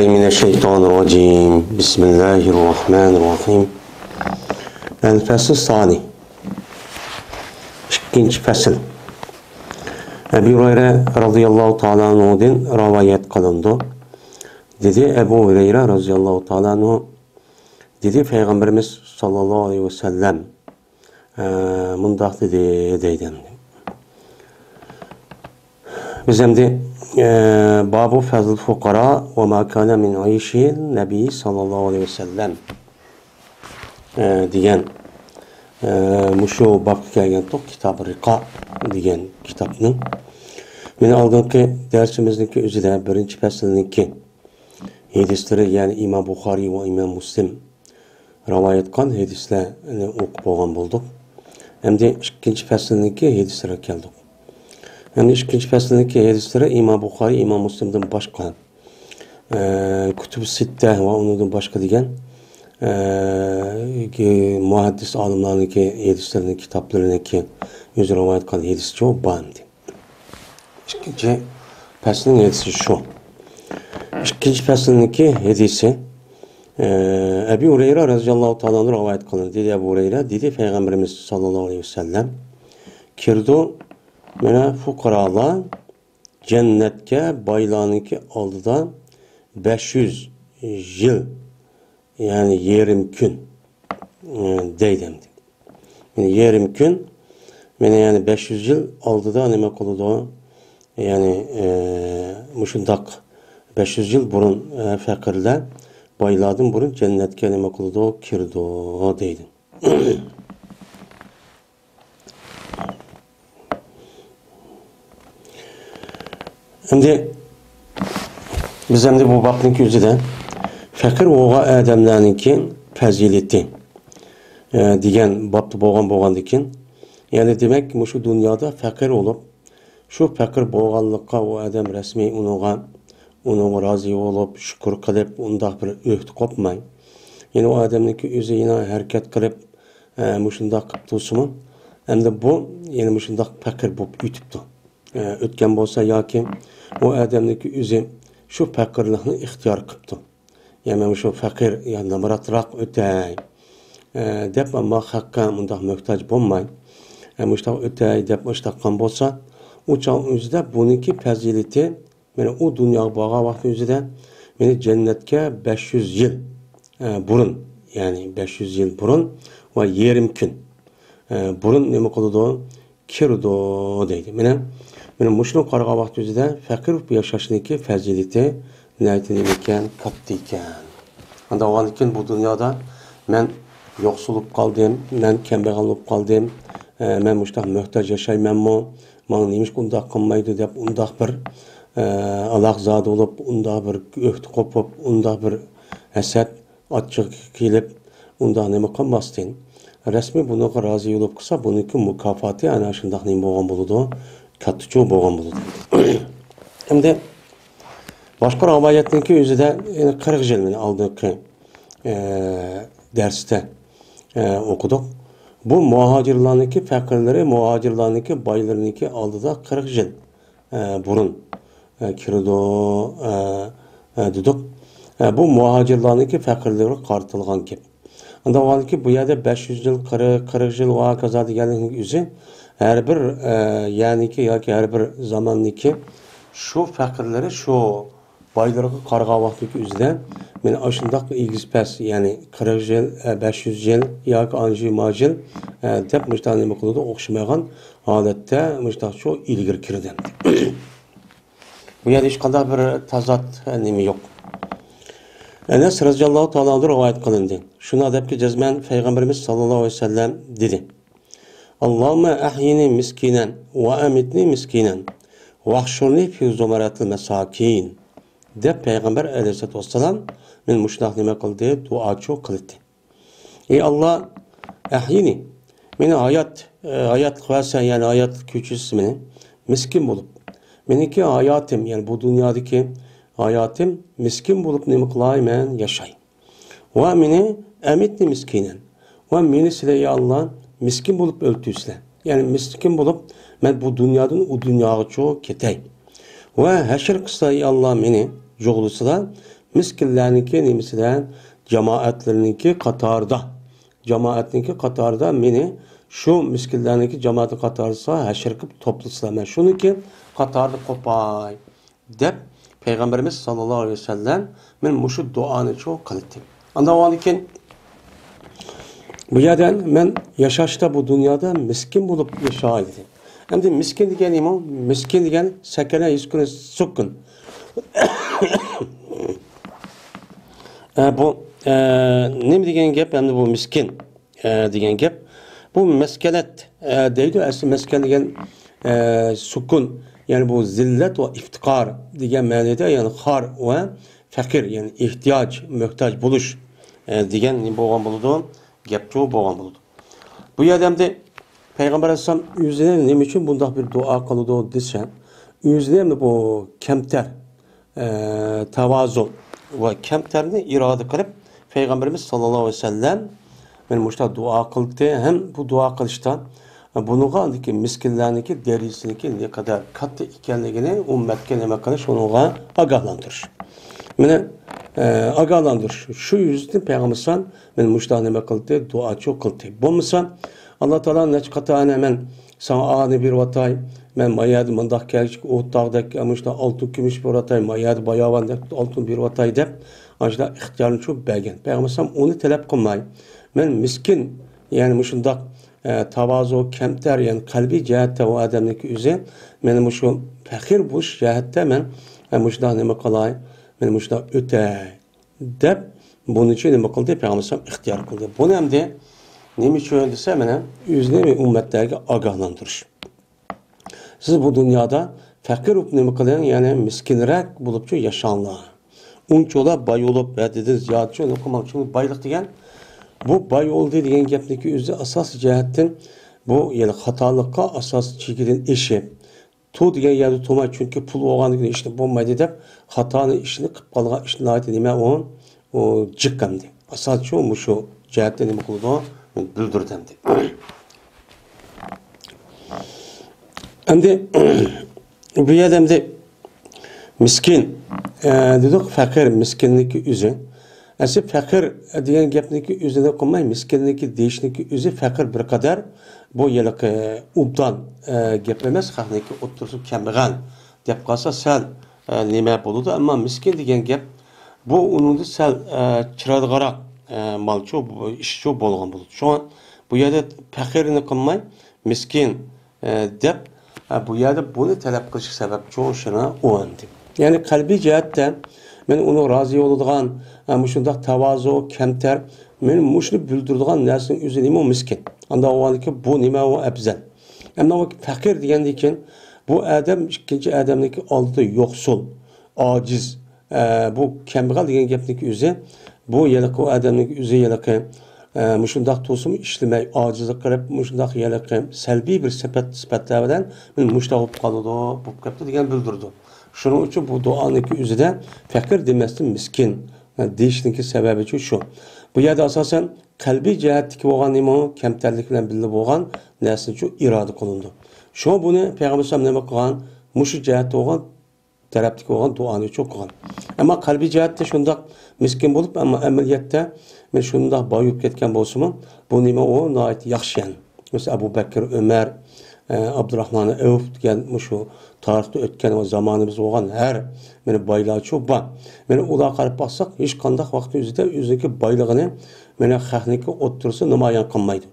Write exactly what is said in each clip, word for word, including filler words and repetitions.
من الشيطان الرجيم. بسم الله الرحمن الرحيم. الفصل الثاني. ئىككىنچى پەسىل. ئەبۇ ھۇرەيرە رازىياللاھۇ تائالا ئەنھۇدىن رىۋايەت قىلىنىدۇ. دېدى ئەبۇ ھۇرەيرە رازىياللاھۇ تائالا ئەنھۇ، دېدى پەيغەمبىرىمىز ساللاللاھۇ ئەلەيھى ۋەسەللەم، ئە، مۇنداق دېدى، دەيدۇ ئەمدى. بىز ئەمدى، ئە، بابۇ فەزل فۇقارا ۋە ما كان من ئەيشىل نەبىي ساللاللاھۇ ئەلەيھى ۋەسەللەم، ئە، دېگەن، ئە، مۇشۇ بابقا كەلگەنتۇق، كىتاب رىقا دېگەن كىتابنىڭ. مانا ئالدىنقى دەرسىمىزنىڭكى ئۆزىدە بىرىنچى پەسىلنىڭكى ھەدىسلىرى، يەنى ئىمام بۇخارىي ۋە ئىمام مۇسلىم رىۋايەت قىلغان ھەدىسلەرنى ئوقۇپ بولغان بولدۇق. ئەمدى ئىككىنچى پەسىلنىڭكى ھەدىسلىرىگە كەلدۇق. ئەمدى ئىككىنچى پەسىلنىڭكى ھەدىسلىرى ئىمام بۇخارىي، ئىمام مۇسلىمدىن باشقا، ئە، كۇتۇب سىتتە ۋە ئۇنىڭدىن باشقا دېگەن، ئە، مۇھەددىس ئالىملارنىڭكى ھەدىسلىرىنىڭ كىتابلىرىنىڭكى ئۆزى رىۋايەت قىلغان ھەدىسى بار ئەمدى. ئىككىنچى پەسلىنىڭ ھەدىسى شۇ. ئىككىنچى پەسلىنىڭكى ھەدىسى، ئە، ئەبۇ ھۇرەيرە رازىياللاھۇ تائالا ئەنھۇ رىۋايەت قىلىندى. دېدى ئەبۇ ھۇرەيرە، دېدى پەيغەمبىرىمىز ساللاللاھۇ ئەلەيھى ۋەسەللەم، كىرىدۇ، مانا، فۇقارالار جەننەتكە بايلارنىڭكى ئالدىدا بەش يۈز يىل، يەنى يېرىم كۈن، ئە، دەيدۇ ئەمدى. يەنى يېرىم كۈن، مانا يەنى بەش يۈز يىل ئالدىدا نېمە قىلىدۇ؟ يەنى، ئە، مۇشۇنداق بەش يۈز يىل بۇرۇن، ئە، پەقىرلەر بايلاردىن بۇرۇن جەننەتكە نېمە قىلىدۇ؟ كىرىدۇ دەيدۇ. ئەمدى بىز ئەمدى بۇ بابنىڭكى ئۆزىدە پەقىر بولغان ئادەملەرنىڭكى پەزىلىتى، ئە، دېگەن بابتا بولغان بولغاندىكىن، يەنى دېمەك، مۇشۇ دۇنيادا پەقىر بولۇپ، شۇ پەقىر بولغانلىققا ئۇ ئادەم رەسمىي ئۇنىڭغا، ئۇنىڭغا رازى بولۇپ، شۈكۈر قىلىپ، ئۇنداق بىر ئۆكتە قوپماي، يەنى ئۇ ئادەمنىڭكى ئۆزى يەنە ھەرىكەت قىلىپ، ئە، مۇشۇنداق قىلىپ تۇرسىمۇ، ئەمدى بۇ يەنە مۇشۇنداق پەقىر بولۇپ ئۆتۈپتۇ. ئە، ئۆتكەن بولسا ياكى ئۇ ئادەمنىڭكى ئۆزى شۇ پەقىرلىقنى ئىختىيار قىپتۇ. يا مەن مۇشۇ پەقىر يا نامراتراق ئۆتەي، ئە، دەپ، ئەمما خەققە مۇنداق موھتاج بولماي، ئە، مۇشۇنداق ئۆتەي دەپ ئىشتاققان بولسا، ئۇ چاغ ئۆزىدە بۇنىڭكى پەزىلىتى، مانا ئۇ دۇنياغا بارغان ۋاقتى ئۆزىدە، مانا جەننەتكە بەش يۈز يىل، ئە، بۇرۇن، يەنى بەش يۈز يىل بۇرۇن ۋە يېرىم كۈن، ئە، بۇرۇن نېمە قىلىدۇ؟ كىرىدۇ دەيدۇ. مانا، مانا مۇشۇنى قارىغان ۋاقتى ئۆزىدە پەقىر بولۇپ ياشاشنىڭكى پەزىلىتى ناھايىتى نېمە ئىكەن؟ كاتتا ئىكەن. ئانداق بولغاندىكىن بۇ دۇنيادا مەن يوقسۇل بولۇپ قالدىم، مەن كەمبەغەل بولۇپ قالدىم، ئە، مەن مۇشۇنداق موھتاج ياشايمەنمۇ؟ ماڭا نېمىشقا ئۇنداق قىلمايدۇ دەپ ئۇنداق بىر، ئە، ئالاقزادە بولۇپ، ئۇنداق بىر ئۆكتە قوپۇپ، ئۇنداق بىر ھەسەت، ئاچچىقى كېلىپ، ئۇنداق نېمە قىلماستىن، رەسمىي بۇنىڭغا رازى بولۇپ قىلسا، بۇنىڭكى مۇكاپاتى ئەنە شۇنداق نېمە بولغان بولىدۇ، كاتتىچۇ بولغان بولىدۇ. ئەمدى باشقا رىۋايەتنىڭكى ئۆزىدە، يەنى قىرىق يىل مانا ئالدىنقى، ئە، دەرستە، ئە، ئوقۇدۇق. بۇ مۇھاجىرلارنىڭكى پەقىرلىرى، مۇھاجىرلارنىڭكى بايلىرىنىڭكى ئالدىدا قىرىق يىل ئە، بۇرۇن، ئە، كىرىدۇ، ئە، ئە، دېدۇق. ئە، بۇ مۇھاجىرلارنىڭكى پەقىرلىرىگە قارىتىلغان گەپ. ئانداق بولغاندىكىن بۇ يەردە بەش يۈز يىل، قىرىق، قىرىق يىل ۋە ھاكازا دېگەننىڭ ئۆزى ھەر بىر، ئە، يەرنىڭكى ياكى ھەر بىر زاماننىڭكى شۇ پەقىرلىرى شۇ بايلىرىغا قارىغان ۋاقتىدىكى ئۆزىدە مانا ئاشۇنداق ئېگىز پەس، يەنى قىرىق يىل، ئە، بەش يۈز يىل ياكى ئانژى ماژىل، ئە، دەپ مۇشۇنداق نېمە قىلىدۇ، ئوخشىمىغان ھالەتتە مۇشۇنداقچۇ ئىلگىرى كىردى. بۇ يەردە ھېچقانداق بىر تازاد، ئە، نېمە يوق. ئەنەس رەزىياللاھۇ تائالا ئەنھۇ رىۋايەت قىلىندى. شۇنداق دەپكى جەزمەن پەيغەمبىرىمىز ساللاللاھۇ ئەلەيھى ۋەسەللەم دېدى، اللهم أحيني مسكينا وأمتني مسكينا واحشرني في زمرة المساكين، دەپ پەيغەمبەر ئەلەيھىسسالاتۇ ۋەسسالام مېنى مۇشۇنداق نېمە قىلدى، دۇئاچۇ قىلدى. ئەي ئاللا، ئەھيىنى، مېنى ھايات، ئە، ھاياتلىق بەرسەن، يەنى ھاياتلىق كۆچۈرسە مېنى، مىسكىن بولۇپ. مېنىڭكى ھاياتىم، يەنى بۇ دۇنيادىكى ھاياتىم مىسكىن بولۇپ نېمە قىلاي مەن، ياشاي. ۋە مېنى ئەمىتنى مىسكىنەن. ۋە مېنى سىلەر، يا ئاللا، مىسكىن بولۇپ ئۆلتۈرسىلەر. يەنى مىسكىن بولۇپ مەن بۇ دۇنيادىن ئۇ دۇنياغىچۇ كېتەي. ۋە ھەشر قىلسىلا، يا ئاللا، مېنى جۇغلىسىلا، مىسكىنلەرنىڭكى نېمىسىدە، جامائەتلىرىنىڭكى قاتارىدا، جامائەتنىڭكى قاتارىدا مېنى شۇ مىسكىنلەرنىڭكى جامائەتنىڭ قاتارىدا ھەشر قىلىپ توپلىسىلا، مەن شۇنىڭكى قاتارىدا قوپاي، دەپ پەيغەمبىرىمىز ساللاللاھۇ ئەلەيھى ۋەسەللەم مەن مۇشۇ دۇئانى شۇ قىلدى. ئاندىن ئۇنىڭدىن كېيىن بۇ يەردە مەن ياشاشتا بۇ دۇنيادا مىسكىن بولۇپ ياشاي دېدى. ئەمدى مىسكىن دېگەن نېمە؟ مىسكىن دېگەن سەكەنە يەسكۇنۇ سۇكۇن. ئە، بۇ، ئە، نېمە دېگەن گەپ ئەمدى بۇ مىسكىن، ئە، دېگەن گەپ؟ بۇ مەسكەنەت، ئە، دەيدۇ. ئەسلى مەسكەن دېگەن، ئە، سۇكۇن، يەنى بۇ زىللەت ۋە ئىفتىقار دېگەن مەنىدە، يەنى خار ۋە پەقىر، يەنى ئېھتىياج، مۆھتاج بولۇش، ئە، دېگەن نېمە بولغان بولىدۇ؟ گەپچۇ بولغان بولىدۇ. بۇ يەردە ئەمدى پەيغەمبەر ئەلەيھىسسالام ئۆزىنى نېمە ئۈچۈن بۇنداق بىر دۇئا قىلىدۇ دېسە، ئۆزىنى ئەمدى بۇ كەمتەر، ئە، تاۋازۇ ۋە كەمتەرنى ئىرادە قىلىپ، پەيغەمبىرىمىز ساللاللاھۇ ئەلەيھى ۋەسەللەم مانا مۇشۇنداق دۇئا قىلدى ھەم بۇ دۇئا قىلىشتا بۇنىڭغا ئاندىكى مىسكىنلەرنىڭكى دەرىجىسىنىڭكى نەقەدەر كاتتا ئىكەنلىكىنى ئۈممەتكە نېمە قىلىش، ئۇنىڭغا ئاگاھلاندۇرۇش. مانا، ئە، ئاگاھلاندۇرۇش. شۇ يۈزىسىدىن پەيغەمبەر ئەلەيھىسسالام مانا مۇشۇنداق نېمە قىلدى، دۇئاچۇ قىلدى. بولمىسا، ئاللا تائالا نەچچە قېتىم مەن ساڭا ئانى بېرىۋاتاي، مەن ما يەردە مۇنداق كەچلىك ئوتتاغدەك، مۇشۇنداق ئالتۇن كۈمۈش بېرىۋاتاي، ما يەردە باياۋاندەك ئالتۇن بېرىۋاتاي دەپ، ئاشۇنداق ئىختىيارنى چوپ بەرگەن. پەيغەمبەر ئەلەيھىسسالام ئۇنى تەلەپ قىلماي، مەن مىسكىن، يەنى مۇشۇنداق، ئە، تاۋازۇ، كەمتەر، يەنى قەلبىي جەھەتتە ئۇ ئادەمنىڭكى ئۆزى، مەن مۇشۇ پەقىر بولۇش جەھەتتە مەن، ئە، مۇشۇنداق نېمە قىلاي، مەن مۇشۇنداق ئۆتەي. دەپ، بۇنىڭچە نېمە قىلدى؟ پەيغەمبەر ئەلەيھىسسالام ئىختىيار قىلدى. بۇنى ئەمدى نېمە ئۈچۈن دېسە، مانا، ئۆزىنى ۋە ئۈممەتلەرگە ئاگاھلاندۇرۇش. سىز بۇ دۇنيادا پەقىر بولۇپ نېمە قىلىڭ، يەنى مىسكىنرەك بولۇپچۇ ياشاڭلار. ئۇنچىۋالا باي بولۇپ، ھەددىدىن زىيادىچۇ نېمە قىلماڭ. چۈنكى بايلىق دېگەن، بۇ باي بولدى دېگەن گەپنىڭكى ئۆزى ئاساسىي جەھەتتىن بۇ، يەنى خاتالىققا ئاساسىي چېكىدىن ئېشىپ، تۇ دېگەن يەردە تۇرماي، چۈنكى پۇل بولغاندىن كېيىن ئىشنى بولمايدۇ دەپ، خاتانى ئىشنى قىلىپ قالغان ئىش ناھايىتى نېمە ئۇ، ئۇ جىق ئەمدى. ئاساسىي شۇ، مۇشۇ جەھەتتە نېمە قىلىدۇ؟ بىلدۈردى ئەمدى. ئەمدى بۇ يەردە ئەمدى مىسكىن، ئە، دېدۇق، پەقىر، مىسكىننىڭكى ئۆزى. ئەسلى پەقىر دېگەن گەپنىڭكى ئۆزىنى قىلماي، مىسكىننىڭكى دېيىشنىڭكى ئۆزى پەقىر بىر قەدەر بۇ ھېلىقى ئوبدان، ئە، گەپ ئەمەس، خەقنىڭكى ئوتتۇرىسى كەمبەغەل دەپ قالسا سەل، ئە، نېمە بولىدۇ، ئەمما مىسكىن دېگەن گەپ بۇ ئۇنىڭدا سەل، ئە، چىرايلىقراق، ئە، مالچۇ، ئىشچۇ بولغان بولىدۇ. شۇڭا بۇ يەردە پەقىرنى قىلماي، مىسكىن، ئە، دەپ، ئە، بۇ يەردە بۇنى تەلەپ قىلىشقا سەۋەبچۇ شۇنا ئۇ ئەمدى. يەنى قەلبىي جەھەتتە مەن ئۇنىڭ رازى بولىدىغان، ئە، مۇشۇنداق تاۋازۇ، كەمتەر، مەن مۇشۇنى بىلدۈرىدىغان نەرسىنىڭ ئۆزى نېمە؟ مىسكىن. ئانداق بولغاندىكىن بۇ نېمە؟ ئۇ ئەپزەل. ئەمما ئۇ پەقىر دېگەندىن كېيىن بۇ ئادەم ئىككىنچى ئادەمنىڭكى ئالدىدا يوقسۇل، ئاجىز، ئە، بۇ كەمبەغەل دېگەن گەپنىڭكى ئۆزى، بۇ ھېلىقى ئۇ ئادەمنىڭكى ئۆزى ھېلىقى، ئە، مۇشۇنداق تۇرسىمۇ ئىشلىمەي، ئاجىزلىق قىلىپ، مۇشۇنداق ھېلىقى سەلبىي بىر سۈپەت، سۈپەتلەر بىلەن مۇشۇنداق بولۇپ قالىدۇ، بولۇپ كەپتۇ دېگەن بىلدۈرىدۇ. شۇنىڭ ئۈچۈن بۇ دۇئانىڭكى ئۆزىدە پەقىر دېمەستىن مىسكىن، ئە، دېيىشنىڭكى سەۋەبىچۇ شۇ. بۇ يەردە ئاساسەن قەلبىي جەھەتتىكى بولغان نېمە؟ كەمتەرلىك بىلەن بىللە بولغان نەرسىچۇ ئىرادە قىلىنىدۇ. شۇڭا بۇنى پەيغەمبەر ئەلەيھىسسالام نېمە قىلغان؟ مۇشۇ جەھەتتە بولغان تەرەپتىكى بولغان دۇئانى چوق قىلغان. ئەمما قەلبىي جەھەتتە شۇنداق مىسكىن بولۇپ، ئەمما ئەمەلىيەتتە مەن شۇنداق بايىپ كەتكەن بولسىمۇ، بۇ نېمە ئۇ ناھايىتى ياخشى يەنى. مەسىلەن، ئەبۇ بەكرى ئۆمەر، ئە، ئابدۇراھمان ئەۋف دېگەن مۇشۇ تارىختا ئۆتكەن ۋە زامانىمىزدا بولغان ھەر مانا بايلارچۇ بار. مانا ئۇلارغا قاراپ باقساق، ھېچقانداق ۋاقىتنىڭ ئۆزىدە ئۆزىنىڭكى بايلىقىنى مانا خەقنىڭكى ئوتتۇرىسىدا نامايان قىلمايدۇ.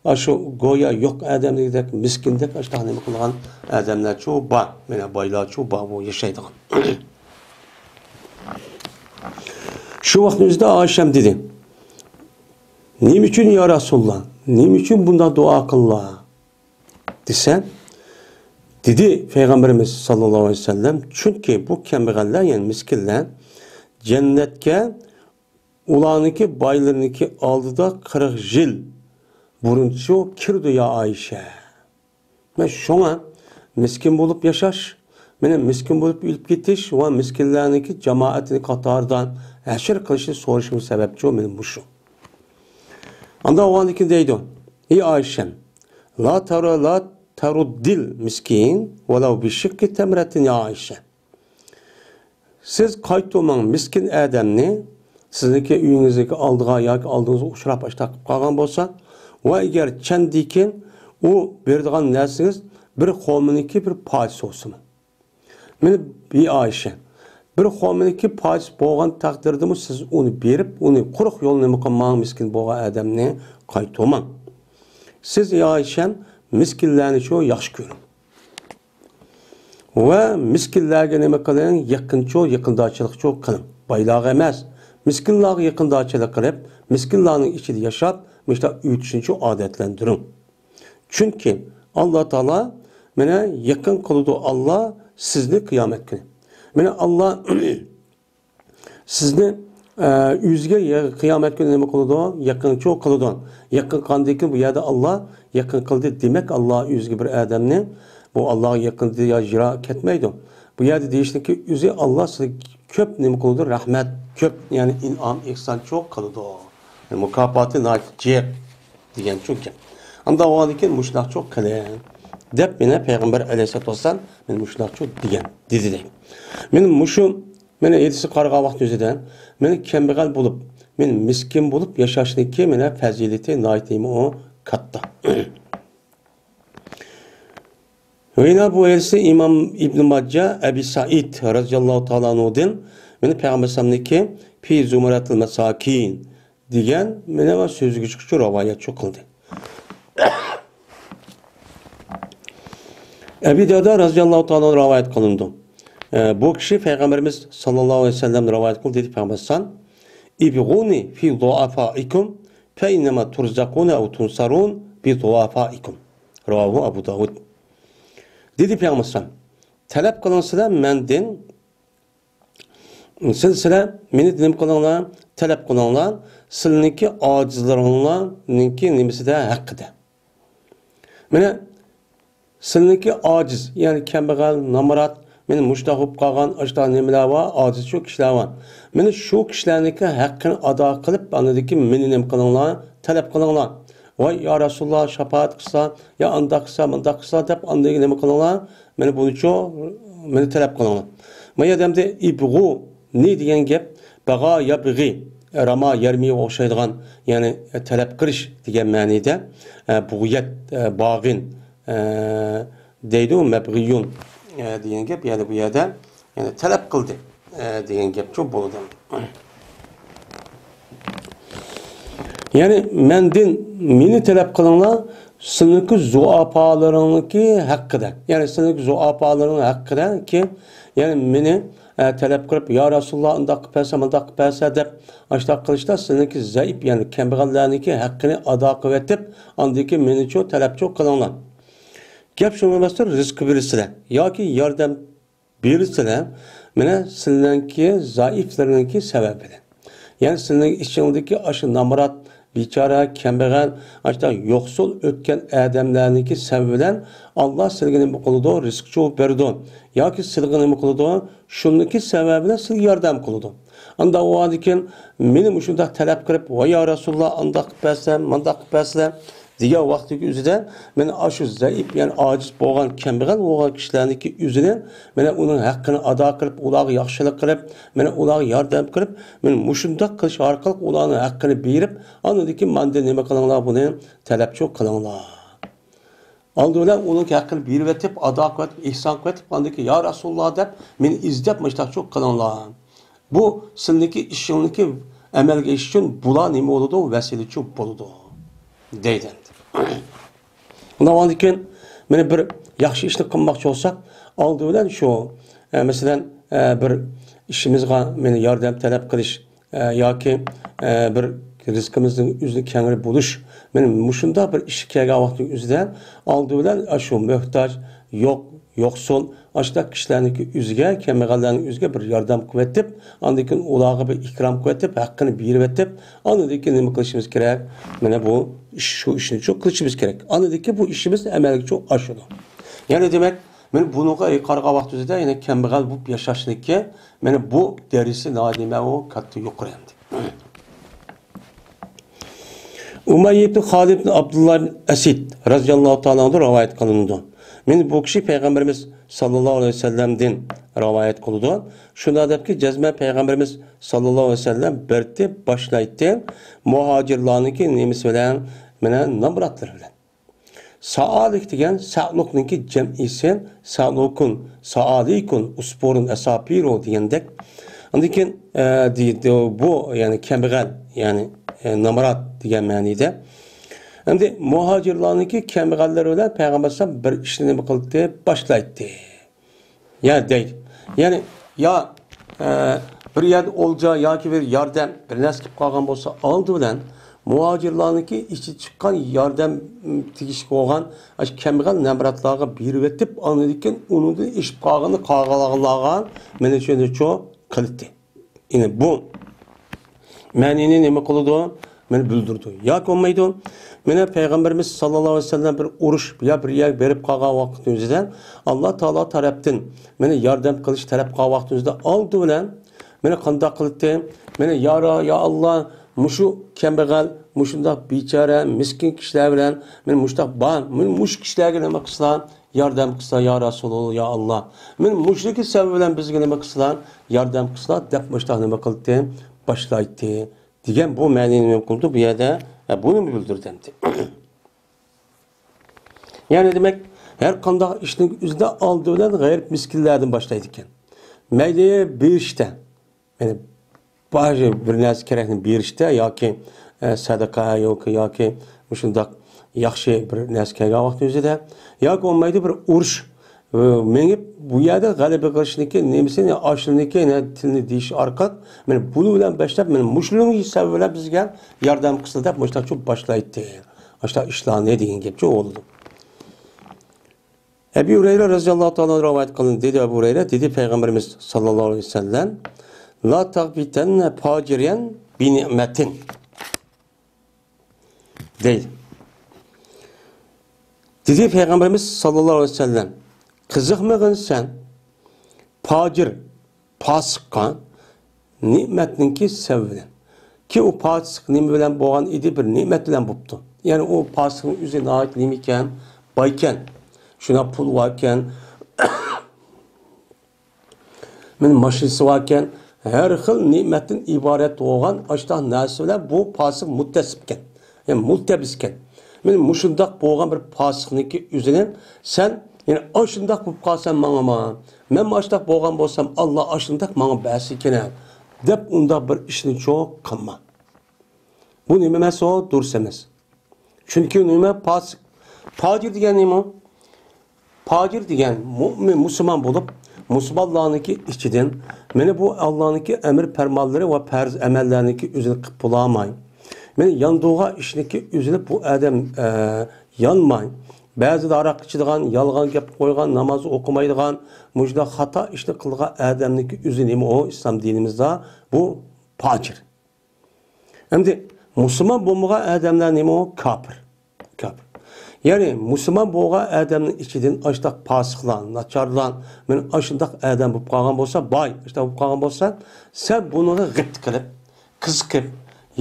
ئاشۇ گويا يوق ئادەمدەك، مىسكىندەك ئاشۇنداق نېمە قىلغان ئادەملەرچۇ بار، مانا بايلارچۇ بار بۇ ياشايدىغان. شۇ ۋاقىتنىڭ ئۆزىدە ئائىشەم دېدى، «نېمە ئۈچۈن يا رەسۇلاللا؟ نېمە ئۈچۈن بۇنداق دۇئا قىللا؟» دېسە، دېدى پەيغەمبىرىمىز ساللاللاھۇ ئەلەيھى ۋەسەللەم، چۈنكى بۇ كەمبەغەللەر، يەنى مىسكىنلەر جەننەتكە ئۇلارنىڭكى بايلىرىنىڭكى ئالدىدا قىرىق يىل بۇرۇنچۇ كىرىدۇ، يا ئائىشە. مەن شۇڭا مىسكىن بولۇپ ياشاش، مېنى مىسكىن بولۇپ ئۆلۈپ كېتىش ۋە مىسكىنلەرنىڭكى جامائەتنىڭ قاتارىدا ھەشر قىلىشنى سورىشىم سەۋەبچۇ مېنىڭ مۇشۇ. ئاندا ئۇنىڭكى دەيدۇ، ئى ئائىشەم، لا تارۇ، لا تارۇددىل مىسكىن ۋەلەۋ بىشىققى تەمرەتىن، يا ئائىشە. سىز قايتۇرماڭ مىسكىن ئادەمنى، سىزنىڭكى ئۆيىڭىزنىڭكى ئالدىغا ياكى ئالدىڭىزغا ئۇچراپ ئاشتاق قىلىپ قالغان بولسا، ۋە ئەگەر چەندىكىن ئۇ بېرىدىغان نەرسىڭىز بىر خورمىنىڭكى بىر پارچىسى بولسىمۇ. مېنى بى ئايشە، بىر خورمىنىڭكى پارچىسى بولغان تەقدىردىمۇ سىز ئۇنى بېرىپ، ئۇنى قۇرۇق يولنى نېمە قىلماڭ، مىسكىن بولغان ئادەمنى قايتۇرماڭ. سىز، ئى ئايشەم، مىسكىنلەرنى شۇ ياخشى كۆرۈڭ. ۋە مىسكىنلەرگە نېمە قىلىڭ؟ يېقىنچۇ، يېقىندارچىلىقچۇ قىلىڭ. بايلارغا ئەمەس، مىسكىنلارغا يېقىندارچىلىق قىلىپ، مىسكىنلارنىڭ ئىچىدە ياشاپ، مۇشۇنداق ئۆتۈشنىچۇ ئادەتلەندۈرۈڭ. چۈنكى ئاللا تائالا مانا يېقىن قىلىدۇ، ئاللا سىزنى قىيامەت كۈنى. مانا ئاللا سىزنى، ئە، ئۆزىگە يە-، قىيامەت كۈنى نېمە قىلىدۇ؟ يېقىنچۇ قىلىدۇ. يېقىن قىلغاندىن كېيىن بۇ يەردە ئاللا يېقىن قىلدى. دېمەك، ئاللا ئۆزىگە بىر ئادەمنى، بۇ ئاللاغا يېقىندى يا يىراق كەتمەيدۇ. بۇ يەردە دېيىشنىكى ئۆزى ئاللا سىزگە كۆپ نېمە قىلىدۇ؟ رەھمەت، كۆپ، يەنى ئىنئام، ئېھسانچۇ قىلىدۇ. مۇكاپاتى ناھايىتى جىق دېگەنچۇ گەپ. ئانداق بولغاندىن كېيىن مۇشۇنداقچۇ قىلىڭ دەپ مانا پەيغەمبەر ئەلەيھىسسالاتۇ ۋەسسالام مانا مۇشۇنداقچۇ دېگەن، دېدى دەيدۇ. مانا مۇشۇ، مانا ھەدىسكە قارىغان ۋاقتىمىزدا مانا كەمبەغەل بولۇپ، مانا مىسكىن بولۇپ ياشاشنىڭكى مانا پەزىلىتى ناھايىتى نېمە ئۇ كاتتا. ۋە يەنە بۇ ھەدىسنى ئىمام ئىبن ماجە ئەبى سەئىد رەزىياللاھۇ تائالا ئەنھۇدىن مانا پەيغەمبەر ئەلەيھىسسالامنىڭكى في زمرة المساكين دېگەن مانا سۆزگە چىقىشچۇ رىۋايەتچۇ قىلدى. ئەبى دەردە رەزىياللاھۇ تائالا ئەنھۇ رىۋايەت قىلىنىدۇ. ئە، بۇ كىشى پەيغەمبىرىمىز ساللاللاھۇ ئەلەيھى ۋەسەللەم رىۋايەت قىلدى، دېدى پەيغەمبەر ئەلەيھىسسالام، ابغوني في ضعفائكم فإنما ترزقون أو تنصرون بضعفائكم. رواه أبو داود. دېدى پەيغەمبەر ئەلەيھىسسالام، تەلەپ قىلىڭ سىلەر مەندىن، سىز، سىلەر مېنى نېمە قىلىڭلار؟ تەلەپ قىلىڭلار. سىلىنىڭكى ئاجىزلىرىڭلارنىڭكى نېمىسىدە؟ ھەققىدە. مانا سىلىنىڭكى ئاجىز، يەنى كەمبەغەل، نامرات، مانا مۇشۇنداق بولۇپ قالغان، ئاشۇنداق نېمىلەر بار، ئاجىزچۇ كىشىلەر بار. مانا شۇ كىشىلەرنىڭكى ھەققىنى ئادا قىلىپ، ئاندىن كېيىن مېنى نېمە قىلىڭلار؟ تەلەپ قىلىڭلار. ۋاي يا رەسۇلاللا، شاپائەت قىلسا، يا ئانداق قىلسا، مۇنداق قىلسا دەپ ئاندىن نېمە قىلىڭلار؟ مانا بۇنىچۇ، مېنى تەلەپ قىلىڭلار. ما يەردە ئەمدى ئىبغۇنى دېگەن گەپ، بەغا يەبغى، راما يەرمىگە ئوخشايدىغان، يەنى تەلەپ قىلىش دېگەن مەنىدە، ئە، بۇغيەت، ئە، باغىن، ئە، دەيدۇ، مەبغىيۇن، ئە، دېگەن گەپ، يەنى بۇ يەردە، يەنى تەلەپ قىلدى، ئە، دېگەن گەپچۇ بولىدۇ. يەنى مەندىن، مېنى تەلەپ قىلىڭلار، سىلىنىڭكى زۇئاپالىرىڭنىڭكى ھەققىدە. يەنى سىلىنىڭكى زۇئاپالىرىڭ ھەققىدە كى، يەنى مېنى، ئە، تەلەپ قىلىپ، يا رەسۇلاللا، ئۇنداق قىلىپ بەرسە، مۇنداق قىلىپ بەرسە دەپ، ئاشۇنداق قىلىشتا سىلىنىڭكى زەئىپ، يەنى كەمبەغەللەرنىڭكى ھەققىنى ئادا قىلىۋېتىپ، ئاندىن كېيىن مېنىچۇ تەلەپچۇ قىلىڭلار. گەپ شۇنىڭغا ئەمەستۇر، رىزقى بېرىسىلەر ياكى ياردەم بېرىسىلەر، مانا سىلەرنىڭكى زەئىپلىرىنىڭكى سەۋەبى بىلەن. يەنى سىلەرنىڭ ئىچىڭدىكى ئاشۇ نامرات، بىچارە، كەمبەغەل، ئاشۇنداق يوقسۇل ئۆتكەن ئادەملەرنىڭكى سەۋەبى بىلەن ئاللا سىلىگە نېمە قىلىدۇ؟ رىزىقچۇ بېرىدۇ. ياكى سىلىگە نېمە قىلىدۇ؟ شۇنىڭكى سەۋەبى بىلەن سىلىگە ياردەم قىلىدۇ. ئانداق بولغاندىكىن مېنى مۇشۇنداق تەلەپ قىلىپ، ۋاي يا رەسۇلاللا، ئانداق قىلىپ بەرسەم، مۇنداق قىلىپ بەرسىلە، دېگەن ۋاقتىدىكى ئۆزىدە، مانا ئاشۇ زەئىپ، يەنى ئاجىز بولغان، كەمبەغەل بولغان كىشىلەرنىڭكى ئۆزىنى، مانا ئۇنىڭ ھەققىنى ئادا قىلىپ، ئۇلارغا ياخشىلىق قىلىپ، مانا ئۇلارغا ياردەم قىلىپ، مانا مۇشۇنداق قىلىش ئارقىلىق ئۇلارنىڭ ھەققىنى بېرىپ، ئاندىن كېيىن ماندىن نېمە قىلىڭلار، بۇنى تەلەپچۇ قىلىڭلار. ئالدى بىلەن ئۇنىڭ ھەققىنى بېرىۋېتىپ، ئادا قىلىۋېتىپ، ئېھسان قىلىۋېتىپ، ئاندىن كېيىن يا رەسۇلاللا دەپ مېنى ئىزدەپ مۇشۇنداقچۇ قىلىڭلار. بۇ سىلىنىڭكى ئىشىڭنىڭكى ئەمەلگە ئېشىش ئۈچۈن بۇلار نېمە بولىدۇ؟ ۋەسىلىچۇ بولىدۇ، دەيدۇ ئەمدى. ئۇنداق بولغاندىكىن، مانا بىر ياخشى ئىشنى قىلماقچى بولساق، ئالدى بىلەن شۇ، ئە، مەسىلەن، ئە، بىر ئىشىمىزغا مانا ياردەم تەلەپ قىلىش، ئە، ياكى، ئە، بىر رىزقىمىزنىڭ ئۆزىنى كەڭرى بولۇش، مانا مۇشۇنداق بىر ئىشقا كەلگەن ۋاقتىنىڭ ئۆزىدە ئالدى بىلەن ئاشۇ موھتاج، يوق، يوقسۇل، ئاشۇنداق كىشىلەرنىڭكى ئۆزىگە، كەمبەغەللەرنىڭ ئۆزىگە بىر ياردەم قىلىۋېتىپ، ئاندىن كېيىن ئۇلارغا بىر ئىكرام قىلىۋېتىپ، ھەققىنى بېرىۋېتىپ، ئاندىن كېيىن نېمە قىلىشىمىز كېرەك؟ مانا بۇ ئىش، شۇ ئىشنى شۇ قىلىشىمىز كېرەك. ئاندىن كېيىن بۇ ئىشىمىز ئەمەلگىچۇ ئاشىدۇ. يەنى دېمەك، مانا بۇنىڭغا قارىغان ۋاقتىمىزدا يەنە كەمبەغەل بولۇپ ياشاشنىڭكى، مانا بۇ دەرىجىسى ناھايىتى نېمە ئۇ كاتتا يۇقىرى ئەمدى. ئۇمەييە ئىبن خالىد ئىبن ئابدۇللا ئەسىد رەزىياللاھۇ تائالا ئەنھۇ رىۋايەت قىلىنىدۇ. مانا بۇ كىشى پەيغەمبىرىمىز ساللاللاھۇ ئەلەيھى ۋەسەللەمدىن رىۋايەت قىلىدۇ. شۇنداق دەپكى، جەزمەن پەيغەمبىرىمىز ساللاللاھۇ ئەلەيھى ۋەسەللەم بىرتى باشلايتتى، مۇھاجىرلارنىڭكى نېمىسى بىلەن؟ مانا نامراتلىرى بىلەن. سائالىك دېگەن سەئلۇكنىڭكى جەمئىسى، سەئلۇكۇن، سائالىكۇن، ئۇسپۇرۇن، ئەساپىرۇ دېگەندەك. ئاندىن كېيىن، ئە، دېيىدۇ، بۇ، يەنى كەمبەغەل، يەنى، ئە، نامرات دېگەن مەنىدە. ئەمدى مۇھاجىرلارنىڭكى كەمبەغەللىرى بىلەن پەيغەمبەر ئەلەيھىسسالام بىر ئىشنى نېمە قىلدى؟ باشلايتتى. يا دەيدۇ. يەنى، يا، ئە، بىر يەردە ئولجا ياكى بىر ياردەم، بىر نەرسە كېلىپ قالغان بولسا، ئالدى بىلەن مۇھاجىرلارنىڭكى ئىچى چىققان ياردەم، م، تېگىشلىك بولغان ئاشۇ كەمبەغەل نامراتلارغا بېرىۋېتىپ، ئاندىن كېيىن ئۇنىڭدىن ئېشىپ قالغىنى قالغانلارغا مېنى شۇنى شۇ قىلدى. يەنى بۇ مەنىنى نېمە قىلىدۇ؟ مانا بىلدۈرىدۇ. ياكى بولمايدۇ. مانا پەيغەمبىرىمىز ساللاللاھۇ ئەلەيھى ۋەسەللەم بىر ئۇرۇش يا بىر يەرگە بېرىپ قالغان ۋاقىتنىڭ ئۆزىدە ئاللا تائالا تەرەپتىن مانا ياردەم قىلىش تەلەپ قىلغان ۋاقىتنىڭ ئۆزىدە ئالدى بىلەن مانا قانداق قىلدى؟ مانا يا را-، يا ئاللا، مۇشۇ كەمبەغەل، مۇشۇنداق بىچارە، مىسكىن كىشىلەر بىلەن مانا مۇشۇنداق بار، مانا مۇشۇ كىشىلەرگە نېمە قىلسىلا، ياردەم قىلسا، يا رەسۇلۇللا، يا ئاللا. مانا مۇشۇنىڭكى سەۋەبى بىلەن بىزگە نېمە قىلسىلا، ياردەم قىلسىلا، دەپ مۇشۇنداق نېمە قىلدى؟ باشلايتتى. دېگەن بۇ مەنىنى نېمە قىلدى بۇ يەردە؟ ھە، بۇنى بىلدۈردى ئەمدى. يەنى دېمەك، ھەر قانداق ئىشنىڭ ئۆزىدە ئالدى بىلەن غەرىب مىسكىنلەردىن باشلايدىكەن. مەيلى بېرىشتە، يەنى باجى بىر نەرسە كېرەكنى بېرىشتە ياكى، ئە، سەدىقە ياكى، ياكى مۇشۇنداق ياخشى بىر نەرسە كەلگەن ۋاقىت ئۆزىدە ياكى بولمايدۇ بىر ئۇرۇش، ئە، مېڭىپ بۇ يەردە غەلىبە قىلىشنىڭكى نېمىسىنى، ئاشۇنىڭكى تىلىنى دېيىش ئارقىلىق، مانا بۇنىڭ بىلەن باشلاپ، مانا مۇشۇنىڭ سەۋەبى بىلەن بىزگە ياردەم قىلسىلا دەپ مۇشۇنداق باشلايتتى. ئاشۇنداق ئىشلارنى دېگەن گەپچۇ بولىدۇ. ئەبۇ ھۇرەيرە رەزىياللاھۇ تائالا رىۋايەت قىلىندى. دېدى ئەبۇ ھۇرەيرە، دېدى پەيغەمبىرىمىز ساللاللاھۇ ئەلەيھى ۋەسەللەم، لا تغبطن فاجرا بنعمة. دەيدۇ. دېدى پەيغەمبىرىمىز ساللاللاھۇ ئەلەيھى ۋەسەللەم، قىزىقمىغىن سەن پاجىر، پاسىققا نېمەتنىڭكى سەۋەبى بىلەن. كى ئۇ پاسىق نېمە بىلەن بولغان ئىدى؟ بىر نېمەت بىلەن بوپتۇ. يەنى ئۇ پاسىقنىڭ ئۆزى ناھايىتى نېمىكەن؟ بايكەن. شۇنداق پۇل باركەن. مانا ماشىنىسى باركەن. ھەر خىل نېمەتتىن ئىبارەت بولغان ئاشۇنداق نەرسە بىلەن بۇ پاسىق مۇتتەسىپكەن. يەنى مۇلتەبىسكەن. مانا مۇشۇنداق بولغان بىر پاسىقنىڭكى ئۆزىنى سەن، يەنى ئاشۇنداق بولۇپ قالسام ماڭىما، مەنمۇ ئاشۇنداق بولغان بولسام، ئاللا ئاشۇنداق ماڭا بەرسىكىنە، دەپ ئۇنداق بىر ئىشنى چوق قىلما. بۇ نېمە ئەمەس ئۇ؟ دۇرۇس ئەمەس. چۈنكى نېمە؟ پاسىق. پاجىر دېگەن نېمە؟ پاجىر دېگەن مۇئمىن، مۇسۇلمان بولۇپ، مۇسۇلمانلارنىڭكى ئىچىدىن مانا بۇ ئاللانىڭكى ئەمر پەرمانلىرى ۋە پەرز ئەمەللەرنىڭكى ئۆزىنى قىلىپ بولالماي، مانا ياندۇرغان ئىشنىڭكى ئۆزىنى بۇ ئادەم، ئە، يانماي، بەزىدە ھاراق ئىچىدىغان، يالغان گەپ قويغان، ناماز ئوقۇمايدىغان، مۇشۇنداق خاتا ئىشنى قىلغان ئادەمنىڭكى ئۆزى نېمە ئۇ؟ ئىسلام دىنىمىزدا بۇ پاجىر. ئەمدى مۇسۇلمان بولمىغان ئادەملەر نېمە ئۇ؟ كاپىر. كاپىر. يەنى مۇسۇلمان بولغان ئادەمنىڭ ئىچىدىن ئاشۇنداق پاسىقلار، ناچارلار، مانا ئاشۇنداق ئادەم بولۇپ قالغان بولسا، باي، ئاشۇنداق بولۇپ قالغان بولسا، سەن بۇنىڭغا غىپتە قىلىپ، قىزىقىپ،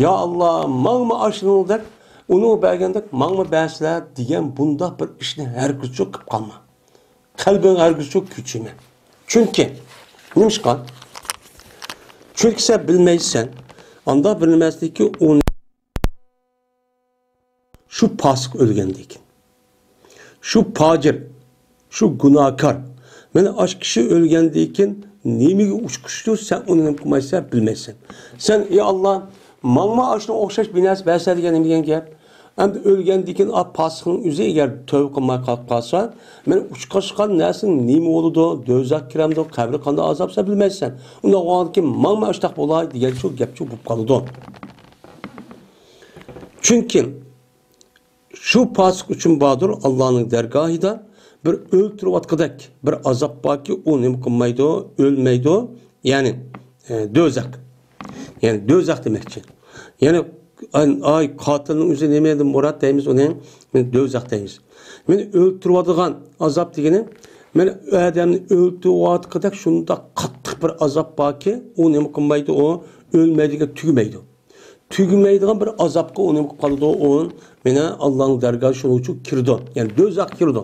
يا ئاللا، ماڭىمۇ ئاشۇنىڭ دەپ، ئۇنىڭغا بەرگەندەك ماڭىمۇ بەرسىلە دېگەن بۇنداق بىر ئىشنى ھەرگىزچۇ قىلىپ قالما. قەلبىڭ ھەرگىزچۇ كۆچۈرمە. چۈنكى، نېمىشقا؟ چۈنكى سەن بىلمەيسەن، ئاندا بىر نېمەسىدىكى ئۇ شۇ پاسىق ئۆلگەندىكىن، شۇ پاجىر، شۇ گۇناھكار، مانا ئاشۇ كىشى ئۆلگەندىكىن نېمىگە ئۇچقۇچتۇ، سەن ئۇنى نېمە قىلمايسەن، بىلمەيسەن. سەن، ئى ئاللا، ماڭىمۇ ئاشۇنىڭغا ئوخشاش بىر نەرسە بەرسە دېگەن نېمە دېگەن گەپ؟ ئەمدى ئۆلگەندىكىن ئا پاسىقنىڭ ئۆزى ئەگەر تەۋبە قىلماي قالىپ قالسا، مانا ئۇچقاچقان نەرسە نېمە بولىدۇ، دوزاخ كىرەمدۇ، قەبرە قانداق ئازاب، سەن بىلمەيسەن. ئۇنداق بولغاندىكىن ماڭىمۇ ئاشۇنداق بولاي دېگەن شۇ گەپ شۇ بولۇپ قالىدۇ. چۈنكى شۇ پاسىق ئۈچۈن باردۇر، ئاللانىڭ دەرگاھىدا بىر ئۆلتۈرۈۋاتقۇدەك بىر ئازاب باركى، ئۇ نېمە قىلمايدۇ، ئۆلمەيدۇ. يەنى، ئە، دوزاخ. يەنى دوزاخ دېمەكچى. يەنى، ئاي، ئاي، قاتىلنىڭ ئۆزى نېمە دەپ مۇراد دەيمىز ئۇنى؟ مانا دوزاخ دەيمىز. مانا ئۆلتۈرۈۋاتىدىغان ئازاب دېگىنى، مانا ئادەمنى ئۆلتۈرۈۋاتقۇدەك شۇنداق قاتتىق بىر ئازاب باركى، ئۇ نېمە قىلمايدۇ، ئۇ ئۆلمەيدىكەن، تۈگىمەيدۇ. تۈگىمەيدىغان بىر ئازابقا ئۇ نېمە قىلىپ قالىدۇ؟ ئۇ مانا ئاللانىڭ دەرگاھى شۇنىڭ ئۈچۈن كىرىدۇ. يەنى دوزاخقا كىرىدۇ.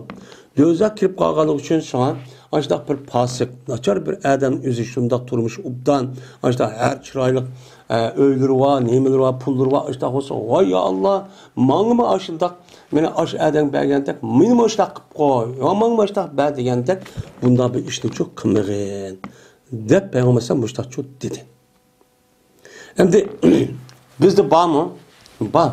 دوزاخ كىرىپ قالغانلىقى ئۈچۈن ساڭا ئاشۇنداق بىر پاسىق، ناچار بىر ئادەم ئۆزى شۇنداق تۇرمۇشى ئوبدان، ئاشۇنداق ھەر چىرايلىق، ئە، ئۆيلىرى بار، نېمىلىرى بار، پۇللىرى بار، ئاشۇنداق بولسا، ۋاي يا ئاللا، ماڭىمۇ ئاشۇنداق، مېنى ئاشۇ ئادەم بەرگەندەك، مېنىمۇ ئاشۇنداق قىلىپ قوي، يا ماڭىمۇ ئاشۇنداق بەر دېگەندەك، بۇنداق بىر ئىشنىچۇ قىلمىغىن، دەپ پەيغەمبەر ئەلەيھىسسالام مۇشۇنداقچۇ دېدى. ئەمدى بىزدە بارمۇ؟ بار.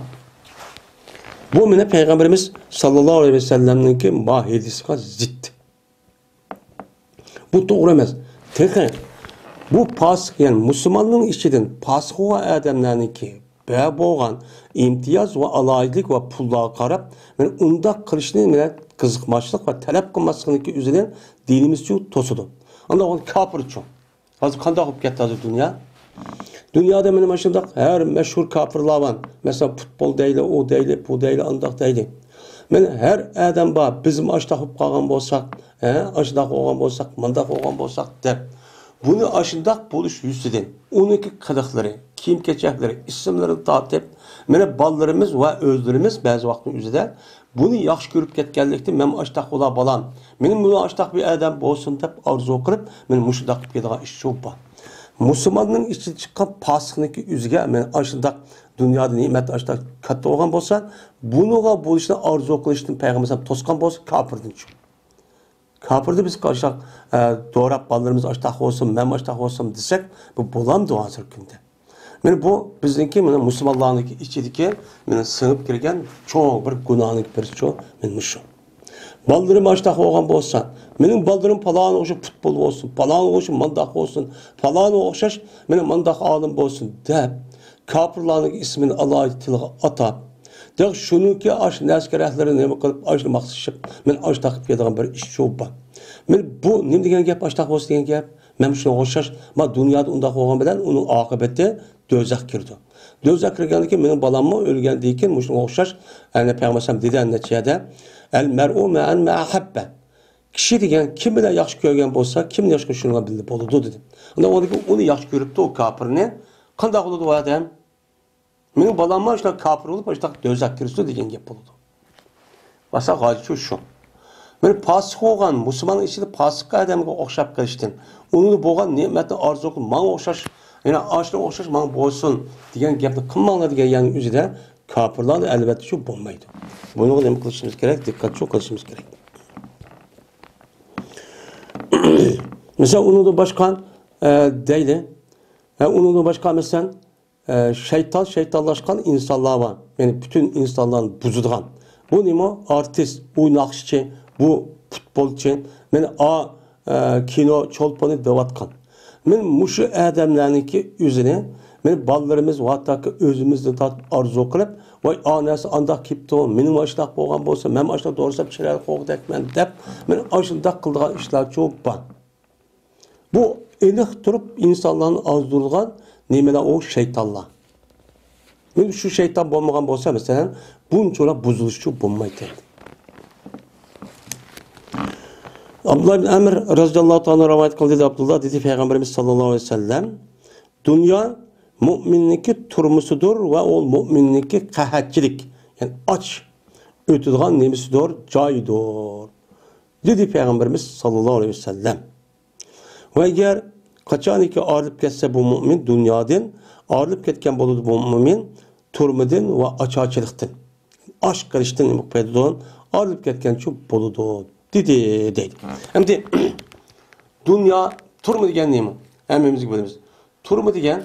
بۇ مانا پەيغەمبىرىمىز ساللاللاھۇ ئەلەيھى ۋەسەللەمنىڭكى ما ھەدىسىغا زىت. بۇ توغرا ئەمەس. تېخى بۇ پاسىق، يەنى مۇسۇلماننىڭ ئىچىدىن پاسىق بولغان ئادەملەرنىڭكى بە بولغان ئىمتىياز ۋە ئالاھىدىلىك ۋە پۇللارغا قاراپ، مانا ئۇنداق قىلىشنى مانا قىزىقماسلىق ۋە تەلەپ قىلماسلىقنىڭكى ئۆزىدىن دىنىمىزچۇ توسىدۇ. ئانداق بولغان كاپىرچۇ. ھازىر قانداق بولۇپ كەتتى ھازىر دۇنيا؟ دۇنيادا مانا مانا شۇنداق ھەر مەشھۇر كاپىرلار بار. مەسىلەن، پۇتبول دەيلى، ئۇ دەيلى، بۇ دەيلى، ئانداق دەيلى. مانا ھەر ئادەم بار، بىزمۇ ئاشۇنداق بولۇپ قالغان بولساق، ھە، ئاشۇنداق بولغان بولساق، مانداق بولغان بولساق دەپ. بۇنى ئاشۇنداق بولۇش يۈزىسىدىن ئۇنىڭكى قىلىقلىرى، كىيىم-كېچەكلىرى، ئىسىملىرىنى تارتىپ، مانا بالىلىرىمىز ۋە ئۆزلىرىمىز بەزى ۋاقىتنىڭ ئۆزىدە بۇنى ياخشى كۆرۈپ كەتكەنلىكتىن، مەن ئاشتاق بولا بالام، مېنىڭ بۇ ئاشتاق بىر ئادەم بولسۇن دەپ ئارزۇ قىلىپ، مانا مۇشۇنداق قىلىپ كېتىدىغان ئىش شۇ بار. مۇسۇلماننىڭ ئىچىدىن چىققان پاسىقنىڭكى ئۆزىگە مانا ئاشۇنداق دۇنيادا نېمەت ئاشتاق كاتتا بولغان بولسا، بۇنىڭغا بولۇشنى ئارزۇ قىلىشتىن پەيغەمبەر ئەلەيھىسسالام توسقان بولسا، كاپىردىن چىقىدۇ. كاپىردا بىز ئاشتاق، ئە، دوراپ بالىلىرىمىز ئاشتاق بولسۇن، مەن ئاشتاق بولسۇن دېسەك، بۇ بولامدۇ ھازىرقى كۈندە؟ مانا بۇ بىزنىڭكى، مانا مۇسۇلمانلارنىڭكى ئىچىدىكى، مانا سىڭىپ كىرگەن چوڭ بىر گۇناھنىڭ بىرسىچۇ، مانا مۇشۇ. بالىلىرىم ئاشتاق بولغان بولسا، مېنىڭ بالىلىرىم پالان ئوخشاش پۇتبول بولسۇن، پالان ئوخشاش مانداق بولسۇن، پالان ئوخشاش مانا مانداق ئالىم بولسۇن دەپ، كاپىرلارنىڭ ئىسمىنى ئالاھىدە تىلغا ئاتاپ، دەل شۇنىڭكى ئاشۇ نەرسىگە رەھلىرى نېمە قىلىپ، ئاشۇنى ماختىشىپ، مەن ئاشتاق قىلىپ كېتىدىغان بىر ئىش شۇ بار. مانا بۇ نېمە دېگەن گەپ، ئاشتاق بولسا دېگەن گەپ؟ مەن شۇنىڭغا ئوخشاش، ما دۇنيادا ئۇنداق بولغان بىلەن ئۇنىڭ ئاقىۋىتى دوزاخ كىرىدۇ. دوزاخ كىرگەندىن كېيىن مېنىڭ بالاممۇ ئۆلگەندىن كېيىن مۇشۇنىڭغا ئوخشاش، يەنى پەيغەمبەر ئەلەيھىسسالام دېدى نەچچە يەردە، ئەل مەرئۇ مەئەن مەن ئەھەببە. كىشى دېگەن كىم بىلەن ياخشى كۆرگەن بولسا، كىم ياخشى كۆرگەن شۇنىڭ بىلەن بىللە بولىدۇ دېدى. ئاندىن ئۇنى ياخشى كۆرۈپتۇ ئۇ كاپىرنى. قانداق بولىدۇ ئۇ ئادەم؟ مېنىڭ بالاممۇ شۇنداق كاپىر بولۇپ، شۇنداق دوزاخ كىرسۇن دېگەن گەپ بولىدۇ. باسا غايىتى شۇ. مانا پاسىق بولغان، مۇسۇلماننىڭ ئىچىدە پاسىق ئادەمگە ئوخشاپ قېلىشتىن، ئۇنىڭدا بولغان نېمەتنى ئارزۇ قىلىپ، ماڭا ئوخشاش، يەنە ئاشۇنىڭغا ئوخشاش ماڭا بولسۇن دېگەن گەپنى قىلماڭلار دېگەن يەرنىڭ ئۆزىدە كاپىرلارنى ئەلۋەتتە شۇ بولمايدۇ. بۇنىڭغا نېمە قىلىشىمىز كېرەك؟ دىققەت شۇ قىلىشىمىز كېرەك. مەسىلەن، ئۇنىڭدىن باشقا، ئە، دەيلى. ھە، ئۇنىڭدىن باشقا، مەسىلەن، ئە، شەيتان، شەيتانلاشقان ئىنسانلار بار. يەنى پۈتۈن ئىنسانلارنى بۇزىدىغان. بۇ نېمە؟ ئارتىس، ئويناقچى، بۇ پۇتبولچى. مانا ئا، ئە، كىنو چولپىنى دەۋاتقان. مانا مۇشۇ ئادەملەرنىڭكى ئۆزىنى، مانا بالىلىرىمىز ۋە ھەتتاكى ئۆزىمىزدىن تارتىپ ئارزۇ قىلىپ، ۋاي، ئا نەرسە ئانداق كېپتۇ، مېنىڭ ئاشۇنداق بولغان بولسا، مەن ئاشۇنداق دورىسام چىرايلىق بولغۇدەكمەن دەپ، مانا ئاشۇنداق قىلىدىغان ئىشلارچۇ بار. بۇ ئېنىق تۇرۇپ ئىنسانلارنى ئازدۇرىدىغان نېمىلەر؟ ئۇ شەيتانلار. مانا شۇ شەيتان بولمىغان بولسا، مەسىلەن، بۇنچىلا بۇزۇلۇشچۇ بولمايتتى. ئابدۇللا ئىبن ئەمر رەزىياللاھۇ تائالا رىۋايەت قىلدى، دېدى ئابدۇللا، دېدى پەيغەمبىرىمىز ساللاللاھۇ ئەلەيھى ۋەسەللەم، دۇنيا مۇئمىننىڭكى تۇرمۇسىدۇر ۋە ئۇ مۇئمىننىڭكى قەھەتچىلىك، يەنى ئاچ ئۆتىدىغان نېمىسىدۇر، جايىدۇر، دېدى پەيغەمبىرىمىز ساللاللاھۇ ئەلەيھى ۋەسەللەم. ۋە ئەگەر قاچانكى ئايرىلىپ كەتسە بۇ مۇئمىن دۇنيادىن، ئايرىلىپ كەتكەن بولىدۇ بۇ مۇئمىن تۈرمىدىن ۋە ئاچارچىلىقتىن، ئاچ قېلىشتىن نېمە قىلىدۇ؟ ئايرىلىپ كەتكەنچۇ بولىدۇ، دېدى، دەيدۇ. ئەمدى دۇنيا، تۈرمە دېگەن نېمە؟ ھەممىمىزگە بىلىمىز. تۈرمە دېگەن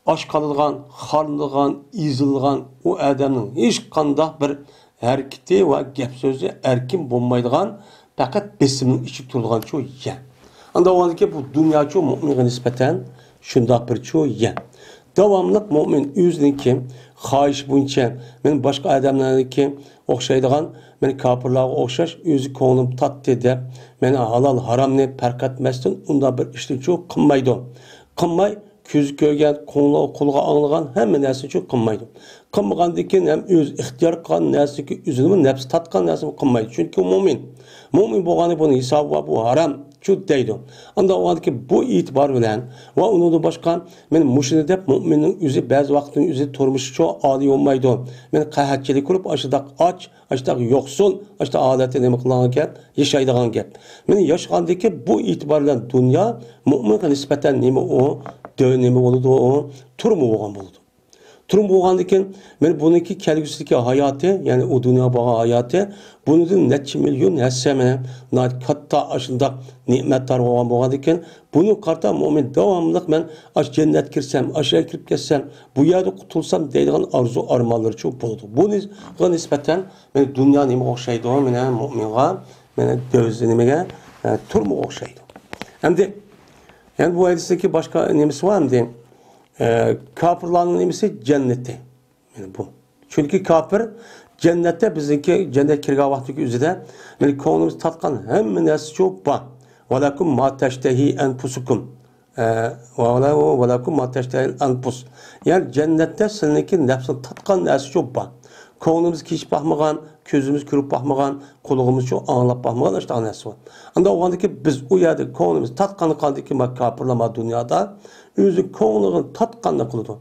ئاچ قالىدىغان، خارلىغان، ئېزىلغان ئۇ ئادەمنىڭ ھېچقانداق بىر ھەرىكىتى ۋە گەپ سۆزى ئەركىن بولمايدىغان، پەقەت بېسىمنىڭ ئىچىدە تۇرىدىغانچۇ يەر. ئانداق بولغاندىكىن بۇ دۇنياچۇ مۇئمىنغا نىسبەتەن شۇنداق بىرچۇ يەر. داۋاملىق مۇئمىن ئۆزىنىڭكى خاھىشى بويىچە، مەن باشقا ئادەملەرنىڭكى ئوخشايدىغان، مەن كاپىرلارغا ئوخشاش ئۆزى كۆڭلۈم تارتتى دەپ، مەن ھالال ھارامنى پەرق ئەتمەستىن ئۇنداق بىر ئىشنىچۇ قىلمايدۇ. قىلماي، كۆزى كۆرگەن، قۇلىقى ئاڭلىغان ھەممە نەرسىنىچۇ قىلمايدۇ. قىلمىغاندىن كېيىن ھەم ئۆزى ئىختىيار قىلغان نەرسىگە ئۆزىنىمۇ نەپسى تارتقان نەرسىنى قىلمايدۇ. چۈنكى مۇئمىن. مۇئمىن بولغاندا بۇنىڭ ھېسابى بار، بۇ ھارام. شۇ دەيدۇ. ئانداق بولغاندىكىن بۇ ئېتىبار بىلەن ۋە ئۇنىڭدىن باشقا، مەن مۇشۇنى دەپ، مۇئمىننىڭ ئۆزى بەزى ۋاقىتنىڭ ئۆزى تۇرمۇشى شۇ ئادىي بولمايدۇ. مەن قەھەتچىلىك قىلىپ، ئاشۇنداق ئاچ، ئاشۇنداق يوقسۇل، ئاشۇنداق ھالەتتە نېمە قىلىدىغان گەپ؟ ياشايدىغان گەپ. مەن ياشىغاندىكى بۇ ئېتىبار بىلەن دۇنيا مۇئمىنغا نىسبەتەن نېمە ئۇ؟ دۆ-، نېمە بولىدۇ ئۇ؟ تۇرما بولغان بولىدۇ. تۇرما بولغاندىكىن، مەن بۇنىڭكى كەلگۈسىدىكى ھاياتى، يەنى ئۇ دۇنيا بولغان ھاياتى، بۇنىڭدىن نەچچە مىليون ھەسسە مەن ناھايىتى كاتتا ئاشۇنداق نېمەتدار بولغان بولغاندىكىن، بۇنى قارىتا مۇئمىن داۋاملىق مەن ئاش جەننەتكە كىرسەم، ئاش يەرگە كىرىپ كەتسەم، بۇ يەردە قۇتۇلسام دەيدىغان ئارزۇ ئارمانلىرىچۇ بولىدۇ. بۇنىڭغا نىسبەتەن مەن دۇنيا نېمىگە ئوخشايدۇ؟ مەن مۇئمىنغا، مەن دۆزى نېمىگە، ئە، تۇرمىغا ئوخشايدۇ. ئەمدى، يەنى بۇ ھەدىستىكى باشقا نېمىسى بار ئەمدى؟ ئە، كاپىرلارنىڭ نېمىسى؟ جەننىتى. يەنى بۇ. چۈنكى كاپىر جەننەتتە، بىزنىڭكى جەننەتكە كىرگەن ۋاقتىدىكى ئۆزىدە، يەنى كۆڭلىمىز تارتقان ھەممە نەرسىچۇ بار. ۋەلەكۇم ما تەشتەھى ئەنپۇسۇكۇم. ئە، ۋەلە-، ۋەلەكۇم ما تەشتەھى ئەنپۇس. يەنى جەننەتتە سىلىنىڭكى نەپسىڭ تارتقان نەرسىچۇ بار. كۆڭلىمىز كېچىپ باقمىغان، كۆزىمىز كۆرۈپ باقمىغان، قۇلىقىمىزچۇ ئاڭلاپ باقمىغان ئاشۇنداق نەرسە بار. ئانداق بولغاندىكىن بىز ئۇ يەردە كۆڭلىمىز تارتقانلىقىدىكى ما كاپىرلار ما دۇنيادا ئۆزى كۆڭلىگە تارتقاننى قىلىدۇ.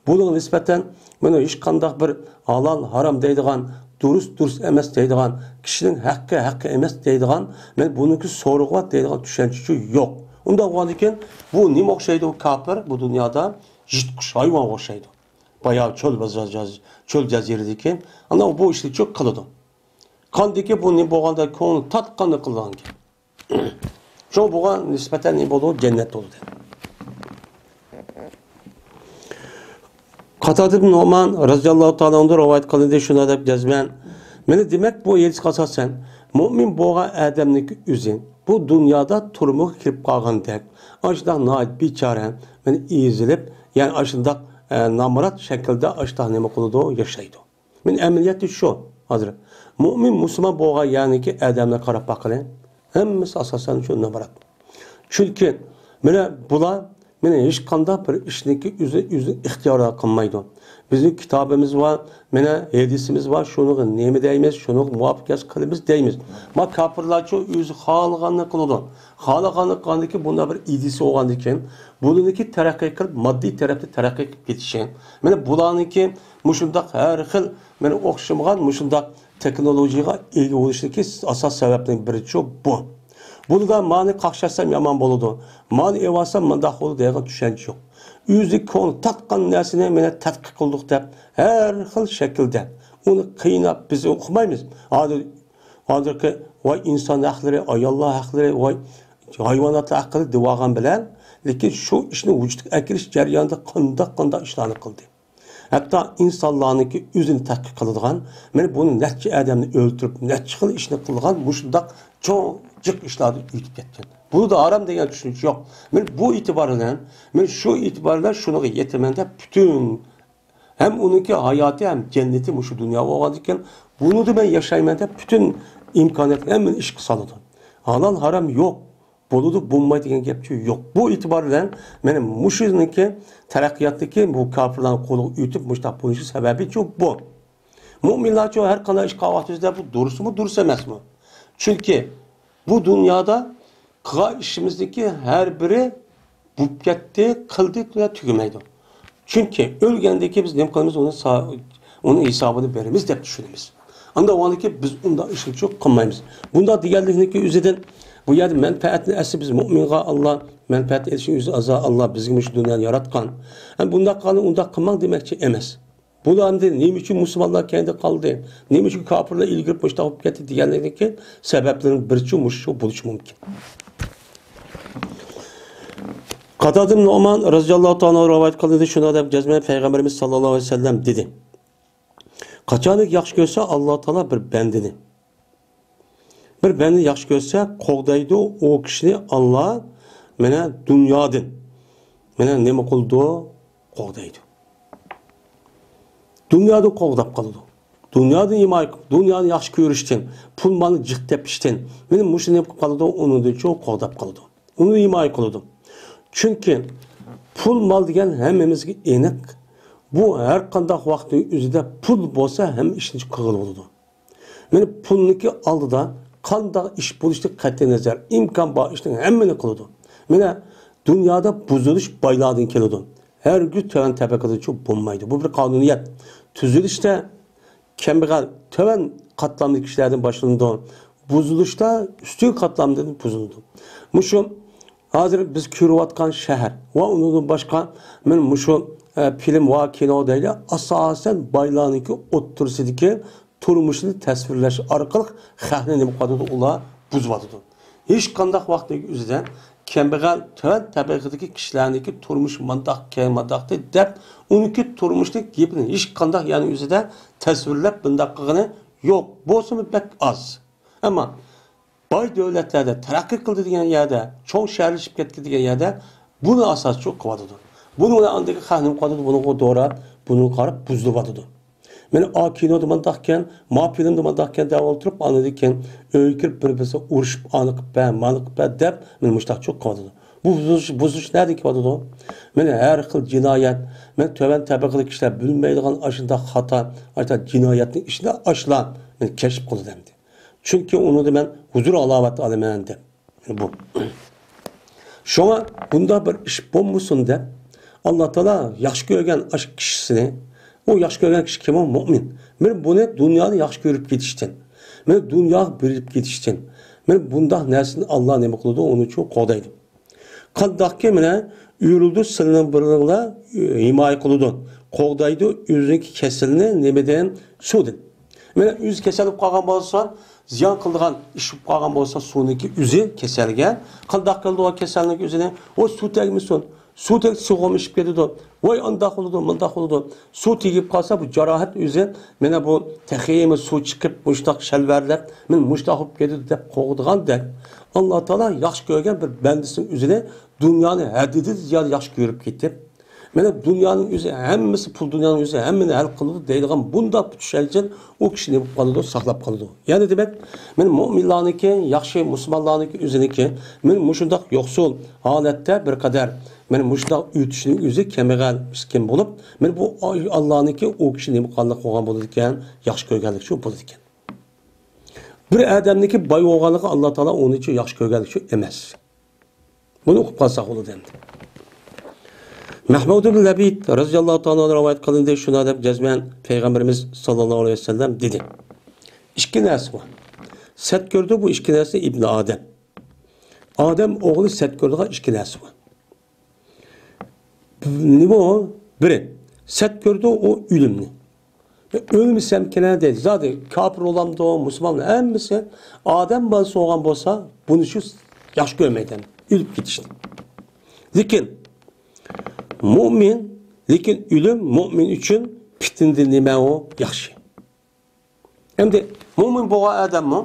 بۇنىڭغا نىسبەتەن مانا ھېچقانداق بىر ھالال، ھارام دەيدىغان، دۇرۇس، دۇرۇس ئەمەس دەيدىغان، كىشىنىڭ ھەققى، ھەققى ئەمەس دەيدىغان، مەن بۇنىڭكى سورىقى بار دەيدىغان چۈشەنچىچۇ يوق. ئۇنداق بولغاندىكىن بۇ نېمە ئوخشايدۇ؟ كاپىر بۇ دۇنيادا يىرتقۇچ ھايۋانغا ئوخشايدۇ. بايا چۆل، چۆل جەزىرىدىكى، ئانا بۇ ئىشنىچۇ قىلىدۇ. قاندىكى بۇ نېمە بولغاندا كۆڭلى تارتقاننى قىلىدىغان گەپ. شۇڭا بۇغا نىسبەتەن نېمە بولىدۇ؟ جەننەت بولىدۇ. قاتادە ئىبن نۇئمان رەزىياللاھۇ تائالا ئەنھۇ رىۋايەت قىلىندى، شۇنداق دەپ جەزمەن. مانا دېمەك، بۇ ھەدىسكە ئاساسەن، مۇئمىن بولغان ئادەمنىڭكى ئۆزى بۇ دۇنيادا تۈرمىگە كىرىپ قالغاندەك، ئاشۇنداق ناھايىتى بىچارە، مانا ئېزىلىپ، يەنى ئاشۇنداق، ئە، نامرات شەكىلدە ئاشۇنداق نېمە قىلىدۇ؟ ياشايدۇ. مانا ئەمەلىيەتتە شۇ. ھازىر مۇئمىن مۇسۇلمان بولغان يەرنىكى ئادەملەرگە قاراپ باققىلى. ھەممىسى ئاساسەن شۇ نامرات. چۈنكى مانا بۇلار مانا ھېچقانداق بىر ئىشنىكى ئۆزى، ئۆزى ئىختىيارى قىلمايدۇ. بىزنىڭ كىتابىمىز بار، مانا ھەدىسىمىز بار، شۇنىڭغا نېمە دەيمىز، شۇنىڭغا مۇۋاپىق ئىش قىلىمىز دەيمىز. ما كاپىرلارچۇ ئۆزى خالىغاننى قىلىدۇ. خالىغاننى قىلغاندىكىن بۇنداق بىر ئىدىيىسى بولغاندىكىن، بۇنىڭكى تەرەققىي قىلىپ، ماددىي تەرەپتە تەرەققىي قىلىپ كېتىشى. مانا بۇلارنىڭكى مۇشۇنداق ھەر خىل، مانا ئوخشىمىغان مۇشۇنداق تېخنولوگىيەگە ئىگە بولۇشىدىكى ئاساس سەۋەبنىڭ بىرىچۇ بۇ. بۇنىدا مانى قاقشاتسام يامان بولىدۇ، مانى ئېۋالسام مۇنداق بولىدۇ دەيدىغان چۈشەنچە يوق. ئۆزى كۆڭلى تارتقان نەرسىنى مانا تەتقىق قىلدۇق دەپ، ھەر خىل شەكىلدە ئۇنى قىيناپ بىز ئوقۇمايمىز. ھازىر، ھازىرقى ۋاي ئىنسان ھەقلىرى، ئاياللار ھەقلىرى، ۋاي ھايۋاناتلار ھەقلىرى دېۋالغان بىلەن، لېكىن شۇ ئىشنى ۋۇجۇدقا ئەكىرىش جەريانىدا قانداق، قانداق ئىشلارنى قىلدى. ھەتتا ئىنسانلارنىڭكى ئۆزىنى تەتقىق قىلىدىغان، مانا بۇنى نەچچە ئادەمنى ئۆلتۈرۈپ، نەچچە خىل ئىشنى قىلغان مۇشۇنداق چوڭ جىق ئىشلاردا ئۆتۈپ كەتكەن. بۇنىدا ھارام دېگەن چۈشىنىش يوق. مانا بۇ ئېتىبار بىلەن، مانا شۇ ئېتىبار بىلەن شۇنىڭغا يېتىمەن دەپ پۈتۈن ھەم ئۇنىڭكى ھاياتى ھەم جەننىتى مۇشۇ دۇنيا بولغاندىكىن، بۇنىڭدا مەن ياشايمەن دەپ پۈتۈن ئىمكانىيەتنى ھەممىنى ئىشقا سالىدۇ. ھالال ھارام يوق. بولىدۇ، بولمايدۇ دېگەن گەپچۇ يوق. بۇ ئېتىبار بىلەن مانا مۇشۇنىڭكى تەرەققىياتتىكى بۇ كاپىرلارنىڭ قولىغا ئۆتۈپ مۇشۇنداق بولۇشى سەۋەبىچۇ بۇ. مۇئمىنلارچۇ ھەر قانداق ئىش قىلغان ۋاقتىمىزدا بۇ دۇرۇسمۇ، دۇرۇس ئەمەسمۇ؟ چۈنكى بۇ دۇنيادا قىلغان ئىشىمىزنىڭكى ھەر بىرى بولۇپ كەتتى، قىلدى، تۈگىمەيدۇ. چۈنكى ئۆلگەندىن كېيىن بىز نېمە قىلىمىز؟ ئۇنى سا-، ئۇنىڭ ھېسابىنى بېرىمىز دەپ چۈشىنىمىز. ئانداق بولغاندىكىن بىز ئۇنداق ئىشنى چوق قىلمايمىز. بۇنداق دېگەنلىكنىڭكى ئۆزىدىن بۇ يەردە مەنپەئەتنى ئەسلى بىز مۇئمىنغا ئاللا مەنپەئەت ئېلىشنىڭ ئۆزى ئازا، ئاللا بىزگە مۇشۇ دۇنيانى ياراتقان. ھەم بۇنداق قىلغان، ئۇنداق قىلماڭ دېمەكچى ئەمەس. بۇلار ئەمدى نېمە ئۈچۈن مۇسۇلمانلار كەينىدە قالدى؟ نېمە ئۈچۈن كاپىرلار ئىلگىرى مۇشۇنداق بولۇپ كەتتى دېگەنلىكنىڭكى سەۋەبلىرىنىڭ بىرىچۇ مۇشۇ بولۇشى مۇمكىن. قاتادە ئىبن نۇئمان رەزىياللاھۇ تائالا رىۋايەت قىلىندى، شۇنداق دەپ جەزمەن پەيغەمبىرىمىز ساللاللاھۇ ئەلەيھى ۋەسەللەم دېدى. قاچانكى ياخشى كۆرسە ئاللا تائالا بىر بەندىنى، بىر بەندىنى ياخشى كۆرسە قوغدايدۇ، ئۇ كىشىنى ئاللا مانا دۇنيادىن، مانا نېمە قىلىدۇ؟ قوغدايدۇ. دۇنيادىن قوغداپ قالىدۇ. دۇنيادىن ھىمايە قىلىپ، دۇنيانى ياخشى كۆرۈشتىن، پۇل مالنى جىق تېپىشتىن، مانا مۇشۇ نېمە قىلىپ قالىدۇ؟ ئۇنىڭدىنچۇ قوغداپ قالىدۇ. ئۇنى ھىمايە قىلىدۇ. چۈنكى پۇل مال دېگەن ھەممىمىزگە ئېنىق. بۇ ھەر قانداق ۋاقىتنىڭ ئۆزىدە پۇل بولسا ھەممە ئىشنى قىلغىلى بولىدۇ. مانا پۇلنىڭكى ئالدىدا قانداق ئىش بولۇشىدىن قەتئىينەزەر، ئىمكان بار ئىشنىڭ ھەممىنى قىلىدۇ. مانا، دۇنيادا بۇزۇلۇش بايلاردىن كېلىدۇ. ھەرگىز تۆۋەن تەبەقىدىچۇ بولمايدۇ. بۇ بىر قانۇنىيەت. تۈزۈلۈشتە كەمبەغەل تۆۋەن قاتلامدىكى كىشىلەردىن باشلىنىدۇ. بۇزۇلۇشتا ئۈستۈن قاتلامدىن بۇزۇلىدۇ. مۇشۇ ھازىر بىز كۆرۈۋاتقان شەھەر ۋە ئۇنىڭدىن باشقا، مانا مۇشۇ، ئە، فىلىم ۋە كىنو دەيلى، ئاساسەن بايلارنىڭكى ئوتتۇرىسىدىكى تۇرمۇشىنى تەسۋىرلەش ئارقىلىق خەقنى نېمە قىلىۋاتىدۇ؟ ئۇلار بۇزۇۋاتىدۇ. ھېچقانداق ۋاقىتنىڭ ئۆزىدە كەمبەغەل، تۆۋەن تەبەقىدىكى كىشىلەرنىڭكى تۇرمۇشى مانداقكەن، مانداقتى دەپ، ئۇنىڭكى تۇرمۇشىنىڭ گېپىنى ھېچقانداق يەرنىڭ ئۆزىدە تەسۋىرلەپ بۇنداق قىلغىنى يوق. بولسىمۇ بەك ئاز. ئەمما باي دۆلەتلەردە، تەرەققىي قىلدى دېگەن يەردە، چوڭ شەھەرلىشىپ كەتتى دېگەن يەردە بۇنى ئاساسچۇ قىلىۋاتىدۇ. بۇنى بىلەن ئاندىكى خەق نېمە قىلىۋاتىدۇ؟ بۇنىڭغا دوراپ، بۇنىڭغا قاراپ بۇزۇلۇۋاتىدۇ. مانا، ئا كىنودا مانداقكەن، ما فىلىمدا مانداقكەن دەپ ئولتۇرۇپ، ئاندىن كېيىن ئۆيگە كىرىپ بىر-بىرسىگە ئۇرۇشۇپ، ئانى قىلىپ بەر، مانى قىلىپ بەر دەپ، مانا مۇشۇنداقچۇ قىلىۋاتىدۇ. بۇ بۇزۇلۇش، بۇزۇلۇش نەدىن كېلىۋاتىدۇ؟ مانا ھەر خىل جىنايەت، مانا تۆۋەن تەبەقىلىك كىشىلەر بىلمەيدىغان ئاشۇنداق خاتا، ئاشۇنداق جىنايەتنىڭ ئىچىدە ئاشۇلار مانا كەشىپ قىلىدۇ ئەمدى. چۈنكى ئۇنىڭدا مەن ھۇزۇر ھالاۋەت ئالىمەن دەپ. بۇ. شۇڭا بۇنداق بىر ئىش بولمىسۇن دەپ، ئاللا تائالا ياخشى كۆرگەن ئاشۇ كىشىسىنى، ئۇ ياخشى كۆرگەن كىشى كىم ئۇ؟ مۆمىن. مانا بۇنى دۇنيانى ياخشى كۆرۈپ كېتىشتىن، مانا دۇنياغا بېرىپ كېتىشتىن، مانا بۇنداق نەرسىنى ئاللا نېمە قىلىدۇ؟ ئۇنى چۇ قوغدايدۇ. قانداقكى مانا ئۆرۈلدى سىلىنىڭ بىرىڭلار ھىمايە قىلىدۇ، قوغدايدۇ ئۆزىنىڭكى كېسىلىنى نېمىدىن؟ سۇدىن. مانا ئۆزى كېسەل بولۇپ قالغان بولسا، زىيان قىلىدىغان ئىش بولۇپ قالغان بولسا، سۇنىڭكى ئۆزى كېسەلگە. قانداق قىلىدۇ ئۇ كېسەلنىڭكى ئۆزىنى؟ ئۇ سۇ تەگمىسۇن. سۇ تەگسە سۇغۇم ئىشىپ كېتىدۇ. ۋاي ئانداق بولىدۇ، مۇنداق بولىدۇ. سۇ تېگىپ قالسا بۇ جاراھەت ئۆزى، مانا بۇ تېخىمۇ سۇ چىقىپ مۇشتاق شەلۋەرلەپ، مانا مۇشتاق بولۇپ كېتىدۇ دەپ قوغدىغاندەك، ئاللا تائالا ياخشى كۆرگەن بىر بەندىسىنىڭ ئۆزىنى دۇنيانى ھەددىدىن زىيادە ياخشى كۆرۈپ كېتىپ، مانا دۇنيانىڭ ئۆزى ھەممىسى، پۇل دۇنيانىڭ ئۆزى ھەممىنى ھەل قىلىدۇ دەيدىغان بۇنداق بىر چۈشەنچىدىن ئۇ كىشى نېمە بولۇپ قالىدۇ؟ ساقلاپ قالىدۇ. يەنى دېمەك، مانا مۆمىنلارنىڭكى، ياخشى مۇسۇلمانلارنىڭكى ئۆزىنىڭكى، مانا مۇشۇنداق يوقسۇل ھالەتتە بىر قەدەر، مانا مۇشۇنداق ئۆتۈشنىڭ ئۆزى كەمبەغەل، مىسكىن بولۇپ، مانا بۇ ئاللانىڭكى ئۇ كىشى نېمە قىلغانلىق بولغان بولىدىكەن؟ ياخشى كۆرگەنلىك شۇ بولىدىكەن. بىر ئادەمنىڭكى باي بولغانلىقى ئاللا تائالا ئۇنى شۇ ياخشى كۆرگەنلىك شۇ ئەمەس. بۇنى ئۇقۇپ قالساق بولىدۇ ئەمدى. مەھمۇد ئىبن لەبىد رەزىياللاھۇ تائالا ئانھۇ رىۋايەت قىلىندى، شۇنداق دەپ جەزمەن پەيغەمبىرىمىز ساللاللاھۇ ئەلەيھى ۋەسەللەم دېدى: ئىككى نەرسە بار. سەت كۆرىدۇ بۇ ئىككى نەرسە ئىبنى ئادەم. ئادەم ئوغلى سەت كۆرىدىغان ئىككى نەرسە بار. نېمە ئۇ؟ بىرى، سەت كۆرىدۇ ئۇ ئۆلۈمنى. ئۆلمىسەمكىنە دەيدۇ. زادى كاپىر بولامدۇ، مۇسۇلمان، ھەممىسى ئادەم بالىسى بولغان بولسا، بۇنى شۇ ياخشى كۆرمەيدۇ، ئۆلۈپ كېتىشنى. لېكىن مۆمىن، لېكىن ئۆلۈم مۆمىن ئۈچۈن پىتنىدىن نېمە ئۇ؟ ياخشى. ئەمدى مۆمىن بولغان ئادەممۇ،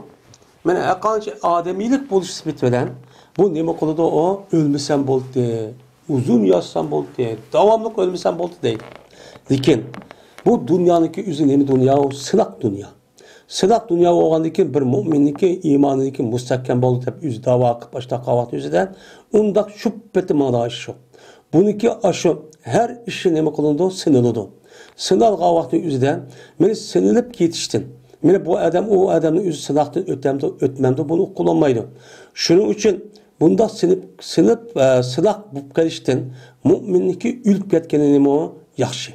مانا، ھەرقانچە ئادەمىيلىك بولۇش سۈپىتى بىلەن، بۇ نېمە قىلىدۇ ئۇ؟ ئۆلمىسەم بولدى، ئۇزۇن ياشىسام بولدى، داۋاملىق ئۆلمىسەم بولدى دەيدۇ. لېكىن بۇ دۇنيانىڭكى ئۆزى نېمە دۇنيا؟ ئۇ سىناق دۇنيا. سىناق دۇنيا بولغاندىن كېيىن بىر مۆمىننىڭكى ئىمانىنىڭكى مۇستەھكەم بولدى دەپ ئۆزى داۋا قىلىپ ئاشۇنداق قىلغان ۋاقتى ئۆزىدە، ئۇنداق شۈبھىتى ماڭىدىغان ئىش يوق. بۇنىڭكى ئاشۇ ھەر ئىشى نېمە قىلىنىدۇ؟ سىنىلىدۇ. سىنالغان ۋاقتى ئۆزىدە مانا سىنىلىپ كېتىشتىن، مانا بۇ ئادەم ئۇ ئادەمنىڭ ئۆزى سىناقتىن ئۆتەمدۇ، ئۆتمەمدۇ، بۇنى ئۇققىلى بولمايدۇ. شۇنىڭ ئۈچۈن بۇنداق سىنىپ، سىنىپ، ئە، سىناق بولۇپ قېلىشتىن مۆمىننىڭكى ئۆلۈپ كەتكىنى نېمە ياخشى.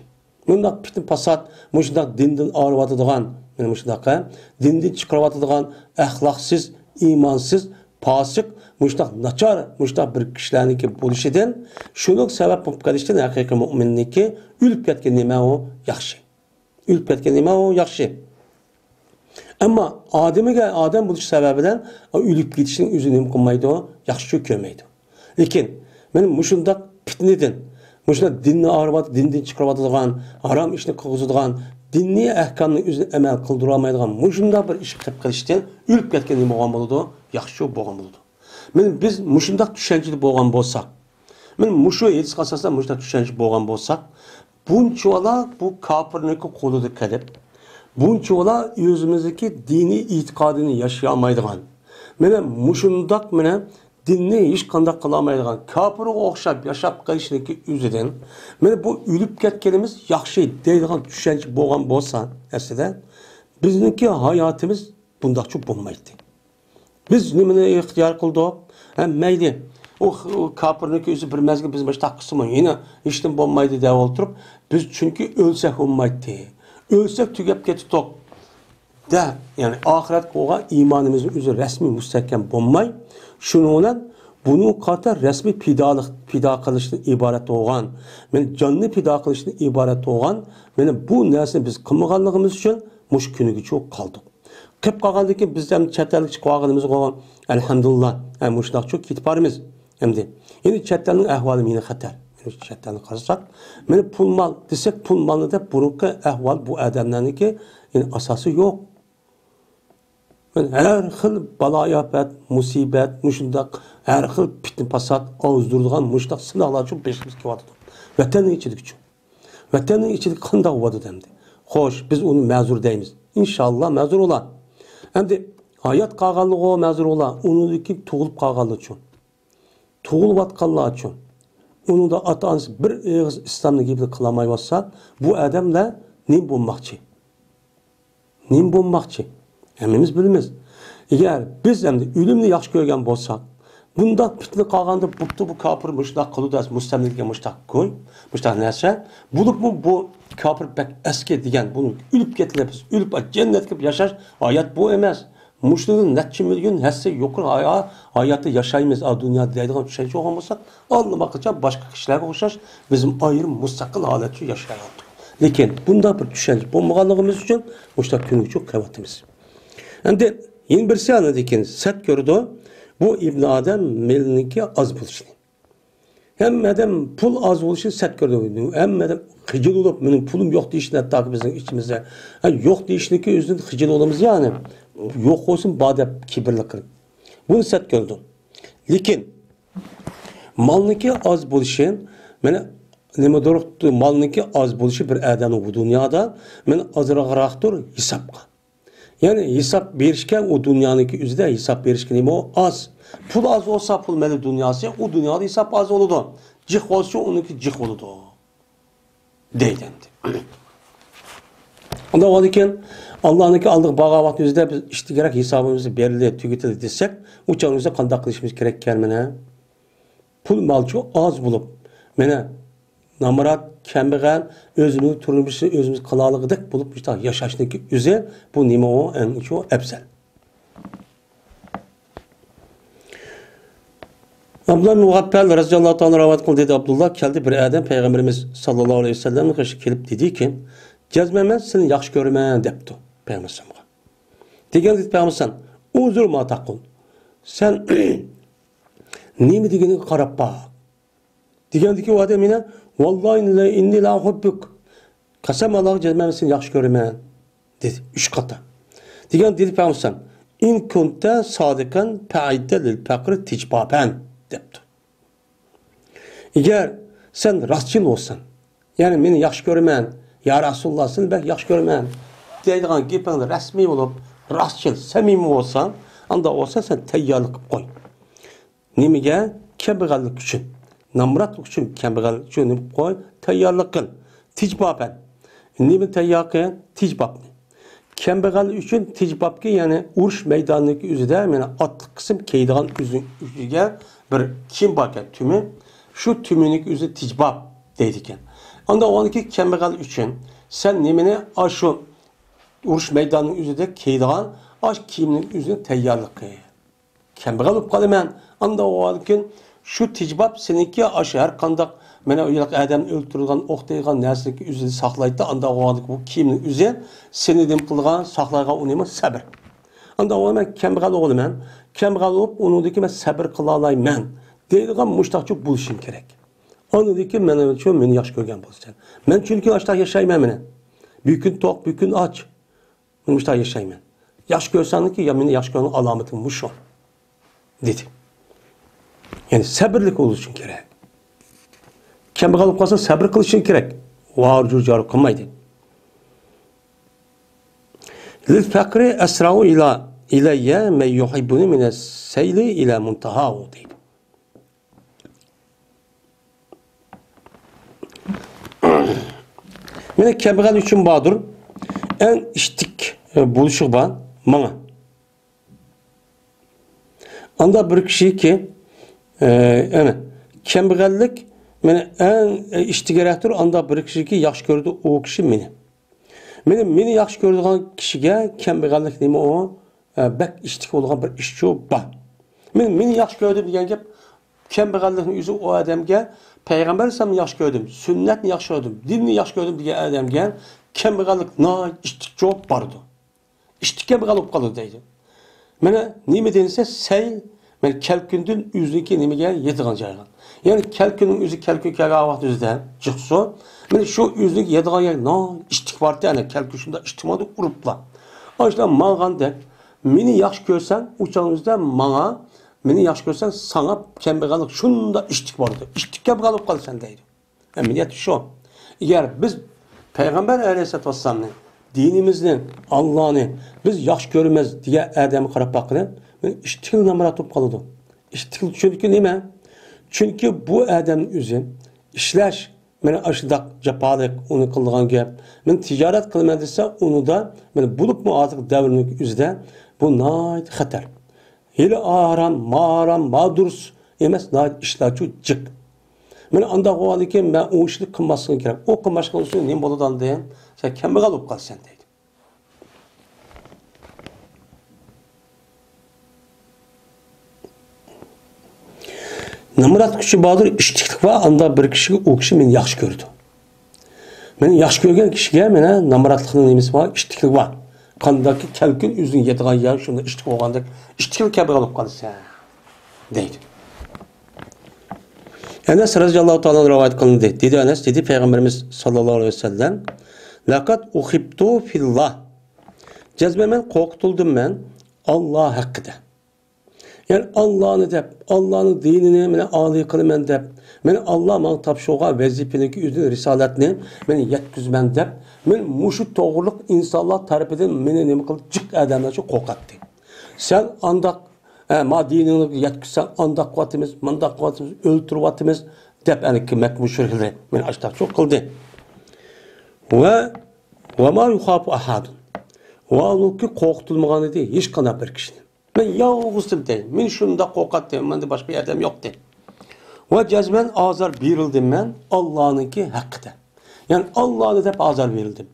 مۇنداق پىتنە پاسات، مۇشۇنداق دىندىن ئايرىۋاتىدىغان، مانا مۇشۇنداق، ھە، دىندىن چىقىرىۋاتىدىغان ئەخلاقسىز، ئىمانسىز، پاسىق، مۇشۇنداق ناچار، مۇشۇنداق بىر كىشىلەرنىڭكى بولۇشىدىن، شۇنىڭ سەۋەب بولۇپ قېلىشتىن ھەقىقىي مۆمىننىڭكى ئۆلۈپ كەتكەن نېمە ئۇ؟ ياخشى. ئۆلۈپ كەتكەن نېمە ئۇ؟ ياخشى. ئەمما ئادىمىگە ئادەم بولۇش سەۋەبىدىن ئۆلۈپ كېتىشنى ئۆزى نېمە قىلمايدۇ؟ ياخشى كۆرمەيدۇ. لېكىن مانا مۇشۇنداق پىتنىدىن، مۇشۇنداق دىننى ئايرىۋات-، دىندىن چىقىرىۋاتىدىغان، ھارام ئىشنى قىلغۇزىدىغان، دىنىي ئەھكامنى ئۆزىنى ئەمەل قىلدۇرالمايدىغان مۇشۇنداق بىر ئىش قىلىپ قېلىشتىن ئۆلۈپ كەتكەن نېمە بولغان بولىدۇ؟ ياخشى بولغان بولىدۇ. مانا بىز مۇشۇنداق چۈشەنچىدە بولغان بولساق، مانا مۇشۇ ھەدىسكە ئاساسەن مۇشۇنداق چۈشەنچە بولغان بولساق، بۇنچىۋالا بۇ كاپىرنىڭكى قولىدا قېلىپ، بۇنچىۋالا ئۆزىمىزدىكى دىنىي ئېتىقادىنى ياشىيالمايدىغان، مانا مۇشۇنداق مانا دىننى ھېچقانداق قىلالمايدىغان، كاپىرغا ئوخشاپ ياشاپ قېلىشنىڭكى ئۆزىدىن، مانا بۇ ئۆلۈپ كەتكىنىمىز ياخشى دەيدىغان چۈشەنچە بولغان بولسا، ئەسلىدە بىزنىڭكى ھاياتىمىز بۇنداقچە بولمايتتى. بىز نېمىنى ئىختىيار قىلدۇق؟ ھە، مەيلى. ئۇ، ئۇ كاپىرنىڭكى ئۆزى بىر مەزگىل بىز مۇشۇنداق قىلسىمۇ، يەنە ھېچنېمە بولمايدۇ دەۋ ئولتۇرۇپ، بىز چۈنكى ئۆلسەك بولمايتتى. ئۆلسەك تۈگەپ كېتىتتۇق. دە، يەنى ئاخىرەتكە بولغان ئىمانىمىزنىڭ ئۆزى رەسمىي مۇستەھكەم بولماي، شۇنىڭ بىلەن بۇنىڭغا قارىتا رەسمىي پىدالىق، پىدا قىلىشتىن ئىبارەت بولغان، مەن جاننى پىدا قىلىشتىن ئىبارەت بولغان، مانا بۇ نەرسىنى بىز قىلمىغانلىقىمىز ئۈچۈن مۇشۇ كۈنگىچە قالدۇق. قىلىپ قالغاندىن كېيىن بىز ھەم چەت ئەلگە چىقىپ قالغىنىمىزغا، ئەلھەمدۇلىللا، ھە، مۇشۇنداقچۇ كېتىپ بارىمىز. ئەمدى، يەنى چەت ئەلنىڭ ئەھۋالى يەنە خەتەر. يەنە چەت ئەلنى قارىساق، مانا پۇل مال دېسەك، پۇل مالنى دەپ بۇرۇنقى ئەھۋال بۇ ئادەملەرنىڭكى يەنە ئاساسى يوق. مانا ھەر خىل بالايىئاپەت، مۇسىبەت، مۇشۇنداق ھەر خىل پىتنە پاسات ئازدۇرىدىغان مۇشۇنداق سىناقلارچۇ بېشىمىزغا كېلىۋاتىدۇ. ۋەتەننىڭ ئىچىدىكىچۇ. ۋەتەننىڭ ئىچىدە قانداق بولىدۇ ئەمدى؟ خوش، بىز ئۇنى مەزۇر دەيمىز. ئىنشاللا مەزۇر بولا. ئەمدى ھايات قالغانلىغۇ مەزۇر بولا، ئۇنىڭدىكى تۇغۇلۇپ قالغانلارچۇ؟ تۇغۇلۇۋاتقانلارچۇ؟ ئۇنىڭدا ئاتا-ئانىسى بىر ئېغىز ئىسلامنىڭ گېپىنى قىلالمايۋاتسا، بۇ ئادەملەر نېمە بولماقچى؟ نېمە بولماقچى؟ ھەممىمىز بىلىمىز. ئەگەر بىز ئەمدى ئۆلۈمنى ياخشى كۆرگەن بولساق، بۇنداق پىتنە قالغاندا بوپتۇ، بۇ كاپىر مۇشۇنداق قىلىدۇ دەپ، مۇستەملىكە مۇشۇنداق گۇي، مۇشۇنداق نەرسە. بولۇپمۇ بۇ كاپىر بەك ئەسكى دېگەن، بۇنى ئۆلۈپ كېتىلە، بىز ئۆلۈپ جەننەتكە ياشاش ھايات بۇ ئەمەس. مۇشۇنىڭدىن نەچچە مىليون ھەسسە يۇقىرى ھايا-، ھاياتتا ياشايمىز، ئا، دۇنيادا دەيدىغان چۈشەنچە بولغان بولسا، ئاللىماقاچان باشقا كىشىلەرگە ئوخشاش بىزمۇ ئايرىم مۇستەقىل ھالەتتە ياشايۋاتىدۇ. لېكىن بۇنداق بىر چۈشەنچە بولمىغانلىقىمىز ئۈچۈن مۇشۇنداق كۈنگىچە قېلىۋاتىمىز. ئەمدى يەنە بىرسى ئاندىن كېيىن سەت كۆرىدۇ، بۇ ئىبن ئادەم مېلىنىڭكى ئاز بولۇشىنى. ھەممە ئادەم پۇل ئاز بولۇشىنى سەت كۆرىدۇ. ھەممە ئادەم خىجىل بولۇپ، مېنىڭ پۇلۇم يوق دېيىشىنى ھەتتاكى بىزنىڭ ئىچىمىزدە. ھە، يوق دېيىشنىڭكى ئۆزىدىن خىجىل بولىمىز يەنى. يوق بولسۇن بار دەپ كىبىرلىك قىلىپ. بۇنى سەت كۆرىدۇ. لېكىن مالنىڭكى ئاز بولۇشى، مانا نېمىدۇر، مالنىڭكى ئاز بولۇشى بىر ئادەمنىڭ بۇ دۇنيادا، مانا ئازراقراقتۇر ھېسابقا. يەنى ھېساب بېرىشكە ئۇ دۇنيانىڭكى ئۆزىدە ھېساب بېرىشكە نېمە ئاز. پۇل ئاز بولسا، پۇل مەلۇم دۇنياسى، ئۇ دۇنيادا ھېساب ئاز بولىدۇ. جىق بولسا، ئۇنىڭكى جىق بولىدۇ. دەيدۇ ئەمدى. ئۇنداق بولغاندىكىن، ئاللانىڭكى ئالدىغا بارغان ۋاقىت ئۆزىدە بىز ئىشتە كېرەك ھېسابىمىزنى بېرىلى، تۈگىتىلى دېسەك، ئۇ چاغنىڭ ئۆزىدە قانداق قىلىشىمىز كېرەككەن مانا؟ پۇل مالچۇ ئاز بولۇپ، مانا نامرات، كەمبەغەل، ئۆزىمىزنىڭ تۇرمۇشىنى ئۆزىمىز قىلالىغۇدەك بولۇپ، مۇشۇنداق ياشاشنىڭكى ئۆزى، بۇ نېمە ئۇ؟ ئەڭ شۇ ئەپزەل. ئابدۇللا ئىبن مۇغەپپەل رەزىياللاھۇ تائالا رىۋايەت قىلدى، دېدى ئابدۇللا، كەلدى بىر ئادەم پەيغەمبىرىمىز ساللاللاھۇ ئەلەيھى ۋەسەللەمنىڭ قېشىغا كېلىپ دېدىكى، جەزمەن مەن سېنى ياخشى كۆرىمەن دەپتۇ پەيغەمبەر ئەلەيھىسسالامغا. دېگەن دېدى پەيغەمبەر ئەلەيھىسسالام، ئۇنزۇر ما تەقۇل، سەن نېمە دېگىنىگە قاراپ باق. دېگەندىكى ئۇ ئادەم يەنە، ۋاللاھى ئىننى لا ئۇھىببۇك، قەسەم ئاللاغا جەزمەن سېنى ياخشى كۆرىمەن، دېدى ئۈچ قېتىم. دېگەن دېدى پەيغەمبەر، ئىن كۇنتە سادىقەن پەئەددە لىل پەقرى تىجبابەن، دەپتۇ. ئەگەر سەن راستچىل بولساڭ، يەنى مېنى ياخشى كۆرىمەن، يا رەسۇلۇللا سېنى بەك ياخشى كۆرىمەن دەيدىغان گېپىڭدە رەسمىي بولۇپ، راستچىل، سەمىمىي بولساڭ، ئانداق بولسا سەن تەييارلىق قىلىپ قوي. نېمىگە؟ كەمبەغەللىك ئۈچۈن. نامراتلىق ئۈچۈن، كەمبەغەل ئۈچۈن نېمە قىلىپ قوي؟ تەييارلىق قىل. تىجبابەن. نېمە تەييار قىل؟ تىجبابنى. كەمبەغەل ئۈچۈن تىجبابكى، يەنى ئۇرۇش مەيدانىدىكى ئۆزىدە، مانا ئاتلىق قىسىم كىيىدىغان ئۆزى، ئۆزىگە بىر كىيىم باركەن، تۈمى. شۇ تۈمىنىڭكى ئۆزى تىجباب دەيدىكەن. ئانداق بولغاندىكىن كەمبەغەل ئۈچۈن سەن نېمىنى، ئاشۇ ئۇرۇش مەيدانىنىڭ ئۆزىدە كىيىدىغان ئاش كىيىمنىڭ ئۆزىنى تەييارلىقى. كەمبەغەل بولۇپ قالىمەن. ئانداق بولغاندىكىن شۇ تىجباب سېنىڭكى ئاشۇ ھەر قانداق مانا ئۇ ياق ئادەمنى ئۆلتۈرىدىغان، ئوق دەيدىغان نەرسىنىڭكى ئۆزىنى ساقلايتتى. ئانداق بولغاندىكىن بۇ كىيىمنىڭ ئۆزى سېنى نېمە قىلىدىغان، ساقلايدىغان ئۇ نېمە؟ سەبىر. ئانداق بولغان مەن كەمبەغەل بولىمەن. كەمبەغەل بولۇپ، ئۇنىڭدىكى مەن سەبىر قىلالايمەن دەيدىغان مۇشتاقچە بولۇشۇڭ كېرەك. ئاندىن كېيىن مەن شۇ مېنى ياخشى كۆرگەن بولىسەن. مەن چۈنكى ئاشتاق ياشايمەن مانا. بۈگۈن توق، بۈگۈن ئاچ. مۇشۇنداق ياشايمەن. ياخشى كۆرسەڭكى، يا مېنى ياخشى كۆرگەن ئالامىتىڭ مۇشۇ، دېدى. يەنى سەبىرلىك بولۇشۇڭ كېرەك. كەمبەغەل بولۇپ قالساڭ سەبىر قىلىشىڭ كېرەك. ۋارجۇر جارۇ قىلمايدۇ. لىل فەقرى ئەسرەئۇ ئىلە، ئىلەييە مەن يۇھىببۇنى مىنەس سەيلى ئىلە مۇنتەھاھۇ دەيدۇ. مانا كەمبەغەل ئۈچۈن باردۇر، ئەڭ ئىشتىك، ئە، بولۇشى بار ماڭا. ئاندا بىر كىشىكى، ئە، ئەنە، كەمبەغەللىك مېنى ئەڭ، ئە، ئىشتىگەرەكتۇر، ئاندا بىر كىشىكى ياخشى كۆرىدۇ، ئۇ كىشى مېنى. مېنى، مېنى ياخشى كۆرىدىغان كىشىگە كەمبەغەللىك نېمە ئۇ؟ ئە، بەك ئىشتىكى بولغان بىر ئىشچۇ بار. مېنى، مېنى ياخشى كۆردى دېگەن گەپ، كەمبەغەللىكنىڭ ئۆزى ئۇ ئادەمگە پەيغەمبەر ئەلەيھىسسالامنى ياخشى كۆردۈم، سۈننەتنى ياخشى كۆردۈم، دىننى ياخشى كۆردۈم دېگەن ئادەمگە كەمبەغەللىك ناھايىتى ئىشتىك جاۋاب بارىدۇ. ئىشتىككە بېغىلىپ قالىدۇ دەيدۇ. مانا نېمە دېسە، سەيل، مانا كەلكۈندىن ئۆزىنىڭكى نېمىگە يېتىدىغان جايغا. يەنى كەلكۈننىڭ ئۆزى، كەلكۈن كەلگەن ۋاقىت ئۆزىدە جىقسۇ. مانا شۇ ئۆزىنىڭكى يېتىدىغان يەر ناھايىتى ئىشتىك بارتى، ئەنە كەلكۈن شۇنداق ئىشتىك بولىدۇ، ئۇرۇپلا. ئاشۇنداق ماڭغاندەك، مېنى ياخشى كۆرسەڭ، ئۇ چاغنىڭ ئۆزىدە ماڭا، مېنى ياخشى كۆرسەڭ، ساڭا كەمبەغەللىك شۇنداق ئىشتىك بارىدۇ. ئىشتىككە بېغىلىپ قالىسەن دەيدۇ. ئەمەلىيەت شۇ. ئەگەر بىز پەيغەمبەر ئەلەيھىسسالاتۇ ۋەسسالامنى، دىنىمىزنى، ئاللانى بىز ياخشى كۆرىمىز دېگەن ئادەمگە قاراپ باققىلى، مېنى ئىشتىكىلا نامرات بولۇپ قالىدۇ. ئىشتىكىلا چۈنكى نېمە؟ چۈنكى بۇ ئادەمنىڭ ئۆزى ئىشلەش، مانا ئاشۇنداق جاپالىق، ئۇنى قىلىدىغان گەپ. مەن تىجارەت قىلىمەن دېسە، ئۇنىدا، مانا بولۇپمۇ ھازىرقى دەۋرنىڭ ئۆزىدە بۇ ناھايىتى خەتەر. ھېلى ئارام، مارام، مادۇرس ئەمەس، ناھايىتى ئىشلارچۇ جىق. مانا ئانداق بولغاندىن كېيىن مەن ئۇ ئىشنى قىلماسلىقىم كېرەك. ئۇ قىلماسلىقىڭ ئۈچۈن نېمە بولىدۇ ئاندىن؟ سەن كەمبەغەل بولۇپ قالىسەن دەيدۇ. نامرات كىشى باردۇر، ئىشتىكلىك بار، ئانداق بىر كىشىگە ئۇ كىشى مېنى ياخشى كۆرىدۇ. مېنى ياخشى كۆرگەن كىشىگە مانا نامراتلىقنىڭ نېمىسى بار، ئىشتىكلىك بار. قانداقكى كەلكۈن ئۆزىنىڭ يەتىدىغان يەر شۇنداق ئىشتىك بولغاندەك، ئىشتىكلا كەمبەغەل بولۇپ قالىسەن دەيدۇ. ئەنەس رەزىياللاھۇ تائالا ئانھۇ رىۋايەت قىلىندى. دېدى ئەنەس، دېدى پەيغەمبىرىمىز ساللاللاھۇ ئەلەيھى ۋەسەللەم، لەقەد ئۇخىبتۇ فىللاھ. جەزمەن مەن قورقۇتۇلدۇم مەن ئاللا ھەققىدە. يەنى ئاللانى دەپ، ئاللانىڭ دىنىنى مەن ئالىي قىلىمەن دەپ، مەن ئاللا ماڭا تاپشۇرغان ۋەزىپىنىڭكى ئۆزىنى، رىسالەتنى مەن يەتكۈزىمەن دەپ، مەن مۇشۇ توغرىلىق ئىنسانلار تەرىپىدىن مېنى نېمە قىلدى؟ جىق ئادەملەر شۇ قورقاتتى. سەن ئانداق، ھە، ما دىنىڭنى يەتكۈزسەڭ، ئانداق قىلىۋاتىمىز، مانداق قىلىۋاتىمىز، ئۆلتۈرۈۋاتىمىز دەپ، ھەلىكى مەككە مۇشرىكلىرى مېنى ئاشتاقچۇ قىلدى. ۋە، ۋە ما يۇخافۇ ئەھەدۇن. ۋە ھالبۇكى قورقۇتۇلمىغان ئىدى ھېچقانداق بىر كىشىنى. مەن يالغۇزدۇم دەي. مەن شۇنداق قورقاتتىم. مەندە باشقا ئادەم يوقتى. ۋە جەزمەن ئازار بېرىلدىم مەن ئاللانىڭكى ھەققىدە. يەنى ئاللانى دەپ ئازار بېرىلدىم.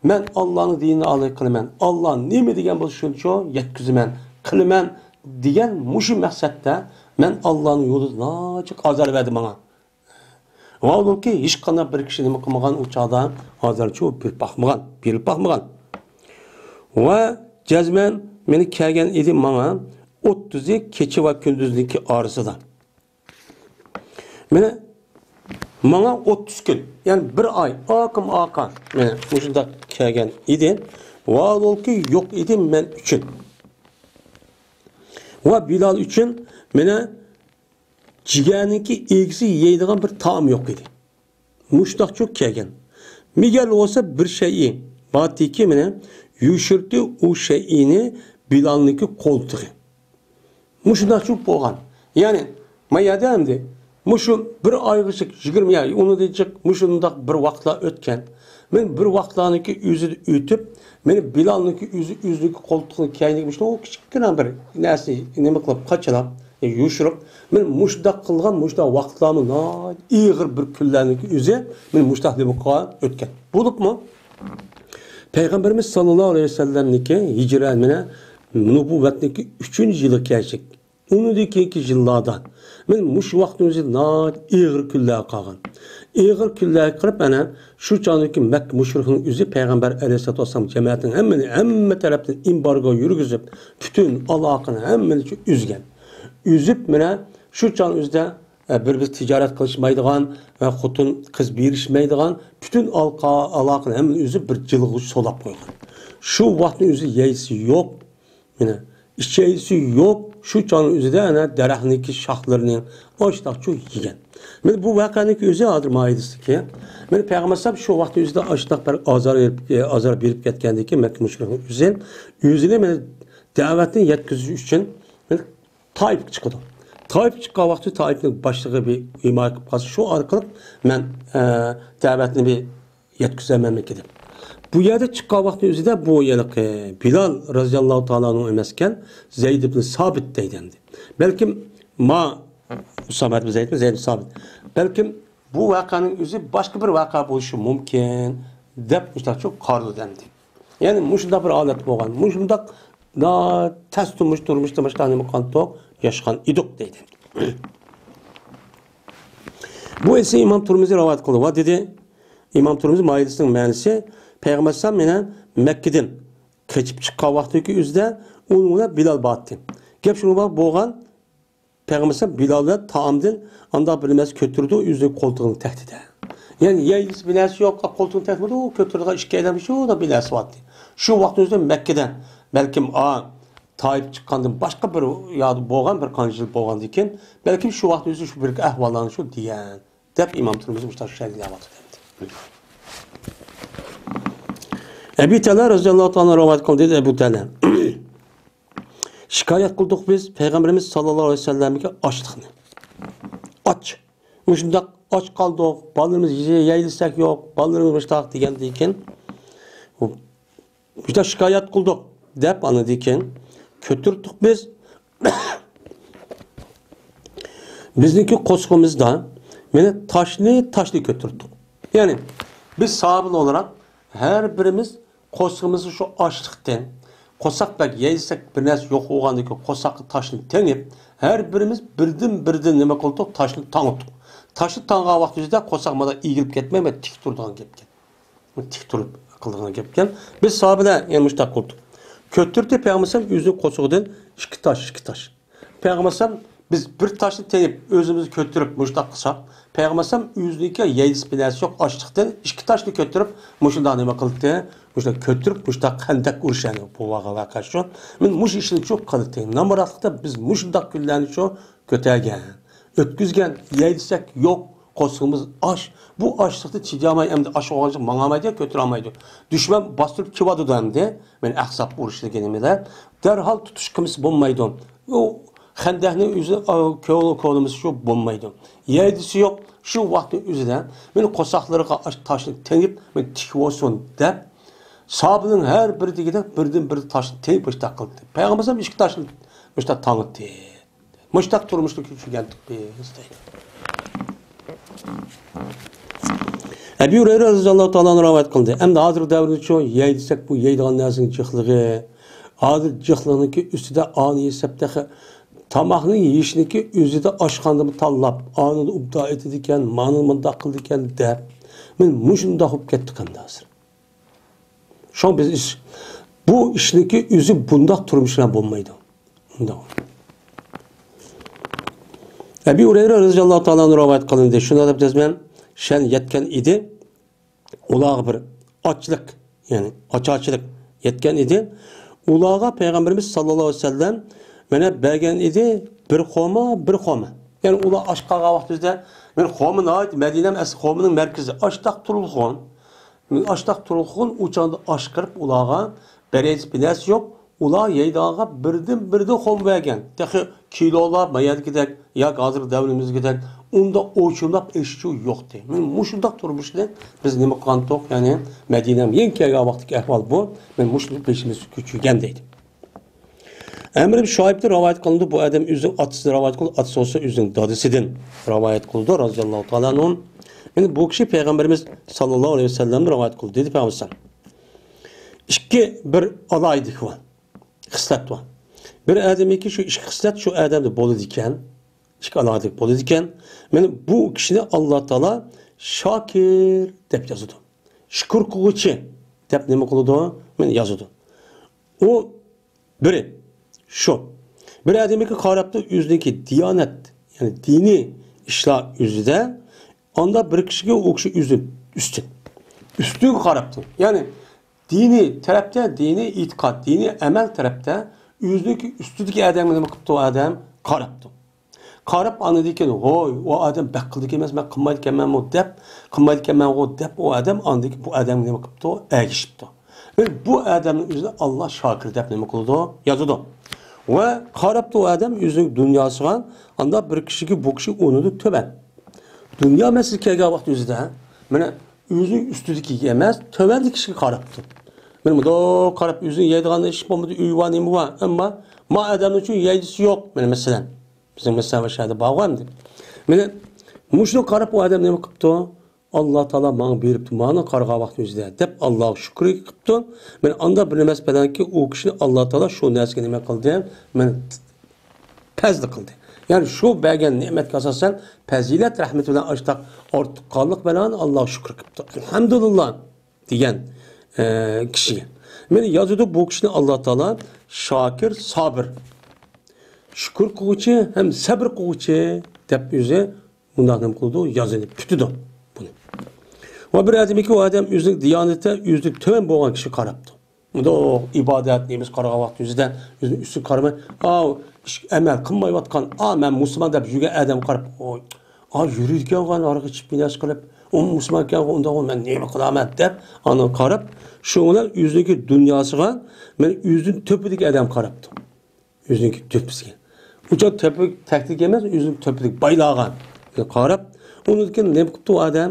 مەن ئاللانىڭ دىنىنى ئالىي قىلىمەن. ئاللا نېمە دېگەن بولسا شۇنچە يەتكۈزىمەن، قىلىمەن دېگەن مۇشۇ مەقسەتتە مەن ئاللانىڭ يولىدا ناچىق ئازار بەردى ماڭا. ۋاھالۇكى، ھېچقانداق بىر كىشى نېمە قىلمىغان، ئۇ چاغدا ھازىرچۇ بېرىپ باقمىغان، بېرىپ باقمىغان. ۋە جەزمەن مېنى كەلگەن ئىدى ماڭا ئوتتۇزى كېچە ۋە كۈندۈزنىڭكى ئارىسىدا. مېنى ماڭا ئوتتۇز كۈن، يەنى بىر ئاي، ئاقىم ئاقا، مېنى مۇشۇنداق كەلگەن ئىدى. ۋاھالۇكى، يوق ئىدى مەن ئۈچۈن. ۋە بىلال ئۈچۈن مېنى جىگەرنىڭكى ئىگىسى يەيدىغان بىر تائام يوق ئىدى. مۇشۇنداقچۇ كەلگەن. مىگەر بولسا بىر شەيئى بارتىكى مېنى يوشۇرتتى، ئۇ شەيئىنى بىلالنىڭكى قولتۇقى. مۇشۇنداقچۇ بولغان. يەنى ما يەردە ئەمدى مۇشۇ بىر ئايغىچە يىگىرمە يا ئۇنىدىن جىق مۇشۇنداق بىر ۋاقىتلار ئۆتكەن. مەن بىر ۋاقىتلارنىڭكى ئۆزىدە ئۆتۈپ، مېنى بىلالنىڭكى ئۆزى، ئۆزىنىڭكى قولتۇقىنىڭ كەينىگە مۇشۇنداق كىچىككىنە بىر نەرسە نېمە قىلىپ، قاچىلاپ، يوشۇرۇپ، مېنى مۇشۇنداق قىلغان، مۇشۇنداق ۋاقىتلارمۇ ناھايىتى ئېغىر بىر كۈنلەرنىڭكى ئۆزى مېنى مۇشۇنداق نېمە قىلغان ئۆتكەن. بولۇپمۇ پەيغەمبىرىمىز ساللاللاھۇ ئەلەيھى ۋەسەللەمنىڭكى ھىجرە، مانا نۇبۇۋۋەتنىڭكى ئۈچىنچى يىلى كەلچەك. ئۇنىڭدىن كېيىنكى يىللاردا مەن مۇشۇ ۋاقىتنىڭ ئۆزى ناھايىتى ئېغىر كۈنلەرگە قالغان. ئېغىر كۈنلەرگە قېلىپ، ئەنە شۇ چاغدىكى مەككە مۇشرىكىنىڭ ئۆزى پەيغەمبەر ئەلەيھىسسالاتۇ ۋەسسالام جەمەتىنىڭ ھەممىنى، ھەممە تەرەپتىن ئېمبارگو يۈرگۈزۈپ، پۈتۈن ئالاقىنى ھەممىنى ئۈزگەن. ئۈزۈپ، مانا شۇ چاغنىڭ ئۆزىدە، ئە، بىر-بىرسى تىجارەت قىلىشمايدىغان ۋە خوتۇن قىز بېرىشمەيدىغان، پۈتۈن ئالقا-، ئالاقىنى ھەممىنى ئۈزۈپ، بىر جىلغىچە سولاپ قويغان. شۇ ۋاقىتنىڭ ئۆزى يەيسى يوق، مانا ئىچەيسى يوق، شۇ چاغنىڭ ئۆزىدە ئەنە دەرەخنىڭكى شاخلىرىنى ئاشتاقچۇ يېگەن. مانا بۇ ۋەقەنىڭكى ئۆزى ھازىر ماھىيىتىدىكى. مانا پەيغەمبەر ئەلەيھىسسالام شۇ ۋاقىتنىڭ ئۆزىدە ئاشتاق بىر ئازار بېرىپ، ئازار بېرىپ كەتكەندىكى مەككە مۇشرىكىنىڭ ئۆزى، ئۆزىنى مانا دەۋەتنى يەتكۈزۈش ئۈچۈن مانا تائىپقا چىقىدۇ. تائىپقا چىققان ۋاقتى تائىپنىڭ باشلىقى بىر ھىمايە قىلىپ قالسا، شۇ ئارقىلىق مەن، ئە، دەۋەتنى بىر يەتكۈزەلمەملىكى دەپ. بۇ يەردە چىققان ۋاقىتنىڭ ئۆزىدە بۇ ھېلىقى بىلال رەزىياللاھۇ تائالا ئەنھۇ ئەمەسكەن، زەيد ئىبن سابىت دەيدۇ ئەمدى. بەلكىم ما ئۇسامە ئىبن زەيدمۇ، زەيد ئىبن سابىت. بەلكىم بۇ ۋەقەنىڭ ئۆزى باشقا بىر ۋەقە بولۇشى مۇمكىن دەپ مۇشۇنداق قارىلىدۇ ئەمدى. يەنى مۇشۇنداق بىر ھالەت بولغان، مۇشۇنداق نا-، تەس تۇرمۇش، تۇرمۇشتا مۇشۇنداق نېمە قىلغانتۇق، ياشىغان ئىدۇق دەيدۇ. بۇ ئېسى ئىمام تۇرمۇزى رىۋايەت قىلدى. ۋە دېدى، ئىمام تۇرمۇزى مايىلىسىنىڭ مەنىسى، پەيغەمبەر ئەلەيھىسسالام مېنى مەككىدىن قېچىپ چىققان ۋاقتىدىكى ئۆزىدە ئۇنىڭ بىلەل بارتى. گەپ شۇنىڭ بولغان، پەيغەمبەر ئەلەيھىسسالام بىلال بىلەن تائامدىن ئانداق بىر نەرسە كۆتۈرىدۇ، ئۆزىنىڭ قولتۇقىنىڭ تەكتىدە. يەنى يەيلىسى بىر نەرسە يوق، قولتۇقنىڭ تەكتىدە كۆتۈرىدىغان ئىككى ئادەم شۇ بىر نەرسە بارتى. شۇ ۋاقىتنىڭ ئۆزىدە مەككىدە بەلكىم ئا تائىپ چىققاندىن باشقا بىر يەردە بولغان بىر قانچە يىل بولغاندىن كېيىن، بەلكىم شۇ ۋاقىتنىڭ ئۆزىدە شۇ بىر ئەھۋاللارنى شۇ دېگەن دەپ ئىمام تۇرمۇزى مۇشۇنداق شەرھلەۋاتىدۇ. ئەبۇ تەلھە رەزىياللاھۇ تائالا رىۋايەت قىلدى، دېدى ئەبۇ تەلھە. شىكايەت قىلدۇق بىز پەيغەمبىرىمىز ساللاللاھۇ ئەلەيھى ۋەسەللەمگە ئاچلىقنى. ئاچ. مۇشۇنداق ئاچ قالدۇق، بالىلىرىمىز يەيلىسەك يوق، بالىلىرىمىز مۇشۇنداق دېگەندىن كېيىن، مۇشۇنداق شىكايەت قىلدۇق دەپ، ئاندىن كېيىن كۆتۈرتتۇق بىز. بىزنىڭكى قورسىقىمىزدا مانا تاشنى، تاشنى كۆتۈرتتۇق. يەنى بىز ساھابىلەر ئولاراق ھەر بىرىمىز قورسىقىمىزدا شۇ ئاچلىقتىن، قورساق بەك يەيسەك بىر نەرسە يوق بولغاندىن كېيىن قورساققا تاشنى تېڭىپ، ھەر بىرىمىز بىردىن بىردىن نېمە قىلدۇق؟ تاشنى تاڭىتتۇق. تاشنى تاڭغان ۋاقتىمىزدا قورساق مانا ئېگىلىپ كەتمەي، مانا تىك تۇرىدىغان گەپكەن. تىك تۇرۇپ قىلىدىغان گەپكەن. بىز ساھابىلەر يەنە مۇشۇنداق قىلدۇق. كۆتۈردى پەيغەمبەر ئۆزىنىڭ قورسىقىدىن ئىككى تاش، ئىككى تاش. پەيغەمبەر ئەلەيھىسسالام، بىز بىر تاشنى تېڭىپ، ئۆزىمىز كۆتۈرۈپ مۇشۇنداق قىلساق، پەيغەمبەر ئەلەيھىسسالام ئۆزىنىڭكى يەيلىسى بىر نەرسە يوق ئاچلىقتىن ئىككى تاشنى كۆتۈرۈپ، مۇشۇنداق نېمە قىلدى؟ مۇشۇنداق كۆتۈرۈپ، مۇشۇنداق خەندەق ئۇرۇش، يەنى بولغان ۋەقە شۇ. مەن مۇشۇ ئىشنى شۇ قىلدى. نامراتلىقتا بىز مۇشۇنداق كۈنلەرنى شۇ كۆتەرگەن، ئۆتكۈزگەن، يەيلىسەك يوق، قورسىقىمىز ئاچ. بۇ ئاچلىقتا چىدىيالماي، ئەمدى ئاچ بولغانچە ماڭالمايدۇ، كۆتۈرەلمەيدۇ. دۈشمەن باستۇرۇپ كېلىۋاتىدۇ ئەمدى. مەن ئەھزاب ئۇرۇشىدىكى نېمىدە دەرھال تۇتۇش قىلمىسا بولمايدۇ. ئۇ خەندەكنىڭ ئۆزى، ئا، كۆل-، كولىمىز شۇ بولمايدۇ. يەيلىسى يوق، شۇ ۋاقىتنىڭ ئۆزىدە مېنى قورساقلىرىغا ئاشۇ تاشنى تېڭىپ، مېنى تىك بولسۇن دەپ، ساھابىنىڭ ھەر بىرى دېگۈدەك بىردىن بىر تاشنى تېڭىپ مۇشۇنداق قىلدى. پەيغەمبەر ئەلەيھىسسالام ئىككى تاشنى مۇشۇنداق تاڭىتتى. مۇشۇنداق تۇرمۇشنى كۆچۈرگەنتۇق بىز دەيدۇ. ئەبۇ ھۇرەيرە رەزىياللاھۇ تائالا ئەنھۇ رىۋايەت قىلدى. ئەمدى ھازىرقى دەۋردىچۇ يەي دېسەك، بۇ يەيدىغان نەرسىنىڭ جىقلىقى. ھازىر جىقلىقنىڭكى ئۈستىدە ئانى يېسەپ تېخى تاماقنى يېيىشنىڭكى ئۆزىدە ئاشخانىدىمۇ تاللاپ، ئانىدا ئۇبدا ئېتىدىكەن، مانىدا مۇنداق قىلىدىكەن دەپ، مەن مۇشۇنداق بولۇپ كەتتۇق ئەمدى ھازىر. شۇڭا بىز ئىش، بۇ ئىشنىڭكى ئۆزى بۇنداق تۇرمۇش بىلەن بولمايدۇ. ئۇنداق. ئەبى ھۇرەيرە رەزىياللاھۇ تائالا ئەنھۇ رىۋايەت قىلىندى. شۇنداق دەپ جەزمەن شەن يەتكەن ئىدى. ئۇلارغا بىر ئاچلىق، يەنى ئاچارچىلىق يەتكەن ئىدى. ئۇلارغا پەيغەمبىرىمىز ساللاللاھۇ ئەلەيھى ۋەسەللەم مانا بەرگەن ئىدى، بىر خورما، بىر خورما. يەنى ئۇلار ئاچ قالغان ۋاقتىمىزدا، مانا خورما ناھايىتى مەدىنەم ئەسلى خورمىنىڭ مەركىزى. ئاشتاق تۇرۇلغان، ئاشتاق تۇرۇلغان ئۇ چاغدا ئاشقىرىپ ئۇلارغا بەرەيسى بىر نەرسە يوق. ئۇلار يەيدىغانغا بىردىن بىردىن خورما بەرگەن. تېخى كىلولار ما يەردىكىدەك ياكى ھازىرقى دەۋرىمىزدىكىدەك ئۇنداق ئوچۇملاپ ئېشىچۇ يوقتى. مانا مۇشۇنداق تۇرمۇشنى بىز نېمە قىلغانتۇق؟ يەنى مەدىنەم يېڭى كەلگەن ۋاقىتتىكى ئەھۋال بۇ. مانا مۇشۇنى بېشىمىز كۆچۈرگەن دەيدۇ. ئەمر ئىبن شۇئەيبتىن رىۋايەت قىلىنىدۇ. بۇ ئادەم ئۆزىنىڭ ئاتىسىدىن رىۋايەت قىلىدۇ. ئاتىسى بولسا ئۆزىنىڭ دادىسىدىن رىۋايەت قىلىدۇ، رازىياللاھۇ تائالا ئەنھۇ. يەنى بۇ كىشى پەيغەمبىرىمىز ساللاللاھۇ ئەلەيھى ۋەسەللەمدىن رىۋايەت قىلدى، دېدى پەيغەمبەر ئەلەيھىسسالام. ئىككى بىر ئالاھىدىلىك بار، خىسلەت بار. بىر ئادەمنىڭكى شۇ ئىككى خىسلەت شۇ ئادەمدە بولىدىكەن. ئىككى ئالاھىدىلىك بولىدىكەن. مانا بۇ كىشىنى ئاللا تائالا شاكىر دەپ يازىدۇ. شۈكۈر قىلغۇچى دەپ نېمە قىلىدۇ؟ مانا يازىدۇ. ئۇ بىرى شۇ. بىر ئادەمگە قاراپتۇ، ئۆزىنىڭكى دىيانەت، يەنى دىنىي ئىشلار يۈزىدە، ئاندا بىر كىشىگە ئۇ كىشى ئۆزى ئۈستۈن. ئۈستۈنگە قاراپتۇ. يەنى دىنىي تەرەپتە، دىنىي ئېتىقاد، دىنىي ئەمەل تەرەپتە ئۆزىنىڭكى ئۈستىدىكى ئادەمگە نېمە قىپتۇ؟ ئادەم قاراپتۇ. قاراپ، ئاندىن كېيىن، ھوي، ئۇ ئادەم بەك قىلىدىكەن ئەمەسمۇ، مەن قىلمايدىكەنمەنمۇ دەپ، قىلمايدىكەنمەنغۇ دەپ، ئۇ ئادەم ئاندىن كېيىن بۇ ئادەمگە نېمە قىپتۇ؟ ئەگىشىپتۇ. مانا بۇ ئادەمنىڭ ئۆزىنى ئاللا شاكىر دەپ نېمە قىلىدۇ؟ يازىدۇ. ۋە قاراپتۇ ئۇ ئادەم ئۆزىنىڭ دۇنياسىغا، ئاندا بىر كىشىگە بۇ كىشى ئۇنىڭدىن تۆۋەن. دۇنيا مەسىلىسى كەلگەن ۋاقىت ئۆزىدە، مانا ئۆزى ئۈستىدىكىگە ئەمەس، تۆۋەندىكى كىشىگە قاراپتۇ. مانا مۇنداق قاراپ، ئۆزىنىڭ يەيدىغان ئىش بولمىدى، ئۆيى بار، نېمە بار، ئەمما ما ئادەمنىڭ ئۈچۈن يەيدىسى يوق. مانا مەسىلەن، بىزنىڭ مەسىلەن شۇ يەردە بارغۇ ئەمدى. مانا مۇشۇنى قاراپ ئۇ ئادەم نېمە قىپتۇ؟ ئاللا تائالا ماڭا بېرىپتۇ، مانا قارىغان ۋاقتىم ئۆزىدە دەپ ئاللاغا شۈكرى قىپتۇ. مانا ئاندا بىر نېمە بىلەنكى ئۇ كىشىنى ئاللا تائالا شۇ نەرسىگە نېمە قىلدى؟ مانا پەزلى قىلدى. يەنى شۇ بەرگەن نېمەتكە ئاساسەن پەزىلەت رەھمىتى بىلەن ئاشتاق ئارتۇققانلىق بىلەن ئاللاغا شۈكرى قىپتۇ. ئەلھەمدۇلىللا دېگەن، ئە، كىشىگە. مانا يازىدۇ بۇ كىشىنى ئاللا تائالا شاكىر، سابىر. شۈكۈر قىلغۇچى ھەم سەبىر قىلغۇچى دەپ ئۆزى مۇنداق نېمە قىلىدۇ؟ يازىدۇ، پۈتىدۇ بۇنى. ۋە بىر ئادەمكى ئۇ ئادەم ئۆزىنىڭ دىيانىتى ئۆزىدىن تۆۋەن بولغان كىشىگە قاراپتۇ. مۇنداق ئىبادەت نېمىسى قارىغان ۋاقتى ئۆزىدە ئۆزىنىڭ ئۈستىگە قارىماي، ئاۋۇ ئىش، ئەمەل قىلمايۋاتقان، ئا، مەن مۇسۇلمان دەپ يۈرگەن ئادەمگە قاراپ، ئوي، ئا، يۈرىدىكەنغۇ، ھاراق ئىچىپ، بىر نەرسە قىلىپ، ئۇ مۇسۇلمانكەنغۇ، ئۇنداقغۇ، مەن نېمە قىلىمەن دەپ ئاندىن قاراپ، شۇ بىلەن ئۆزىنىڭكى دۇنياسىغا، مانا ئۆزىدىن تۆپىدىكى ئادەمگە قاراپتۇ. ئۆزىنىڭكى تۆپىسىگە. ئۇ چاغ تۆپە تەكتىدىكى ئەمەس، ئۆزىنىڭ تۆپىدىكى بايلارغا قاراپ، ئۇنىڭدىن كېيىن نېمە قىپتۇ ئۇ ئادەم؟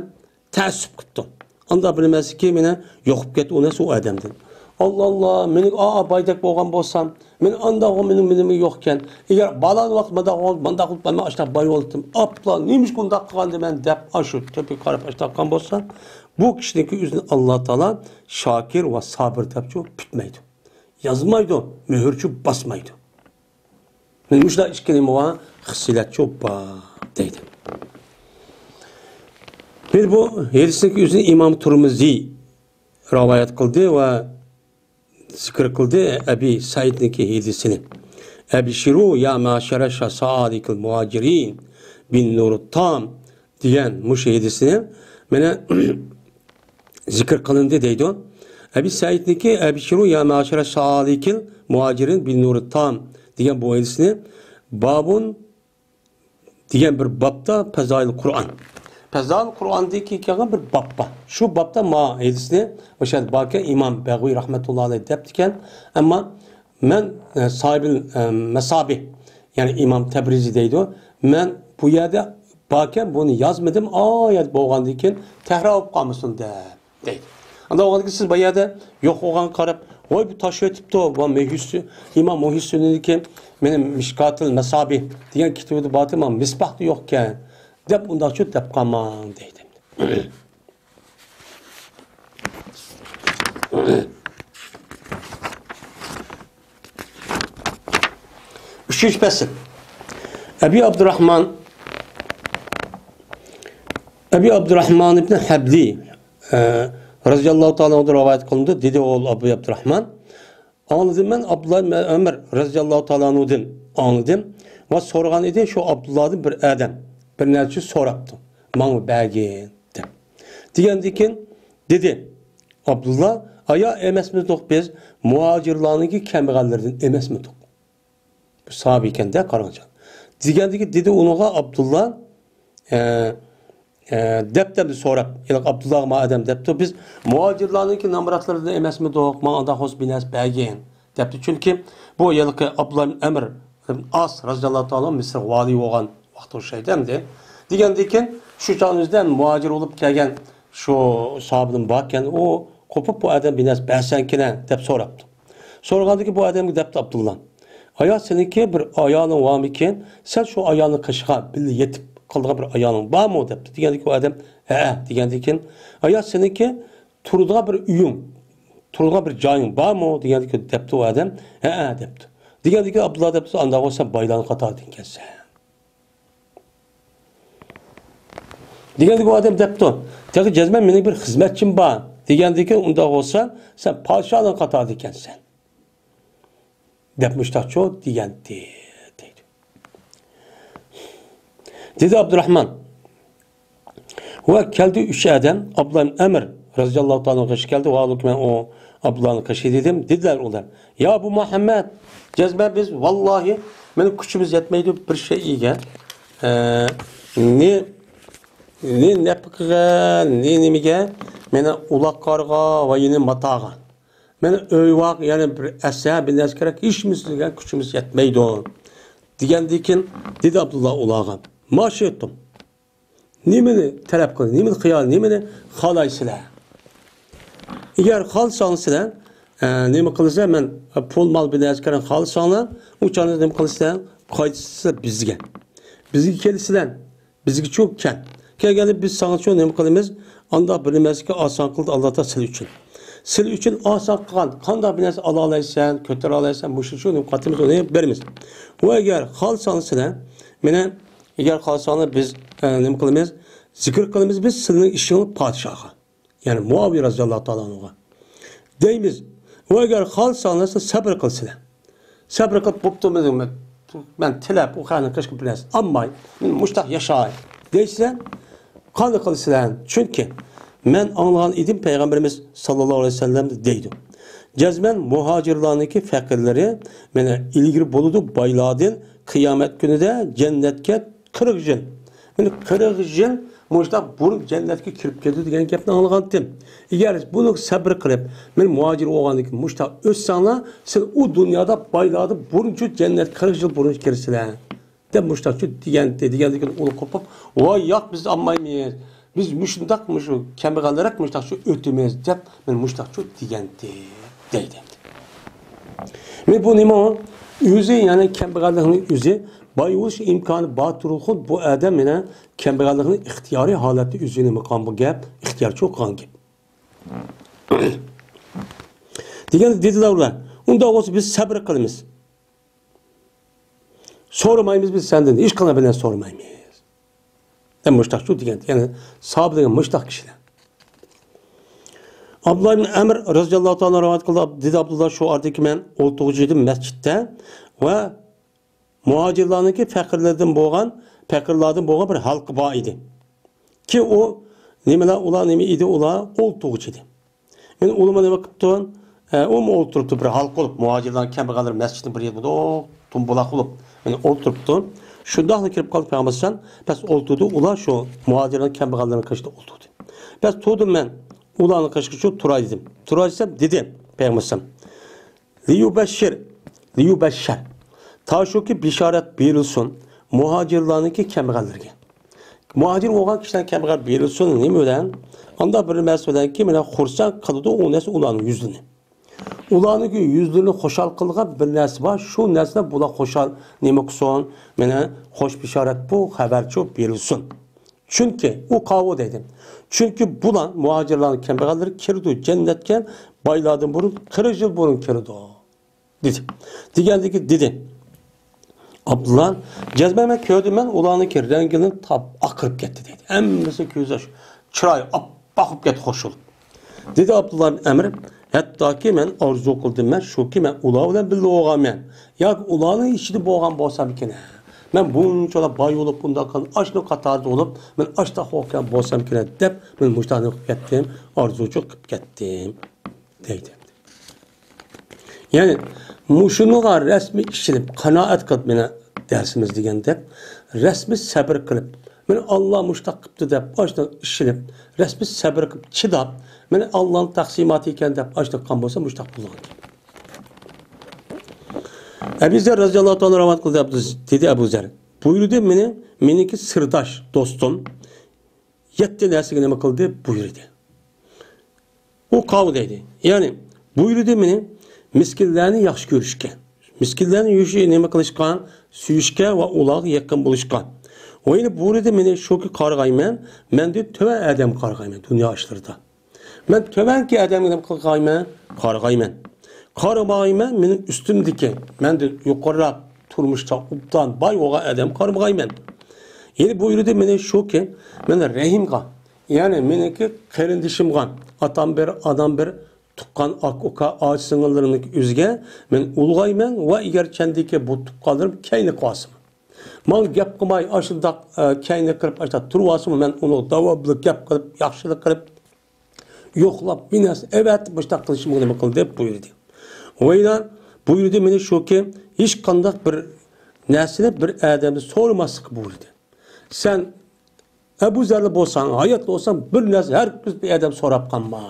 تەئەسسۇپ قىپتۇ. ئاندا بىر نېمىسىكى مانا يوقىپ كەتتى ئۇ نەرسە ئۇ ئادەمدىن. ئاللا، ئاللا، مېنىڭ ئا، ئا، بايدەك بولغان بولسام، مېنىڭ ئانداقغۇ مېنىڭ مېنىڭ يوقكەن. ئەگەر بالان ۋاقىت مانداق بولغان، مانداق قىلىپ مەن ئاشتاق باي بولاتتىم. ئاپلا، نېمىشقا ئۇنداق قىلغاندىمەن دەپ، ئاشۇ تۆپىگە قاراپ ئاشتاق قىلغان بولسا، بۇ كىشىنىڭكى ئۆزىنى ئاللا تائالا شاكىر ۋە سابىر دەپچۇ پۈتمەيدۇ. يازمايدۇ، مۆھۈرچۇ باسمايدۇ. مانا مۇشۇنداق ئىككى نېمە بار، خىسلەتچۇ بار دەيدۇ. بىر بۇ ھەدىسنىڭ ئۆزىنى ئىمام تۇرمۇزى رىۋايەت قىلدى ۋە زىكىر قىلدى ئەبى سەئىدنىڭكى ھەدىسىنى. ئەبشىرۇ يا مەشەرە سالىكىل مۇھاجىرىن بىن نۇرۇت تام دېگەن مۇشۇ ھەدىسنى مانا زىكىر قىلىندى دەيدۇ. ئەبى سەئىدنىكى «ئەبشىرۇ يا مەشەرە سالىكىل مۇھاجىرىن بىن نۇرى تام» دېگەن بۇ ھەدىسنى بابۇن دېگەن بىر بابتا پەزائىل قۇرئان. پەزائىل قۇرئاندىكى كەلگەن بىر باب بار. شۇ بابتا ما ھەدىسنى ئوشۇ يەردە باركەن ئىمام بەغۋى رەھمەتۇللا ئەلەيھ دەپتىكەن. ئەمما مەن، ئە، ساھىبىل، ئە، مەسابىھ، يەنى ئىمام تەبرىزى دەيدۇ. مەن بۇ يەردە باركەن بۇنى يازمىدىم، ئا يەردە بولغاندىن كېيىن تەھرار بولۇپ قالمىسۇن دەپ دەيدۇ. ئانداق بولغاندىن كېيىن سىز بۇ يەردە يوق بولغانغا قاراپ، ۋاي بۇ تاشىۋېتىپتۇ، بۇ مۇھىسسى-، ئىمام مۇھىسسىننىڭكى مېنىڭ مىشكاتىل مەسابىھ دېگەن كىتابىدا بارتى، مانا مىسباھتا يوقكەن دەپ ئۇنداقچۇ دەپ قالماڭ دەيدۇ. ئۈچىنچى پەسىل. ئەبى ئابدۇراھمان، ئەبى ئابدۇراھمان ئىبن ھەبلى، ئە، رەزىياللاھۇ تائالا ئەنھۇدىن رىۋايەت قىلىندى. دېدى ئوغلى ئەبى ئابدۇراھمان، ئاڭلىدىم مەن ئابدۇللا ئىبن ئەمر رەزىياللاھۇ تائالا ئەنھۇدىن ئاڭلىدىم ۋە سورىغان ئىدى شۇ ئابدۇللادىن بىر ئادەم بىر نەرسە سوراپتۇ، ماڭا بەرگىن دەپ. دېگەندىن كېيىن دېدى ئابدۇللا، ئايا ئەمەسمىدۇق بىز مۇھاجىرلارنىڭكى كەمبەغەللىرىدىن ئەمەسمىدۇق؟ بۇ ساھابە ئىكەن-دە، قاراڭچۇ. دېگەندىكىن دېدى ئۇنىڭغا ئابدۇللا، ئە، ئە، دەپ دەمدى سوراپ، ھېلىقى ئابدۇللاغا ما ئادەم دەپتۇ، بىز مۇھاجىرلارنىڭكى نامراتلىرىدىن ئەمەسمىدۇق، ماڭا ئانداق بولسا بىر نەرسە بەرگىن دەپتۇ. چۈنكى بۇ ھېلىقى ئابدۇللا ئىبن ئەمر ئىبن ئاس رەزىياللاھۇ تائالا مىسىرغا ۋالىي بولغان ۋاقتى ئوخشايدۇ ئەمدى. دېگەندىكىن شۇ چاغنىڭ ئۆزىدە مۇھاجىر بولۇپ كەلگەن شۇ ساھابىدىن باركەن، ئۇ قوپۇپ بۇ ئادەم بىر نەرسە بەرسەڭكىنە دەپ سوراپتۇ. سورىغاندىكىن بۇ ئادەمگە دەپتۇ ئابدۇللا، ئايا سېنىڭكى بىر ئايالىڭ بارمىكىن؟ سەن شۇ ئايالنىڭ قېشىغا بىللە يېتىپ قالىدىغان بىر ئايالىڭ بارمۇ دەپتۇ. دېگەندىكىن ئۇ ئادەم، ھەئە دېگەندىكىن، ئايا سېنىڭكى تۇرىدىغان بىر ئۆيۈڭ، تۇرىدىغان بىر جايىڭ بارمۇ دېگەندىكىن دەپتۇ ئۇ ئادەم، ھەئە دەپتۇ. دېگەندىكىن ئابدۇللا دەپتۇ، ئانداق بولسا بايلارنىڭ قاتارىدا ئىكەنسەن. دېگەندىكىن ئۇ ئادەم دەپتۇ، تېخى جەزمەن مېنىڭ بىر خىزمەتچىم بار. دېگەندىكىن ئۇنداق بولسا سەن پادىشاھنىڭ قاتارىدا ئىكەنسەن دەپ مۇشتاقچۇ دېگەنتى دەيدۇ. دېدى ئابدۇراھمان. ۋە كەلدى ئۈچ ئادەم، ئابدۇللا ئەمر رەزىياللاھۇ تائالا قېشىغا كەلدى. ۋاھالىكى مەن ئۇ ئابدۇللانىڭ قېشىغا دېدىم. دېدىلەر ئۇلار، يا ئەبۇ مۇھەممەد، جەزمەن بىز، ۋاللاھى، مېنىڭ كۈچىمىز يەتمەيدۇ بىر شەيئىگە. ئە، نى، نى نەپىقىگە، نى نېمىگە، مېنىڭ ئۇلاققارغا ۋە يەنە ماتاغا. مېنىڭ ئۆي ۋاق، يەنە بىر ئەسە، بىر نەرسە كېرەك، ھېچ نېمىسىگە كۈچىمىز يەتمەيدۇ. دېگەندىكىن دېدى ئابدۇللا ئۇلارغا، ما شىئتۇم. نېمىنى تەلەپ قىلىسىلەر؟ نېمىنى خىيال، نېمىنى خالايسىلەر؟ ئەگەر خالىساڭلار سىلەر، ئە، نېمە قىلىسىلەر؟ مەن، ئە، پۇل، مال، بىر نەرسە كەرەك خالىساڭلار، ئۇ چاغدا نېمە قىلىسىلەر؟ قايتىسىلەر بىزگە. بىزگە كېلىسىلەر. بىزگىچۇ كەل. كەلگەندە بىز ساڭىچۇ نېمە قىلىمىز؟ ئانداق بىر نېمە ئىكەن، ئاسان قىلدى ئاللا تائالا سىلەر ئۈچۈن. سىلەر ئۈچۈن ئاسان قىلغان، قانداق بىر نەرسە ئالالايسەن، كۆتۈرەلەيسەن، مۇشۇ شۇ نېمە قاتىمىز ئۇنى بېرىمىز. ۋە ئەگەر خالىساڭلار سىلەر، مېنى، ئەگەر خالىساڭلار بىز، ئە، نېمە قىلىمىز؟ زىكىر قىلىمىز بىز سىلەرنىڭ ئىشىڭلار پادىشاھقا. يەنى مۇئاۋىيە رەزىياللاھۇ تائالا ئەنھۇغا. دەيمىز، ۋە ئەگەر خالىساڭلار سىلەر سەبر قىلسىلەر. سەبر قىلىپ بوپتۇ، مەن، مەن تىلەپ، ئۇ خەقنىڭ قېشىغا بىر نەرسە ئالماي، مەن مۇشتاق ياشاي دەيسىلەر، قانداق قىلىسىلەر؟ چۈنكى مەن ئاڭلىغان ئىدىم پەيغەمبىرىمىز ساللاللاھۇ ئەلەيھى ۋەسەللەم دەيدۇ. جەزمەن مۇھاجىرلارنىڭكى پەقىرلىرى مانا ئىلگىرى بولىدۇ بايلاردىن، قىيامەت كۈنىدە جەننەتكە قىرىق يىل. مانا قىرىق يىل مۇشتاق بۇرۇن جەننەتكە كىرىپ كەلدى دېگەن گەپنى ئاڭلىغانتىم. ئەگەر بۇنى سەبر قىلىپ، مەن مۇھاجىر بولغاندىن كېيىن مۇشتاق ئۆتسەڭلار، سىلەر ئۇ دۇنيادا بايلاردىن بۇرۇنچۇ جەننەتكە قىرىق يىل بۇرۇن كىرىسىلەر، دەپ مۇشتاقچۇ دېگەنتى. دېگەندىن كېيىن ئۇلار قوپۇپ، ۋاي ياق، بىز ئالمايمىز. بىز مۇشۇنداق، مۇشۇ كەمبەغەلرەك مۇشتاقچۇ ئۆتىمىز، دەپ مانا مۇشتاقچۇ دېگەنتى، دەيدۇ. مانا بۇ نېمە ئۇ؟ ئۆزى، يەنى كەمبەغەللىكنىڭ ئۆزى، باي بولۇش ئىمكانى بار تۇرۇلغۇن بۇ ئادەم يەنە كەمبەغەللىكنى ئىختىيارىي ھالەتتە ئۆزى نېمە قىلغان بۇ گەپ، ئىختىيارچۇ قىلغان گەپ. دېگەن دېدىلەر ئۇلار، ئۇنداق بولسا بىز سەبر قىلىمىز. سورىمايمىز بىز سەندىن، ھېچقانداق بىر نەرسە سورىمايمىز. دەپ مۇشتاقچۇ دېگەن، يەنى ساھابە دېگەن مۇشتاق كىشىلەر. ئابدۇللا ئىبن ئەمر رەزىياللاھۇ تائالا رىۋايەت قىلدى، دېدى ئابدۇللا، شۇ ئارىدىكى مەن ئولتۇرغۇچى ئىدىم مەسچىتتە ۋە مۇھاجىرلارنىڭكى پەقىرلەردىن بولغان، پەقىرلاردىن بولغان بىر ھالقا بار ئىدى. كى ئۇ نېمىلەر، ئۇلار نېمە ئىدى، ئۇلار ئولتۇرغۇچى ئىدى. مانا ئۇلىمۇ نېمە قىپتۇ؟ ئە، ئۇمۇ ئولتۇرۇپتۇ، بىر ھالقا بولۇپ، مۇھاجىرلار، كەمبەغەللەر مەسچىتنىڭ بىر يېرىدە مۇنداق تومبۇلاق بولۇپ، مانا ئولتۇرۇپتۇ. شۇنداقلا كىرىپ قالدى پەيغەمبەر ئەلەيھىسسالام. بەس ئولتۇردى، ئۇلار شۇ مۇھاجىرلار، كەمبەغەللەرنىڭ قېشىدا ئولتۇردى. بەس تۇردۇم مەن، ئۇلارنىڭ قېشىغا شۇ تۇراي دېدىم. تۇراي دېسەم، دېدى پەيغەمبەر ئەلەيھىسسالام، لىيۇبەششىر، لىيۇبەششەر. تاشۇكى بېشارەت بېرىلسۇن مۇھاجىرلارنىڭكى كەمبەغەللىرىگە. مۇھاجىر بولغان كىشىلەر كەمبەغەل بېرىلسۇن نېمە بىلەن؟ ئانداق بىر نەرسە بىلەنكى، مانا خۇرسەن قىلىدۇ ئۇ نەرسە ئۇلارنىڭ يۈزلىرىنى. ئۇلارنىڭكى يۈزلىرىنى خۇشال قىلىدىغان بىر نەرسە بار، شۇ نەرسە بىلەن بۇلار خۇشال نېمە قىلسۇن؟ مانا خوش بېشارەت بۇ، خەۋەرچۇ بېرىلسۇن. چۈنكى ئۇ قاۋۇ دەيدۇ. چۈنكى بۇلار مۇھاجىرلارنىڭ كەمبەغەللىرى كىرىدۇ جەننەتكە بايلاردىن بۇرۇن، قىرىق يىل بۇرۇن كىرىدۇ. دېدى. دېگەندىكى دېدى. ئابدۇللا، جەزمەن مەن كۆردۈم، مەن ئۇلارنىڭكى رەڭگىنى تاپ ئاقىرىپ كەتتى دەيدۇ. ھەممىسى كۆز ياش، چىرايى ئاپئاق بولۇپ كەتتى، خوش بولۇپ. دېدى ئابدۇللا ئىبن ئەمر، ھەتتاكى مەن ئارزۇ قىلدىم، مەن شۇكى مەن ئۇلار بىلەن بىللە بولغانمەن. ياكى ئۇلارنىڭ ئىچىدە بولغان بولسامكىن. مەن بۇنچىلا باي بولۇپ، بۇنداق قىلىپ، ئاشۇنىڭ قاتارىدا بولۇپ، مەن ئاشۇنداق بولغان بولسامكىن دەپ، مەن مۇشۇنداق قىلىپ كەتتىم، ئارزۇچۇ قىلىپ كەتتىم، دەيدۇ. يەنى مۇشۇنىڭغا رەسمىي ئىشىنىپ، قانائەت قىلىپ، مانا دەرسىمىز دېگەندەك، رەسمىي سەبرى قىلىپ، مانا ئاللا مۇشۇنداق قىپتۇ دەپ، ئاشۇنداق ئىشىنىپ، رەسمىي سەبرى قىلىپ، چىداپ، مانا ئاللانىڭ تەقسىماتى ئىكەن دەپ، ئاشۇنداق قىلغان بولسا، مۇشۇنداق بولغان. ئەبۇ زەر رەزىياللاھۇ تائالا رىۋايەت قىلدى، دېدى ئەبۇ زەر. بۇيرۇدى مېنى، مېنىڭكى سىرداش دوستۇم يەتتە نەرسىگە نېمە قىلدى؟ بۇيرۇدى. ئۇ قاۋۇ دەيدۇ. يەنى بۇيرۇدى مېنى مىسكىنلەرنى ياخشى كۆرۈشكە، مىسكىنلەرنى يۈشى نېمە قىلىشقا، سۆيۈشكە ۋە ئۇلارغا يېقىن بولۇشقا. ۋە يەنە بۇيرۇدى مېنى شۇكى قارىغايمەن، مەندىن تۆۋەن ئادەمگە قارىغايمەن دۇنيا ئىشلىرىدا. مەن تۆۋەنكى ئادەمگە نېمە قىلغايمەن؟ قارىغايمەن. قارىمايمەن، مېنىڭ ئۈستۈمدىكى، مەندىن يۇقىرىراق تۇرمۇشتا ئوبدان باي بولغان ئادەمگە قارىمىغايمەن. يەنە بۇيرۇدى مېنى شۇكى، مەن رەھىمغا، يەنى مېنىڭكى قېرىندىشىمغا، ئاتام بىر، ئانام بىر، تۇغقان ئاكا، ئۇكا، ئاچا سىڭىللىرىمنىڭكى ئۆزىگە مەن ئۇلغايمەن ۋە ئەگەر چەندىكى بۇ تۇغقانلىرىم كەينى قىلىۋالسىمۇ، ماڭا گەپ قىلماي، ئاشۇنداق، ئە، كەينى قىلىپ، ئاشۇنداق تۇرۇۋالسىمۇ، مەن ئۇنىڭغا داۋاملىق گەپ قىلىپ، ياخشىلىق قىلىپ، يوقلاپ، بىر نەرسە ئەۋەتىپ، مۇشۇنداق قىلىشىمغا نېمە قىل دەپ بۇيرۇدى. ۋەيلا بۇيرۇدى مېنى شۇكى، ھېچقانداق بىر نەرسىنى بىر ئادەمدىن سورىماسلىققا بۇيرۇدى. سەن ئەبۇ زەرلا بولساڭ، ھاياتلا بولساڭ، بىر نەرسە ھەرگىز بىر ئادەم سوراپ قالما،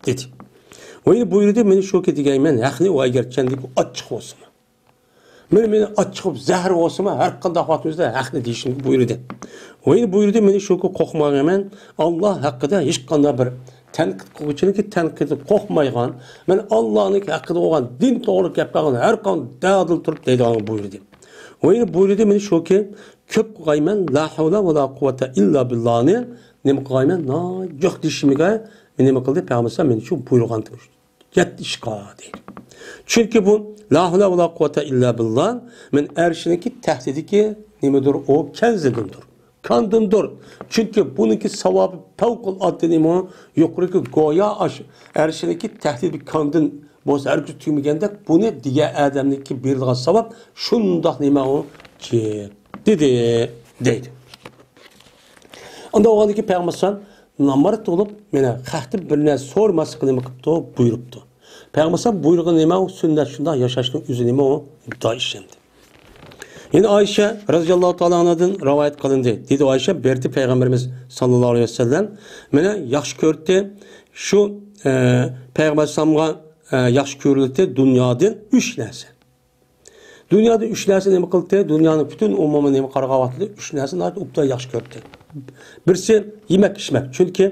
دېدى. ۋەيلا بۇيرۇدى مېنى شۇكى دېگەيمەن، ھەقنى ۋە ئەگەر چەندىكى ئاچچىق بولسىمۇ. مېنى، مېنى ئاچچىقىم زەھەر بولسىمۇ، ھەر قانداق ۋاقتىمىزدا ھەقنى دېيىشىمگە بۇيرۇدى. ۋە يەنە بۇيرۇدى، مېنى شۇكى قورقمايمەن، ئاللا ھەققىدە ھېچقانداق بىر تەنقىد قىلغۇچىنىڭكى تەنقىدىدىن قورقمايدىغان، مەن ئاللانىڭ ھەققىدە بولغان دىن توغرىلىق گەپ قىلغان ھەر قانداق دەلىل تۇرۇپ دەيدىغانغا بۇيرۇدى. ۋە يەنە بۇيرۇدى، مېنى شۇكى، كۆپ قىلغايمەن، لا ھەۋلە ۋە لا قۇۋۋەتە ئىللا بىللانى نېمە قىلغايمەن، ناجىق دېيىشىمگە نېمە قىلدى؟ پەيغەمبەر ئەلەيھىسسالام مېنى شۇ بۇيرۇغان. يەتتە ئىشقا دەيدۇ. چۈنكى بۇ لا ھەۋلە ۋە لا قۇۋۋەتە ئىللا بىللا، مەن ئەرشنىڭكى تەھتىدىكى نېمىدۇر، ئۇ كەنزىدىندۇر، كاندىندۇر. چۈنكى بۇنىڭكى ساۋابى پەۋقۇلئاددە نېمە، يۇقىرىقى گويا ئاش-، ئەرشنىڭكى تەھتىدىكى كاندىن بولسا ھەرگىز تۈگىمىگەندەك، بۇنى دېگەن ئادەمنىڭكى بېرىدىغان ساۋاب شۇنداق نېمە ئۇ جىق دېدى، دەيدۇ. ئاندا بولغاندىكىن پەيغەمبەر ئەلەيھىسسالام نامرات بولۇپ، مانا خەقتىن بىر نەرسە سورىماسلىققا نېمە قىپتۇ؟ بۇيرۇپتۇ. پەيغەمبەر ئەلەيھىسسالام بۇيرۇغىنى نېمە؟ ئۇ سۈننەت شۇنداق ياشاشنىڭ ئۆزى نېمە؟ ئۇ مۇددىئا ئىشەندى. يەنە ئائىشە رەزىياللاھۇ تائالا ئانھادىن رىۋايەت قىلىندى. دېدى ئائىشە، بېرىپتۇ پەيغەمبىرىمىز ساللاللاھۇ ئەلەيھى ۋەسەللەم مېنى ياخشى كۆردى. شۇ، ئە، پەيغەمبەر ئەلەيھىسسالامغا، ئە، ياخشى كۆرۈلدى دۇنيادىن ئۈچ نەرسە. دۇنيادا ئۈچ نەرسە نېمە قىلدى؟ دۇنيانىڭ پۈتۈن ئومۇمى نېمە قارىغان ۋاقتىدا ئۈچ نەرسە ناھايىتى ئوبدان ياخشى كۆردى. بىرسى يېمەك ئىچمەك. چۈنكى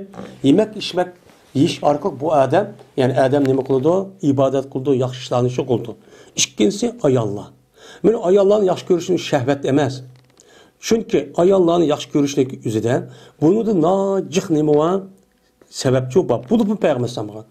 يېمەك ئىچمەك، يېيىش ئارقىلىق بۇ ئادەم، يەنى ئادەم نېمە قىلىدۇ؟ ئىبادەت قىلىدۇ، ياخشى ئىشلارنى شۇ قىلىدۇ. ئىككىنچىسى ئاياللار. مانا ئاياللارنى ياخشى كۆرۈشنى شەھۋەت ئەمەس. چۈنكى ئاياللارنى ياخشى كۆرۈشنىڭ ئۆزىدە بۇنىڭدا ناجىق نېمە بار؟ سەۋەبچۇ بار. بولۇپمۇ پەيغەمبەر ئەلەيھىسسالامغا.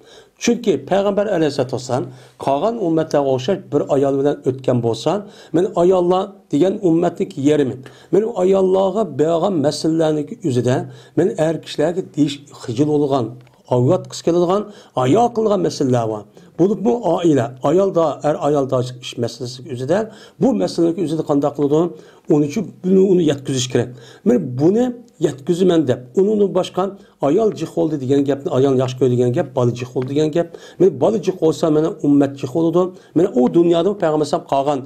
چۈنكى پەيغەمبەر ئەلەيھىسسالاتۇ ۋەسسالام قالغان ئۈممەتلەرگە ئوخشاش بىر ئايال بىلەن ئۆتكەن بولسا، مەن ئاياللار دېگەن ئۈممەتنىڭكى يېرىمى. مەن ئاياللارغا بەرگەن مەسىلىلەرنىڭكى ئۆزىدە مەن ئەر كىشىلەرگە دېيىش خىجىل بولىدىغان، ئاۋۇياتقۇسى كېلىدىغان، ھايا قىلىدىغان مەسىلىلەر بار. بولۇپمۇ ئائىلە، ئايالدا، ئەر ئايالدا ئىش مەسىلىسى ئۆزىدە، بۇ مەسىلىنىڭكى ئۆزىدە قانداق قىلىدۇ؟ ئۇنى ئۈچۈن بۇنى، ئۇنى يەتكۈزۈش كېرەك. مەن بۇنى يەتكۈزىمەن دەپ، ئۇنىڭدىن باشقا ئايال جىق بولدى دېگەن گەپنى، ئايالنى ياخشى كۆردى دېگەن گەپ، بالا جىق بولدى دېگەن گەپ. مانا بالا جىق بولسا، مانا ئۈممەت جىق بولىدۇ. مانا ئۇ دۇنيادا پەيغەمبەر ئەلەيھىسسالام قالغان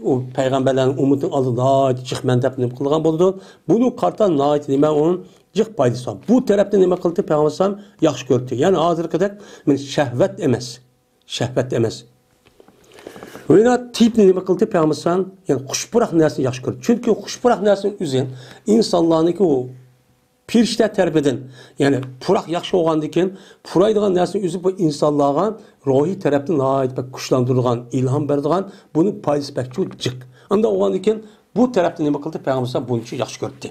ئۇ پەيغەمبەرلەرنىڭ ئۈممىتىنىڭ ئالدىدا ناھايىتى جىق مەن دەپ نېمە قىلغان بولىدۇ. بۇنى قارىتا ناھايىتى نېمە ئۇ جىق پايدىسى بار. بۇ تەرەپنى نېمە قىلدى؟ پەيغەمبەر ئەلەيھىسسالام ياخشى كۆردى. يەنى ھازىرقىدەك مانا شەھۋەت ئەمەس. شەھۋەت ئەمەس. ۋە يەنە تىيىپنى نېمە قىلدى؟ پەيغەمبەر ئەلەيھىسسالام يەنى خۇش پۇراق نەرسىنى ياخشى كۆردى. چۈنكى خۇش پۇراق نەرسىنىڭ ئۆزى ئىنسانلارنىڭكى ئۇ پىرىشتە تەرىپىدىن، يەنى پۇراق ياخشى بولغاندىن كېيىن، پۇرايدىغان نەرسىنىڭ ئۆزى بۇ ئىنسانلارغا روھىي تەرەپتىن ناھايىتى بەك كۈچلەندۈرىدىغان، ئىلھام بېرىدىغان، بۇنىڭ پايدىسى بەك جىق. ئانداق بولغاندىن كېيىن، بۇ تەرەپتىن نېمە قىلدى؟ پەيغەمبەر ئەلەيھىسسالام بۇنى ياخشى كۆردى.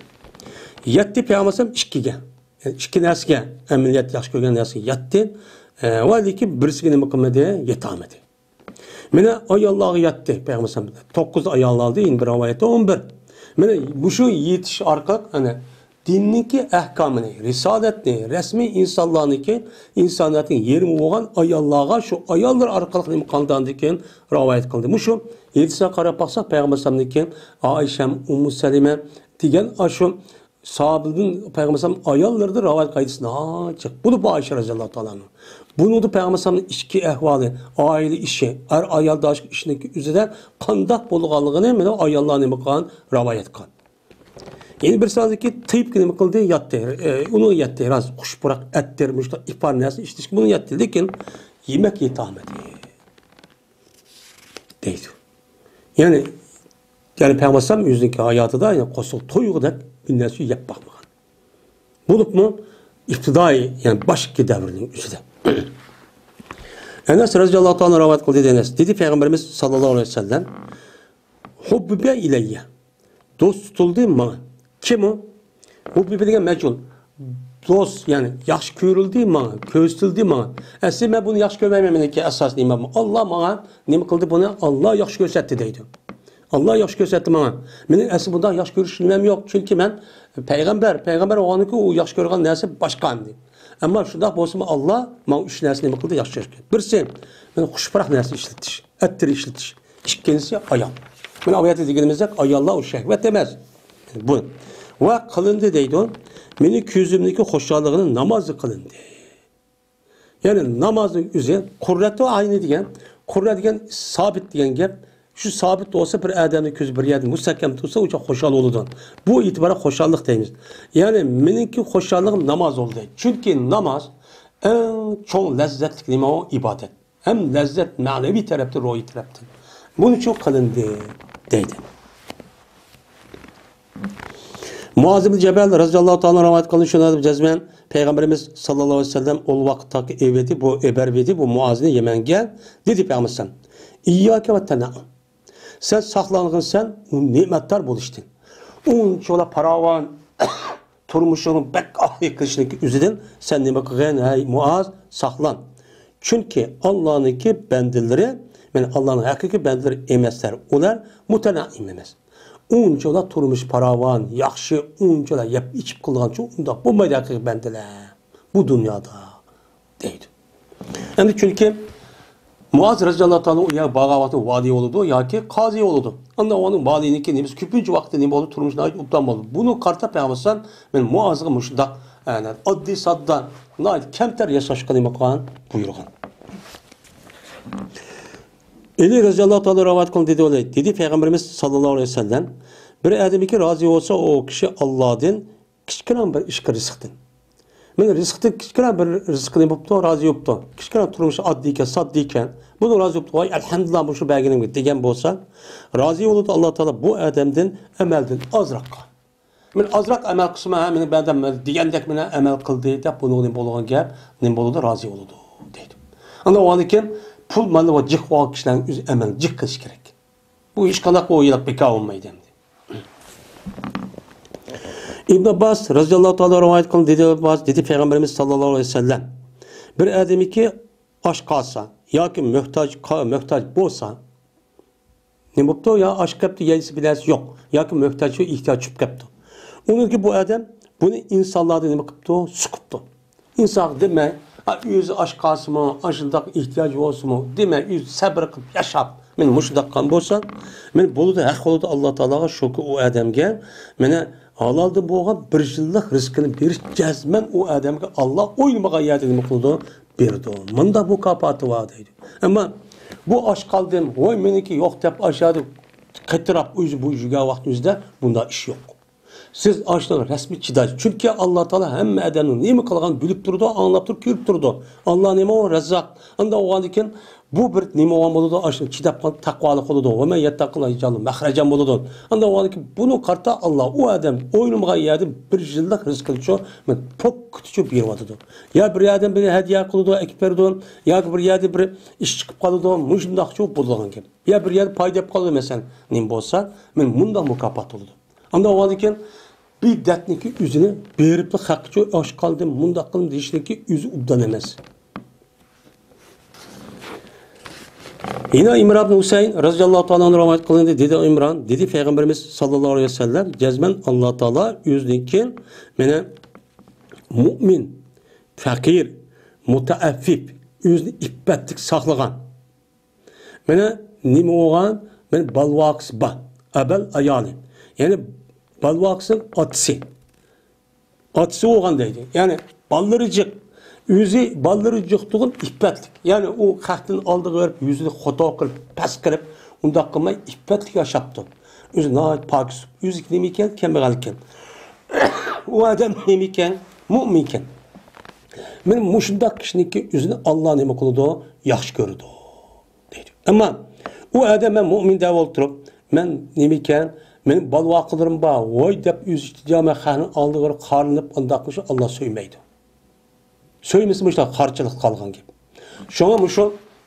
يەتتى پەيغەمبەر ئەلەيھىسسالام ئىككىگە. يەنى ئىككى نەرسىگە، ئەمەلىيەت ياخشى كۆرگەن نەرسىگە يەتتى. ئە، ۋە لېكىن بىرسىگە نېمە قىلمىدى؟ يېتەلمىدى. مانا ئاياللارغا يەتتى پەيغەمبەر ئەلەيھىسسالام. توققۇز ئايال ئالدى، يەنە بىر رىۋايەتتە ئون بىر. مانا مۇشۇ يېتىش ئارقىلىق، ئەنە، دىننىڭكى ئەھكامىنى، رىسالەتنى، رەسمىي ئىنسانلارنىڭكى، ئىنسانىيەتنىڭ يېرىمى بولغان ئاياللارغا شۇ ئاياللار ئارقىلىق نېمە قىلغاندىن كېيىن رىۋايەت قىلدى. مۇشۇ يېتىسىگە قاراپ باقساق، پەيغەمبەر ئەلەيھىسسالامنىڭكى ئائىشەم، ئۇممۇ سەلىمە دېگەن ئاشۇ ساھابىدىن پەيغەمبەر ئەلەيھىسسالام ئاياللىرىدا رىۋايەت قىلىدىسىنا جىق. بۇ، بۇ ئائىشە رەزىياللاھۇ تائالا ئانھا. بۇنىڭدا پەيغەمبەر ئەلەيھىسسالامنىڭ ئىچكى ئەھۋالى، ئائىلە ئىشى، ئەر ئايالدا ئىشنىڭ ئۆزىدە قانداق بولغانلىقىنى مانا ئاياللار نېمە قىلغان، رىۋايەت قىلغان. يەنە بىر سانىدىكى تىيىپكە نېمە قىلدى؟ يەتتى. ئە، ئۇنىڭ يەتتى. راست، خۇش پۇراق، ئەتىر، مۇشۇنداق ئىپار نەرسە ئىشلىتىشكە بۇنىڭ يەتتى. لېكىن يېمەك يېتەلمىدى. دەيدۇ. يەنى، يەنى پەيغەمبەر ئەلەيھىسسالام ئۆزىنىڭكى ھاياتىدا، يەنى قورسىقى تويغۇدەك بىر نەرسە يەپ باقمىغان. بولۇپمۇ ئىپتىدائىي، يەنى باشتىكى دەۋرنىڭ ئۆزىدە. ئەنەس رەزىياللاھۇ تائالا رىۋايەت قىلدى، ئەنەس دېدى، پەيغەمبىرىمىز ساللاللاھۇ ئەلەيھى ۋەسەللەم، «ھۇببىبە ئىلەييە.» دوست تۇتۇلدى ماڭا. كىم ئۇ؟ ھۇببىبە دېگەن مەجھۇل. دوست، يەنى ياخشى كۆرۈلدى ماڭا، كۆرسىتىلدى ماڭا. ئەسلى مەن بۇنى ياخشى كۆرمەيمەن، مېنىڭكى ئاساسىي نېمەم. ئاللا ماڭا نېمە قىلدى بۇنى؟ ئاللا ياخشى كۆرسەتتى دەيدۇ. ئاللا ياخشى كۆرسەتتى ماڭا. مېنىڭ ئەسلى بۇنداق ياخشى كۆرۈش نېمەم يوق. چۈنكى مەن پەيغەمبەر، پەيغەمبەر بولغاندىكىن ئۇ ياخشى كۆرىدىغان نەرسە باشقا ئەمدى. ئەمما شۇنداق بولسىمۇ ئاللا ماڭا ئۈچ نەرسە نېمە قىلدى؟ ياخشى كۆرسەتتى. بىرسى، مېنى خۇش پۇراق نەرسە ئىشلىتىش. ئەتىر ئىشلىتىش. ئىككىنچىسى ئايال. مانا ئايەتتە دېگىنىمىزدەك ئاياللار ئۇ شەھۋەت ئەمەس. بۇ. ۋە قىلىندى دەيدۇ. مېنى كۆزۈمدىكى خۇشاللىقىنى نامازدا قىلىندى. يەنى نامازنىڭ ئۆزى قۇررەتۇ ئەينى دېگەن، قۇررە دېگەن سابىت دېگەن گەپ. شۇ سابىت بولسا بىر ئادەمنىڭ كۆزى بىر يەردە مۇستەھكەم تۇرسا ئۇ چاغ خۇشال بولىدۇ. بۇ ئېتىبارەن خۇشاللىق دەيمىز. يەنى مېنىڭكى خۇشاللىقىم ناماز بولدى. چۈنكى ناماز ئەڭ چوڭ لەززەتلىك نېمە ئۇ؟ ئىبادەت. ھەم لەززەت مەنىۋى تەرەپتىن، روھىي تەرەپتىن. بۇنىڭ ئۈچۈن قىلىندى. دەيدۇ. مۇئاز ئىبن جەبەل رەزىياللاھۇ تائالا رىۋايەت قىلىنىشىدا جەزمەن پەيغەمبىرىمىز ساللاللاھۇ ئەلەيھى ۋەسەللەم ئۇ ۋاقىتتىكى ئېۋىدى، بۇ ئېبەرۋىدى، بۇ مۇئازنى يەمەنگە دېدى پەيغەمبەر ئەلەيھىسسالام. ئىيياكە ۋە تەنەئۇم. سەن ساقلانغىنسەن نېمەتلەر بولۇشتىن. ئۇنچىۋالا پاراۋان تۇرمۇشۇڭنى بەك ئاھلى قىلىشنىڭ ئۆزىدىن سەن نېمە قىلغىن، ھەي مۇئاز، ساقلان. چۈنكى ئاللانىڭكى بەندىلىرى، مەن ئاللانىڭ ھەقىقىي بەندىلىرى ئەمەسلەر، ئۇلار مۇتەنەئىم ئەمەس. ئۇنچىۋالا تۇرمۇش پاراۋان، ياخشى، ئۇنچىۋالا يەپ ئىچىپ قىلىدىغانچۇ ئۇنداق بولمايدۇ ھەقىقىي بەندىلەر بۇ دۇنيادا. دەيدۇ. ئەمدى چۈنكى مۇئاز رەزىياللاھۇ تائالا ئۇ يەرگە بارغان ۋاقتىدا ۋالىي بولىدۇ ياكى قازى بولىدۇ. ئاندا ئۇنىڭ ۋالىينىڭكى نېمىسى كۆپىنچە ۋاقتى نېمە بولىدۇ؟ تۇرمۇشى ناھايىتى ئوبدان بولىدۇ. بۇنى قارىتا پەيغەمبەر ئەلەيھىسسالام مەن مۇئازغا مۇشۇنداق، ئەنە، ئاددىي ساددا، ناھايىتى كەمتەر ياشاشقا نېمە قىلغان؟ بۇيرۇغان. ئەلى رەزىياللاھۇ تائالا رىۋايەت قىلدى دېدى، دېدى پەيغەمبىرىمىز ساللاللاھۇ ئەلەيھى ۋەسەللەم، بىر ئادەمكى رازى بولسا، ئۇ كىشى ئاللادىن كىچىككىنە بىر ئىشقا رىزقتىن. مانا رىزقتىن كىچىككىنە بىر رىزقىنى بوپتۇ، رازى بوپتۇ. كىچىككىنە تۇرمۇشى ئاددىي ئىكەن، ساددا ئىكەن. بۇنىڭ رازى بوپتۇ، ۋاي ئەلھەمدۇلىللا مۇشۇ بەرگىنىمگە دېگەن بولسا، رازى بولىدۇ ئاللا تائالا بۇ ئادەمدىن ئەمەلدىن ئازراققا. مەن ئازراق ئەمەل قىلسىمۇ، ھە، مېنىڭ بەندەم دېگەندەك مېنى ئەمەل قىلدى دەپ بۇنىڭغا نېمە بولغان گەپ، نېمە بولىدۇ، رازى بولىدۇ دەيدۇ. ئاندىن ئۇنىڭدىن كېيىن پۇل مانا بۇ جىق بولغان كىشىلەرنىڭ ئۆزى ئەمەل جىق قىلىشى كېرەك. بۇ ھېچقانداق بۇ ئويلاپ بىكار بولمايدۇ ئەمدى. ئىبن ئابباس رەزىياللاھۇ تائالا رىۋايەت قىلدى، دېدى ئابباس، دېدى پەيغەمبىرىمىز ساللاللاھۇ ئەلەيھى ۋەسەللەم، بىر ئادەمكى ئاچ قالسا ياكى موھتاج، موھتاج بولسا، نېمە بوپتۇ؟ يا ئاچ قېپتۇ، يەيسى بىلەسى يوق، ياكى موھتاج، ئېھتىياج چۈشۈپ قېپتۇ. ئۇنىڭكى بۇ ئادەم بۇنى ئىنسانلاردىن نېمە قىپتۇ؟ سۇقۇپتۇ. ئىنسانغا دېمەي، ئا، ئۆزى ئاچ قالسىمۇ، ئاشۇنداق ئېھتىياجى بولسىمۇ، دېمەي، ئۆزى سەبرى قىلىپ ياشاپ، مەن مۇشۇنداق قىلغان بولسام، مەن بولىدۇ، ھەق بولىدۇ ئاللا تائالاغا، شۇكى ئۇ ئادەمگە مانا ھالالدىن بولغان بىر يىللىق رىزقىنى بېرىش جەزمەن ئۇ ئادەمگە ئاللا ئويلىمىغان يەردە نېمە قىلىدۇ؟ بېرىدۇ. مۇنداق مۇكاپاتى بار دەيدۇ. ئەمما بۇ ئاچ قالدىم، ۋاي مېنىڭكى يوق دەپ ئاشۇ يەردە قېتىراپ ئۆزى بۇ يۈرگەن ۋاقىت ئۆزىدە بۇنداق ئىش يوق. سىز ئاشۇنىڭ رەسمىي چىداش. چۈنكى ئاللا تائالا ھەممە ئادەمنىڭ نېمە قىلغانىنى بىلىپ تۇرىدۇ، ئاڭلاپ تۇرۇپ، كۆرۈپ تۇرىدۇ. ئاللا نېمە ئۇ؟ رەززاق. ئانداق بولغاندىن كېيىن بۇ بىر نېمە بولغان بولىدۇ؟ ئاشۇ چىداپ قالغان تەقۋالىق بولىدۇ. ۋە مەن يەتتەققىللا يەجئەللەھۇ مەخرەجەن بولىدۇ. ئانداق بولغاندىن كېيىن بۇنى قارىتا ئاللا ئۇ ئادەم ئويلىمىغان يەردىن بىر يىللىق رىزقىنىچۇ، مەن پوككىتىچۇ بېرىۋاتىدۇ. يا بىر يەردىن بىر ھەدىيە قىلىدۇ، ئەكىپ بېرىدۇ، ياكى بىر يەردە بىر ئىش چىقىپ قالىدۇ، مۇشۇنداقچۇ بولىدىغان گەپ. يا بىر يەردە پايدا ئېلىپ قالىدۇ، مەسىلەن، نېمە بولسا، مەن مۇنداق مۇكاپات بولىدۇ. ئاندىن ئاۋۋالدىكىن بىدئەتنىكى ئۆزىنى بېرىپلا خەققىچۇ ئاش قالدىم، مۇنداق قىلدىم دېيىشنىكى ئۆزى ئوبدان ئەمەس. يەنە ئىمران ئىبن ھۈسەيىن رەزىياللاھۇ تائالا ئەنھۇ رىۋايەت قىلىندى. دېدى ئىمران، دېدى پەيغەمبىرىمىز ساللاللاھۇ ئەلەيھى ۋەسەللەم، جەزمەن ئاللا تائالا ئۆزىنىڭكى مانا مۇئمىن، پەقىر، مۇتەئەففىپ، ئۆزىنى ئىپپەتلىك ساقلىغان. مانا نېمە بولغان؟ مانا بالىۋاقىسى بار. ئەبەل ئايالى. يەنى بالىۋاقىسىنىڭ ئاتىسى. ئاتىسى بولغان دەيدۇ. يەنى بالىلىرى جىق. ئۆزى بالىلىرى جىق تۇغۇن ئىپپەتلىك. يەنى ئۇ خەقتىن ئالدىغا بېرىپ، يۈزىنى خوتۇن قىلىپ، پەس قىلىپ، ئۇنداق قىلماي ئىپپەتلىك ياشاپتۇ. ئۆزى ناھايىتى پاكىز. ئۆزى نېمە ئىكەن؟ كەمبەغەل ئىكەن. ئۇ ئادەم نېمە ئىكەن؟ مۇئمىن ئىكەن. مانا مۇشۇنداق كىشىنىڭكى ئۆزىنى ئاللا نېمە قىلىدۇ؟ ياخشى كۆرىدۇ. دەيدۇ. ئەمما ئۇ ئادەم مەن مۇئمىن دەپ ئولتۇرۇپ، مەن نېمىكەن، مېنىڭ بالىۋاقىلىرىم بار، ۋاي دەپ ئۆزى ئىجتىجامەن خەقنىڭ ئالدىغا قارىلىنىپ ئانداق قىلىشنى ئاللا سۆيمەيدۇ. سۆيمىسە مۇشۇنداق قارىچىلىق قالغان گەپ. شۇڭا مۇشۇ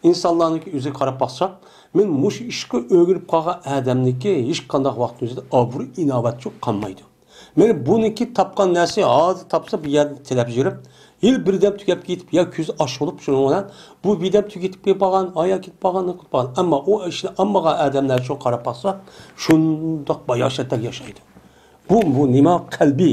ئىنسانلارنىڭكى ئۆزىگە قاراپ باقساق، مەن مۇشۇ ئىشقا ئۆگىنىپ قالغان ئادەمنىڭكى ھېچقانداق ۋاقىتنىڭ ئۆزىدە ئابرۇ ئىناۋەتچۇ قالمايدۇ. مانا بۇنىڭكى تاپقان نەرسە ھازىر تاپسا بۇ يەردىن تىلەپ يۈرۈپ، ھېلى بىردەم تۈگەپ كېتىپ يا كۆزى ئاچ بولۇپ شۇنىڭ بىلەن بۇ بىردەم تۈگىتىپ كېتىپ قالغان، ئايا كېتىپ قالغان، نېمە قىلىپ قالغان. ئەمما ئۇ ئىشنى ئالمىغان ئادەملەر شۇ قاراپ باقسا شۇنداق باياشاتتەك ياشايدۇ. بۇ، بۇ نېمە؟ قەلبى،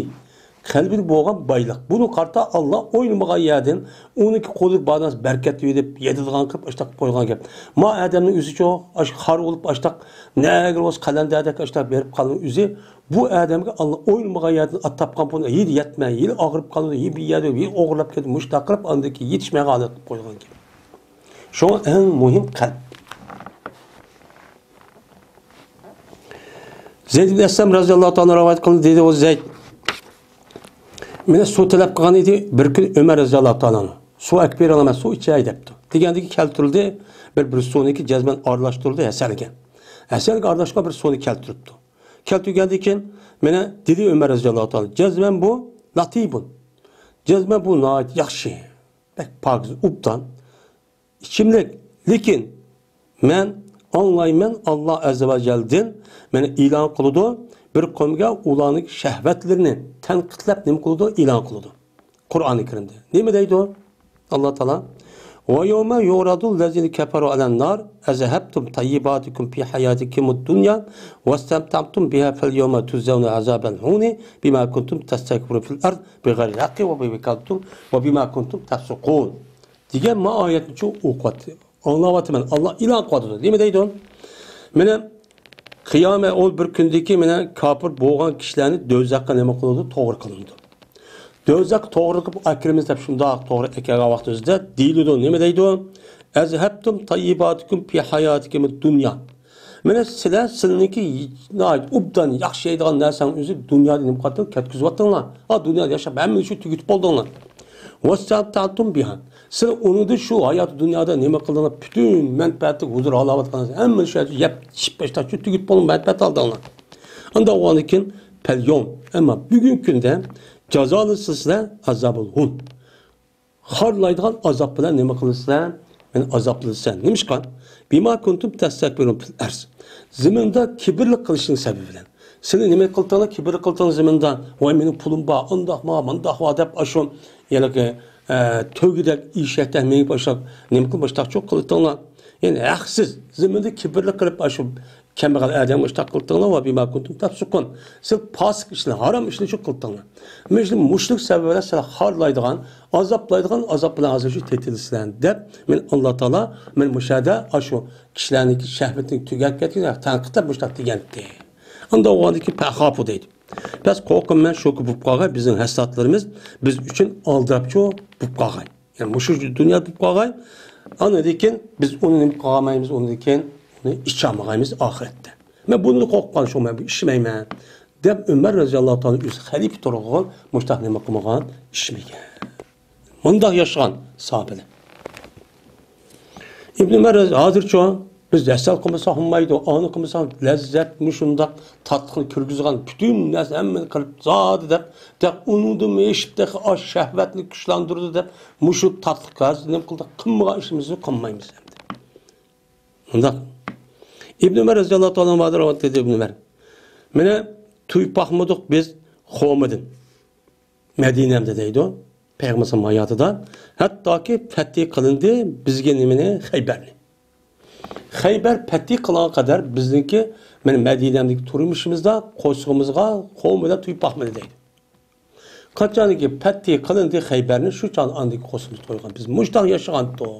قەلبىدە بولغان بايلىق. بۇنى قارىتا ئاللا ئويلىمىغان يەردىن ئۇنىڭكى قولىدا بار نەرسە بەرىكەتلىۋېلىپ يەيدىغان قىلىپ ئاشتاق قويغان گەپ. ما ئادەمنىڭ ئۆزىچۇ ئاشۇ خار بولۇپ ئاشتاق نەگە بولسا قەلەندەردەك ئاشتاق بېرىپ قالغان ئۆزى بۇ ئادەمگە ئاللا ئويلىمىغان يەردىن ئات تاپقان پۇلنى ھېلى يەتمەي، ھېلى ئاغرىپ قالىدۇ، ھېلى بىر يەردە ھېلى ئوغرىلاپ كېتىپ، مۇشۇنداق قىلىپ ئاندىن كېيىن يېتىشمەيدىغان ھالەت قىلىپ قويغان گەپ. شۇڭا ئەڭ مۇھىم قەلب. زەيد ئىبن ئەسلەم رەزىياللاھۇ تائالا رىۋايەت قىلدى، دېدى ئۇ زەيد. مانا سۇ تەلەپ قىلغان ئىدى، بىر كۈنى ئۆمەر رەزىياللاھۇ تائالا ئەنھۇ، سۇ ئەكىپ بېرەلمەس، سۇ ئىچەي دەپتۇ. دېگەندىكى كەلتۈرۈلدى، بىر، بىر سۇنىڭكى جەزمەن ئارىلاشتۇرۇلدى ھەسەلگە. ھەسەلگە ئارىلاشقان بىر سۇنى كەلتۈرۈپتۇ. كەلتۈرگەندىن كېيىن مانا دېدى ئۆمەر رەزىياللاھۇ تائالا، جەزمەن بۇ لاتىبۇن. جەزمەن بۇ ناھايىتى ياخشى. بەك پاكىز، ئوبدان ئىچىملىك. لېكىن مەن ئاڭلايمەن، ئاللا ئەززە ۋە جەلدىن مانا ئېلان قىلىدۇ، بىر قومغا ئۇلارنىڭ شەھۋەتلىرىنى تەنقىدلەپ نېمە قىلىدۇ؟ ئېلان قىلىدۇ. قۇرئانى كەرىمدە. نېمە دەيدۇ؟ ئاللا تائالا، وَيَوْمَ يُعْرَضُ الَّذِينَ كَفَرُوا عَلَى النَّارِ أَذْهَبْتُمْ طَيِّبَاتِكُمْ فِي حَيَاتِكُمُ الدُّنْيَا وَاسْتَمْتَعْتُمْ بِهَا فَالْيَوْمَ تُجْزَوْنَ عَذَابَ الْهُونِ بِمَا كُنْتُمْ تَسْتَكْبِرُونَ فِي الْأَرْضِ بِغَيْرِ الْحَقِّ وَبِمَا كُنْتُمْ، وَبِمَا كُنْتُمْ تَفْسُقُونَ. دېگەن ما ئايەتنى چۇ ئوقۇۋاتتى. ئاڭلاۋاتىمەن. ئاللا ئېلان قىلىۋاتىدۇ. نېمە دەيدۇ؟ مانا قىيامەت ئۇ بىر كۈندىكى مانا كاپىر بولغان كىشىلەرنى دوزاخقا نېمە قىلىدۇ؟ توغرا قىلىنىدۇ. دوزاخقا توغرا قىلىپ ئەكىرىمىز دەپ شۇنداق توغرا ئەكەلگەن ۋاقتىمىزدا دېيىلىدۇ. نېمە دەيدۇ؟ أَذْهَبْتُمْ طَيِّبَاتِكُمْ فِي حَيَاتِكُمُ الدُّنْيَا. مانا سىلەر سىلىنىڭكى ناھايىتى ئوبدان ياخشى يەيدىغان نەرسەڭنى ئۆزى دۇنيادا نېمە قىلىۋاتتىڭ؟ كەتكۈزۈۋاتتىڭلار. ھا، دۇنيادا ياشاپ ھەممە ئىشنى تۈگىتىپ بولدۇڭلار. وَاسْتَمْتَعْتُمْ بِهَا. سىلەر ئۇنىڭدا شۇ ھاياتى دۇنيادا نېمە قىلدىڭلار؟ پۈتۈن مەنپەئەتلىك ھۇزۇر ھالاۋەت قىلغان ھەممە ئىشنى يەپ ئىچىپ باشلاپ شۇ تۈگىتىپ بولدۇڭ، مەنپەئەت ئالدىڭلار. ئاندىن ئۇنىڭدىن كېيىن فَالْيَوْمَ. ئەمما بۈگۈنكى كۈندە جازالىنىسىلەر عَذَابَ الْهُونِ. خارلايدىغان ئازاب بىلەن نېمە قىلىسىلەر؟ مېنى ئازابلىسىلەر. نېمىشقا؟ بِمَا كُنْتُمْ تَسْتَكْبِرُونَ فِي الْأَرْضِ. زېمىندا كىبىرلىك قىلىشنىڭ سەۋەبى بىلەن. سىلەر نېمە قىلدىڭلار؟ كىبىرلىك قىلدىڭلار زېمىندا. ۋاي، مېنىڭ پۇلۇم بار، ئانداقما، مانداقما دەپ ئاشۇ ھېلىقى، ئە، تۆگىدەك، ئېشەكتەك مېڭىپ ئاشۇ نېمە قىلىپ مۇشتاقچۇ قىلدىڭلار؟ يەنى ھەقسىز زېمىندا كىبىرلىك قىلىپ ئاشۇ كەمبەغەل ئادەم مۇشتاق قىلدىڭلار. ۋە بىما كۇنتۇم تەپسۇقۇن. سىز پاسىق ئىشلارنى، ھارام ئىشلارنى شۇ قىلدىڭلار. مەن شۇ مۇشۇلۇق سەۋەب بىلەن سىلەر خارلايدىغان، ئازابلايدىغان ئازاب بىلەن ھازىر شۇ تېتىلىسىلەر دەپ، مەن ئاللا تائالا، مەن مۇشۇ يەردە ئاشۇ كىشىلەرنىڭكى شەھۋىتىنىڭ تۈگەپ كەتكىنىگە تەنقىدلەپ مۇشۇنداق دېگەنتى. ئاندا ئۇغاندىكى پەخاپۇ دەيدۇ. بەس قورقۇم مەن شۇ بولۇپ قالغاي، بىزنىڭ ھەسساتلىرىمىز بىز ئۈچۈن ئالدىراپچۇ بولۇپ قالغاي. يەنى مۇشۇ دۇنيادا بولۇپ قالغاي. ئاندىن كېيىن بىز ئۇنى نېمە قىلالمايمىز، ئۇنىڭدىن كېيىن ئۇنى ئىچالمىغايمىز ئاخىرەتتە. مەن بۇنى قورققان شۇ، مەن بۇ ئىشلىمەيمەن، دەپ ئۆمەر رەزىياللاھۇ تائالا ئۆزى خەلىپە تۇرغان مۇشتاق نېمە قىلمىغان، ئىچمىگەن. مۇنداق ياشىغان ساھابىلەر. ئىبن ئۆمەر ھازىرچۇ بىز ھەسەل قىلمىساق بولمايدۇ، ئانى قىلمىساق لەززەت مۇشۇنداق تاتلىقنى كىرگۈزىدىغان پۈتۈن نەرسە ھەممىنى قىلىپ زادى دەپ، دەپ ئۇنىڭدىن ئېشىپ تېخى ئاش شەھۋەتنى كۈچلەندۈرىدۇ دەپ مۇشۇ تاتلىق ھەززىنى نېمە قىلدى، قىلمىغان ئىشىمىزنى قىلمايمىز ئەمدى. مۇنداق. ئىبن ئۆمەر رەزىياللاھۇ تائالا ئەنھۇ دەيدۇ ئىبن ئۆمەر. مانا توي باقمىدۇق بىز قومىدىن. مەدىنەمدە دەيدۇ، پەيغەمبەر ھاياتىدا، ھەتتاكى پەتھى قىلىندى بىزگە نېمىنى؟ خەيبەرنى. خەيبەر پەتھى قىلغان قەدەر بىزنىڭكى، مانا مەدىنەمدىكى تۇرمۇشىمىزدا قورسىقىمىزغا قومىدا توي باقمىدى دەيدۇ. قاچانكى پەتھى قىلىندى خەيبەرنى، شۇ چاغدا ئاندىكى قورسىقىمىز تويغان. بىز مۇشۇنداق ياشىغانتۇق.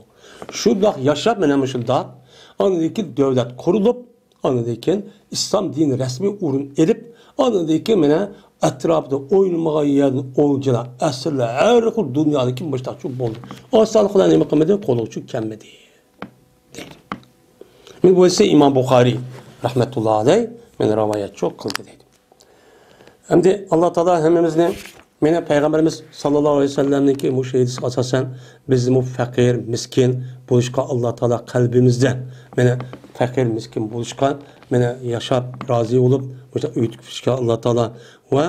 شۇنداق ياشاپ، مانا مۇشۇنداق. ئاندىن كېيىن دۆلەت قۇرۇلۇپ، ئاندىن كېيىن ئىسلام دىنى رەسمىي ئورۇن ئېلىپ، ئاندىن كېيىن مانا ئەتراپىدا ئوينىمىغان يەردىن ئولجىلار، ئەسىرلەر، ھەر خىل دۇنيادىكى مۇشتاقچۇ بولدى. ئاسانلىق بىلەن نېمە قىلمىدى؟ قولغا چۈ كەلمىدى. دەيدۇ. مانا بۇ ئىسى ئىمام بۇخارىي رەھمەتۇللا ئەلەيھ مانا رىۋايەتچۇ قىلدى دەيدۇ. ئەمدى ئاللا تائالا ھەممىمىزنى مانا پەيغەمبىرىمىز ساللاللاھۇ ئەلەيھى ۋەسەللەمنىڭكى مۇشۇ ھەدىسىگە ئاساسەن بىزمۇ پەقىر، مىسكىن بولۇشقا ئاللا تائالا قەلبىمىزدە مانا پەقىر، مىسكىن بولۇشقا مانا ياشاپ رازى بولۇپ مۇشۇ ئۆتكۈزۈشكە ئاللا تائالا ۋە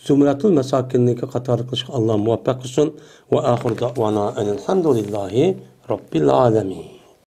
زۇمرەتۇل مەساكىننىڭكى قاتارى قىلىشقا ئاللا مۇۋەپپەق قىلسۇن. ۋە ئاخىر دەئۋانا ئەنىل ھەمدۇلىللاھى رەببىل ئالەمىن.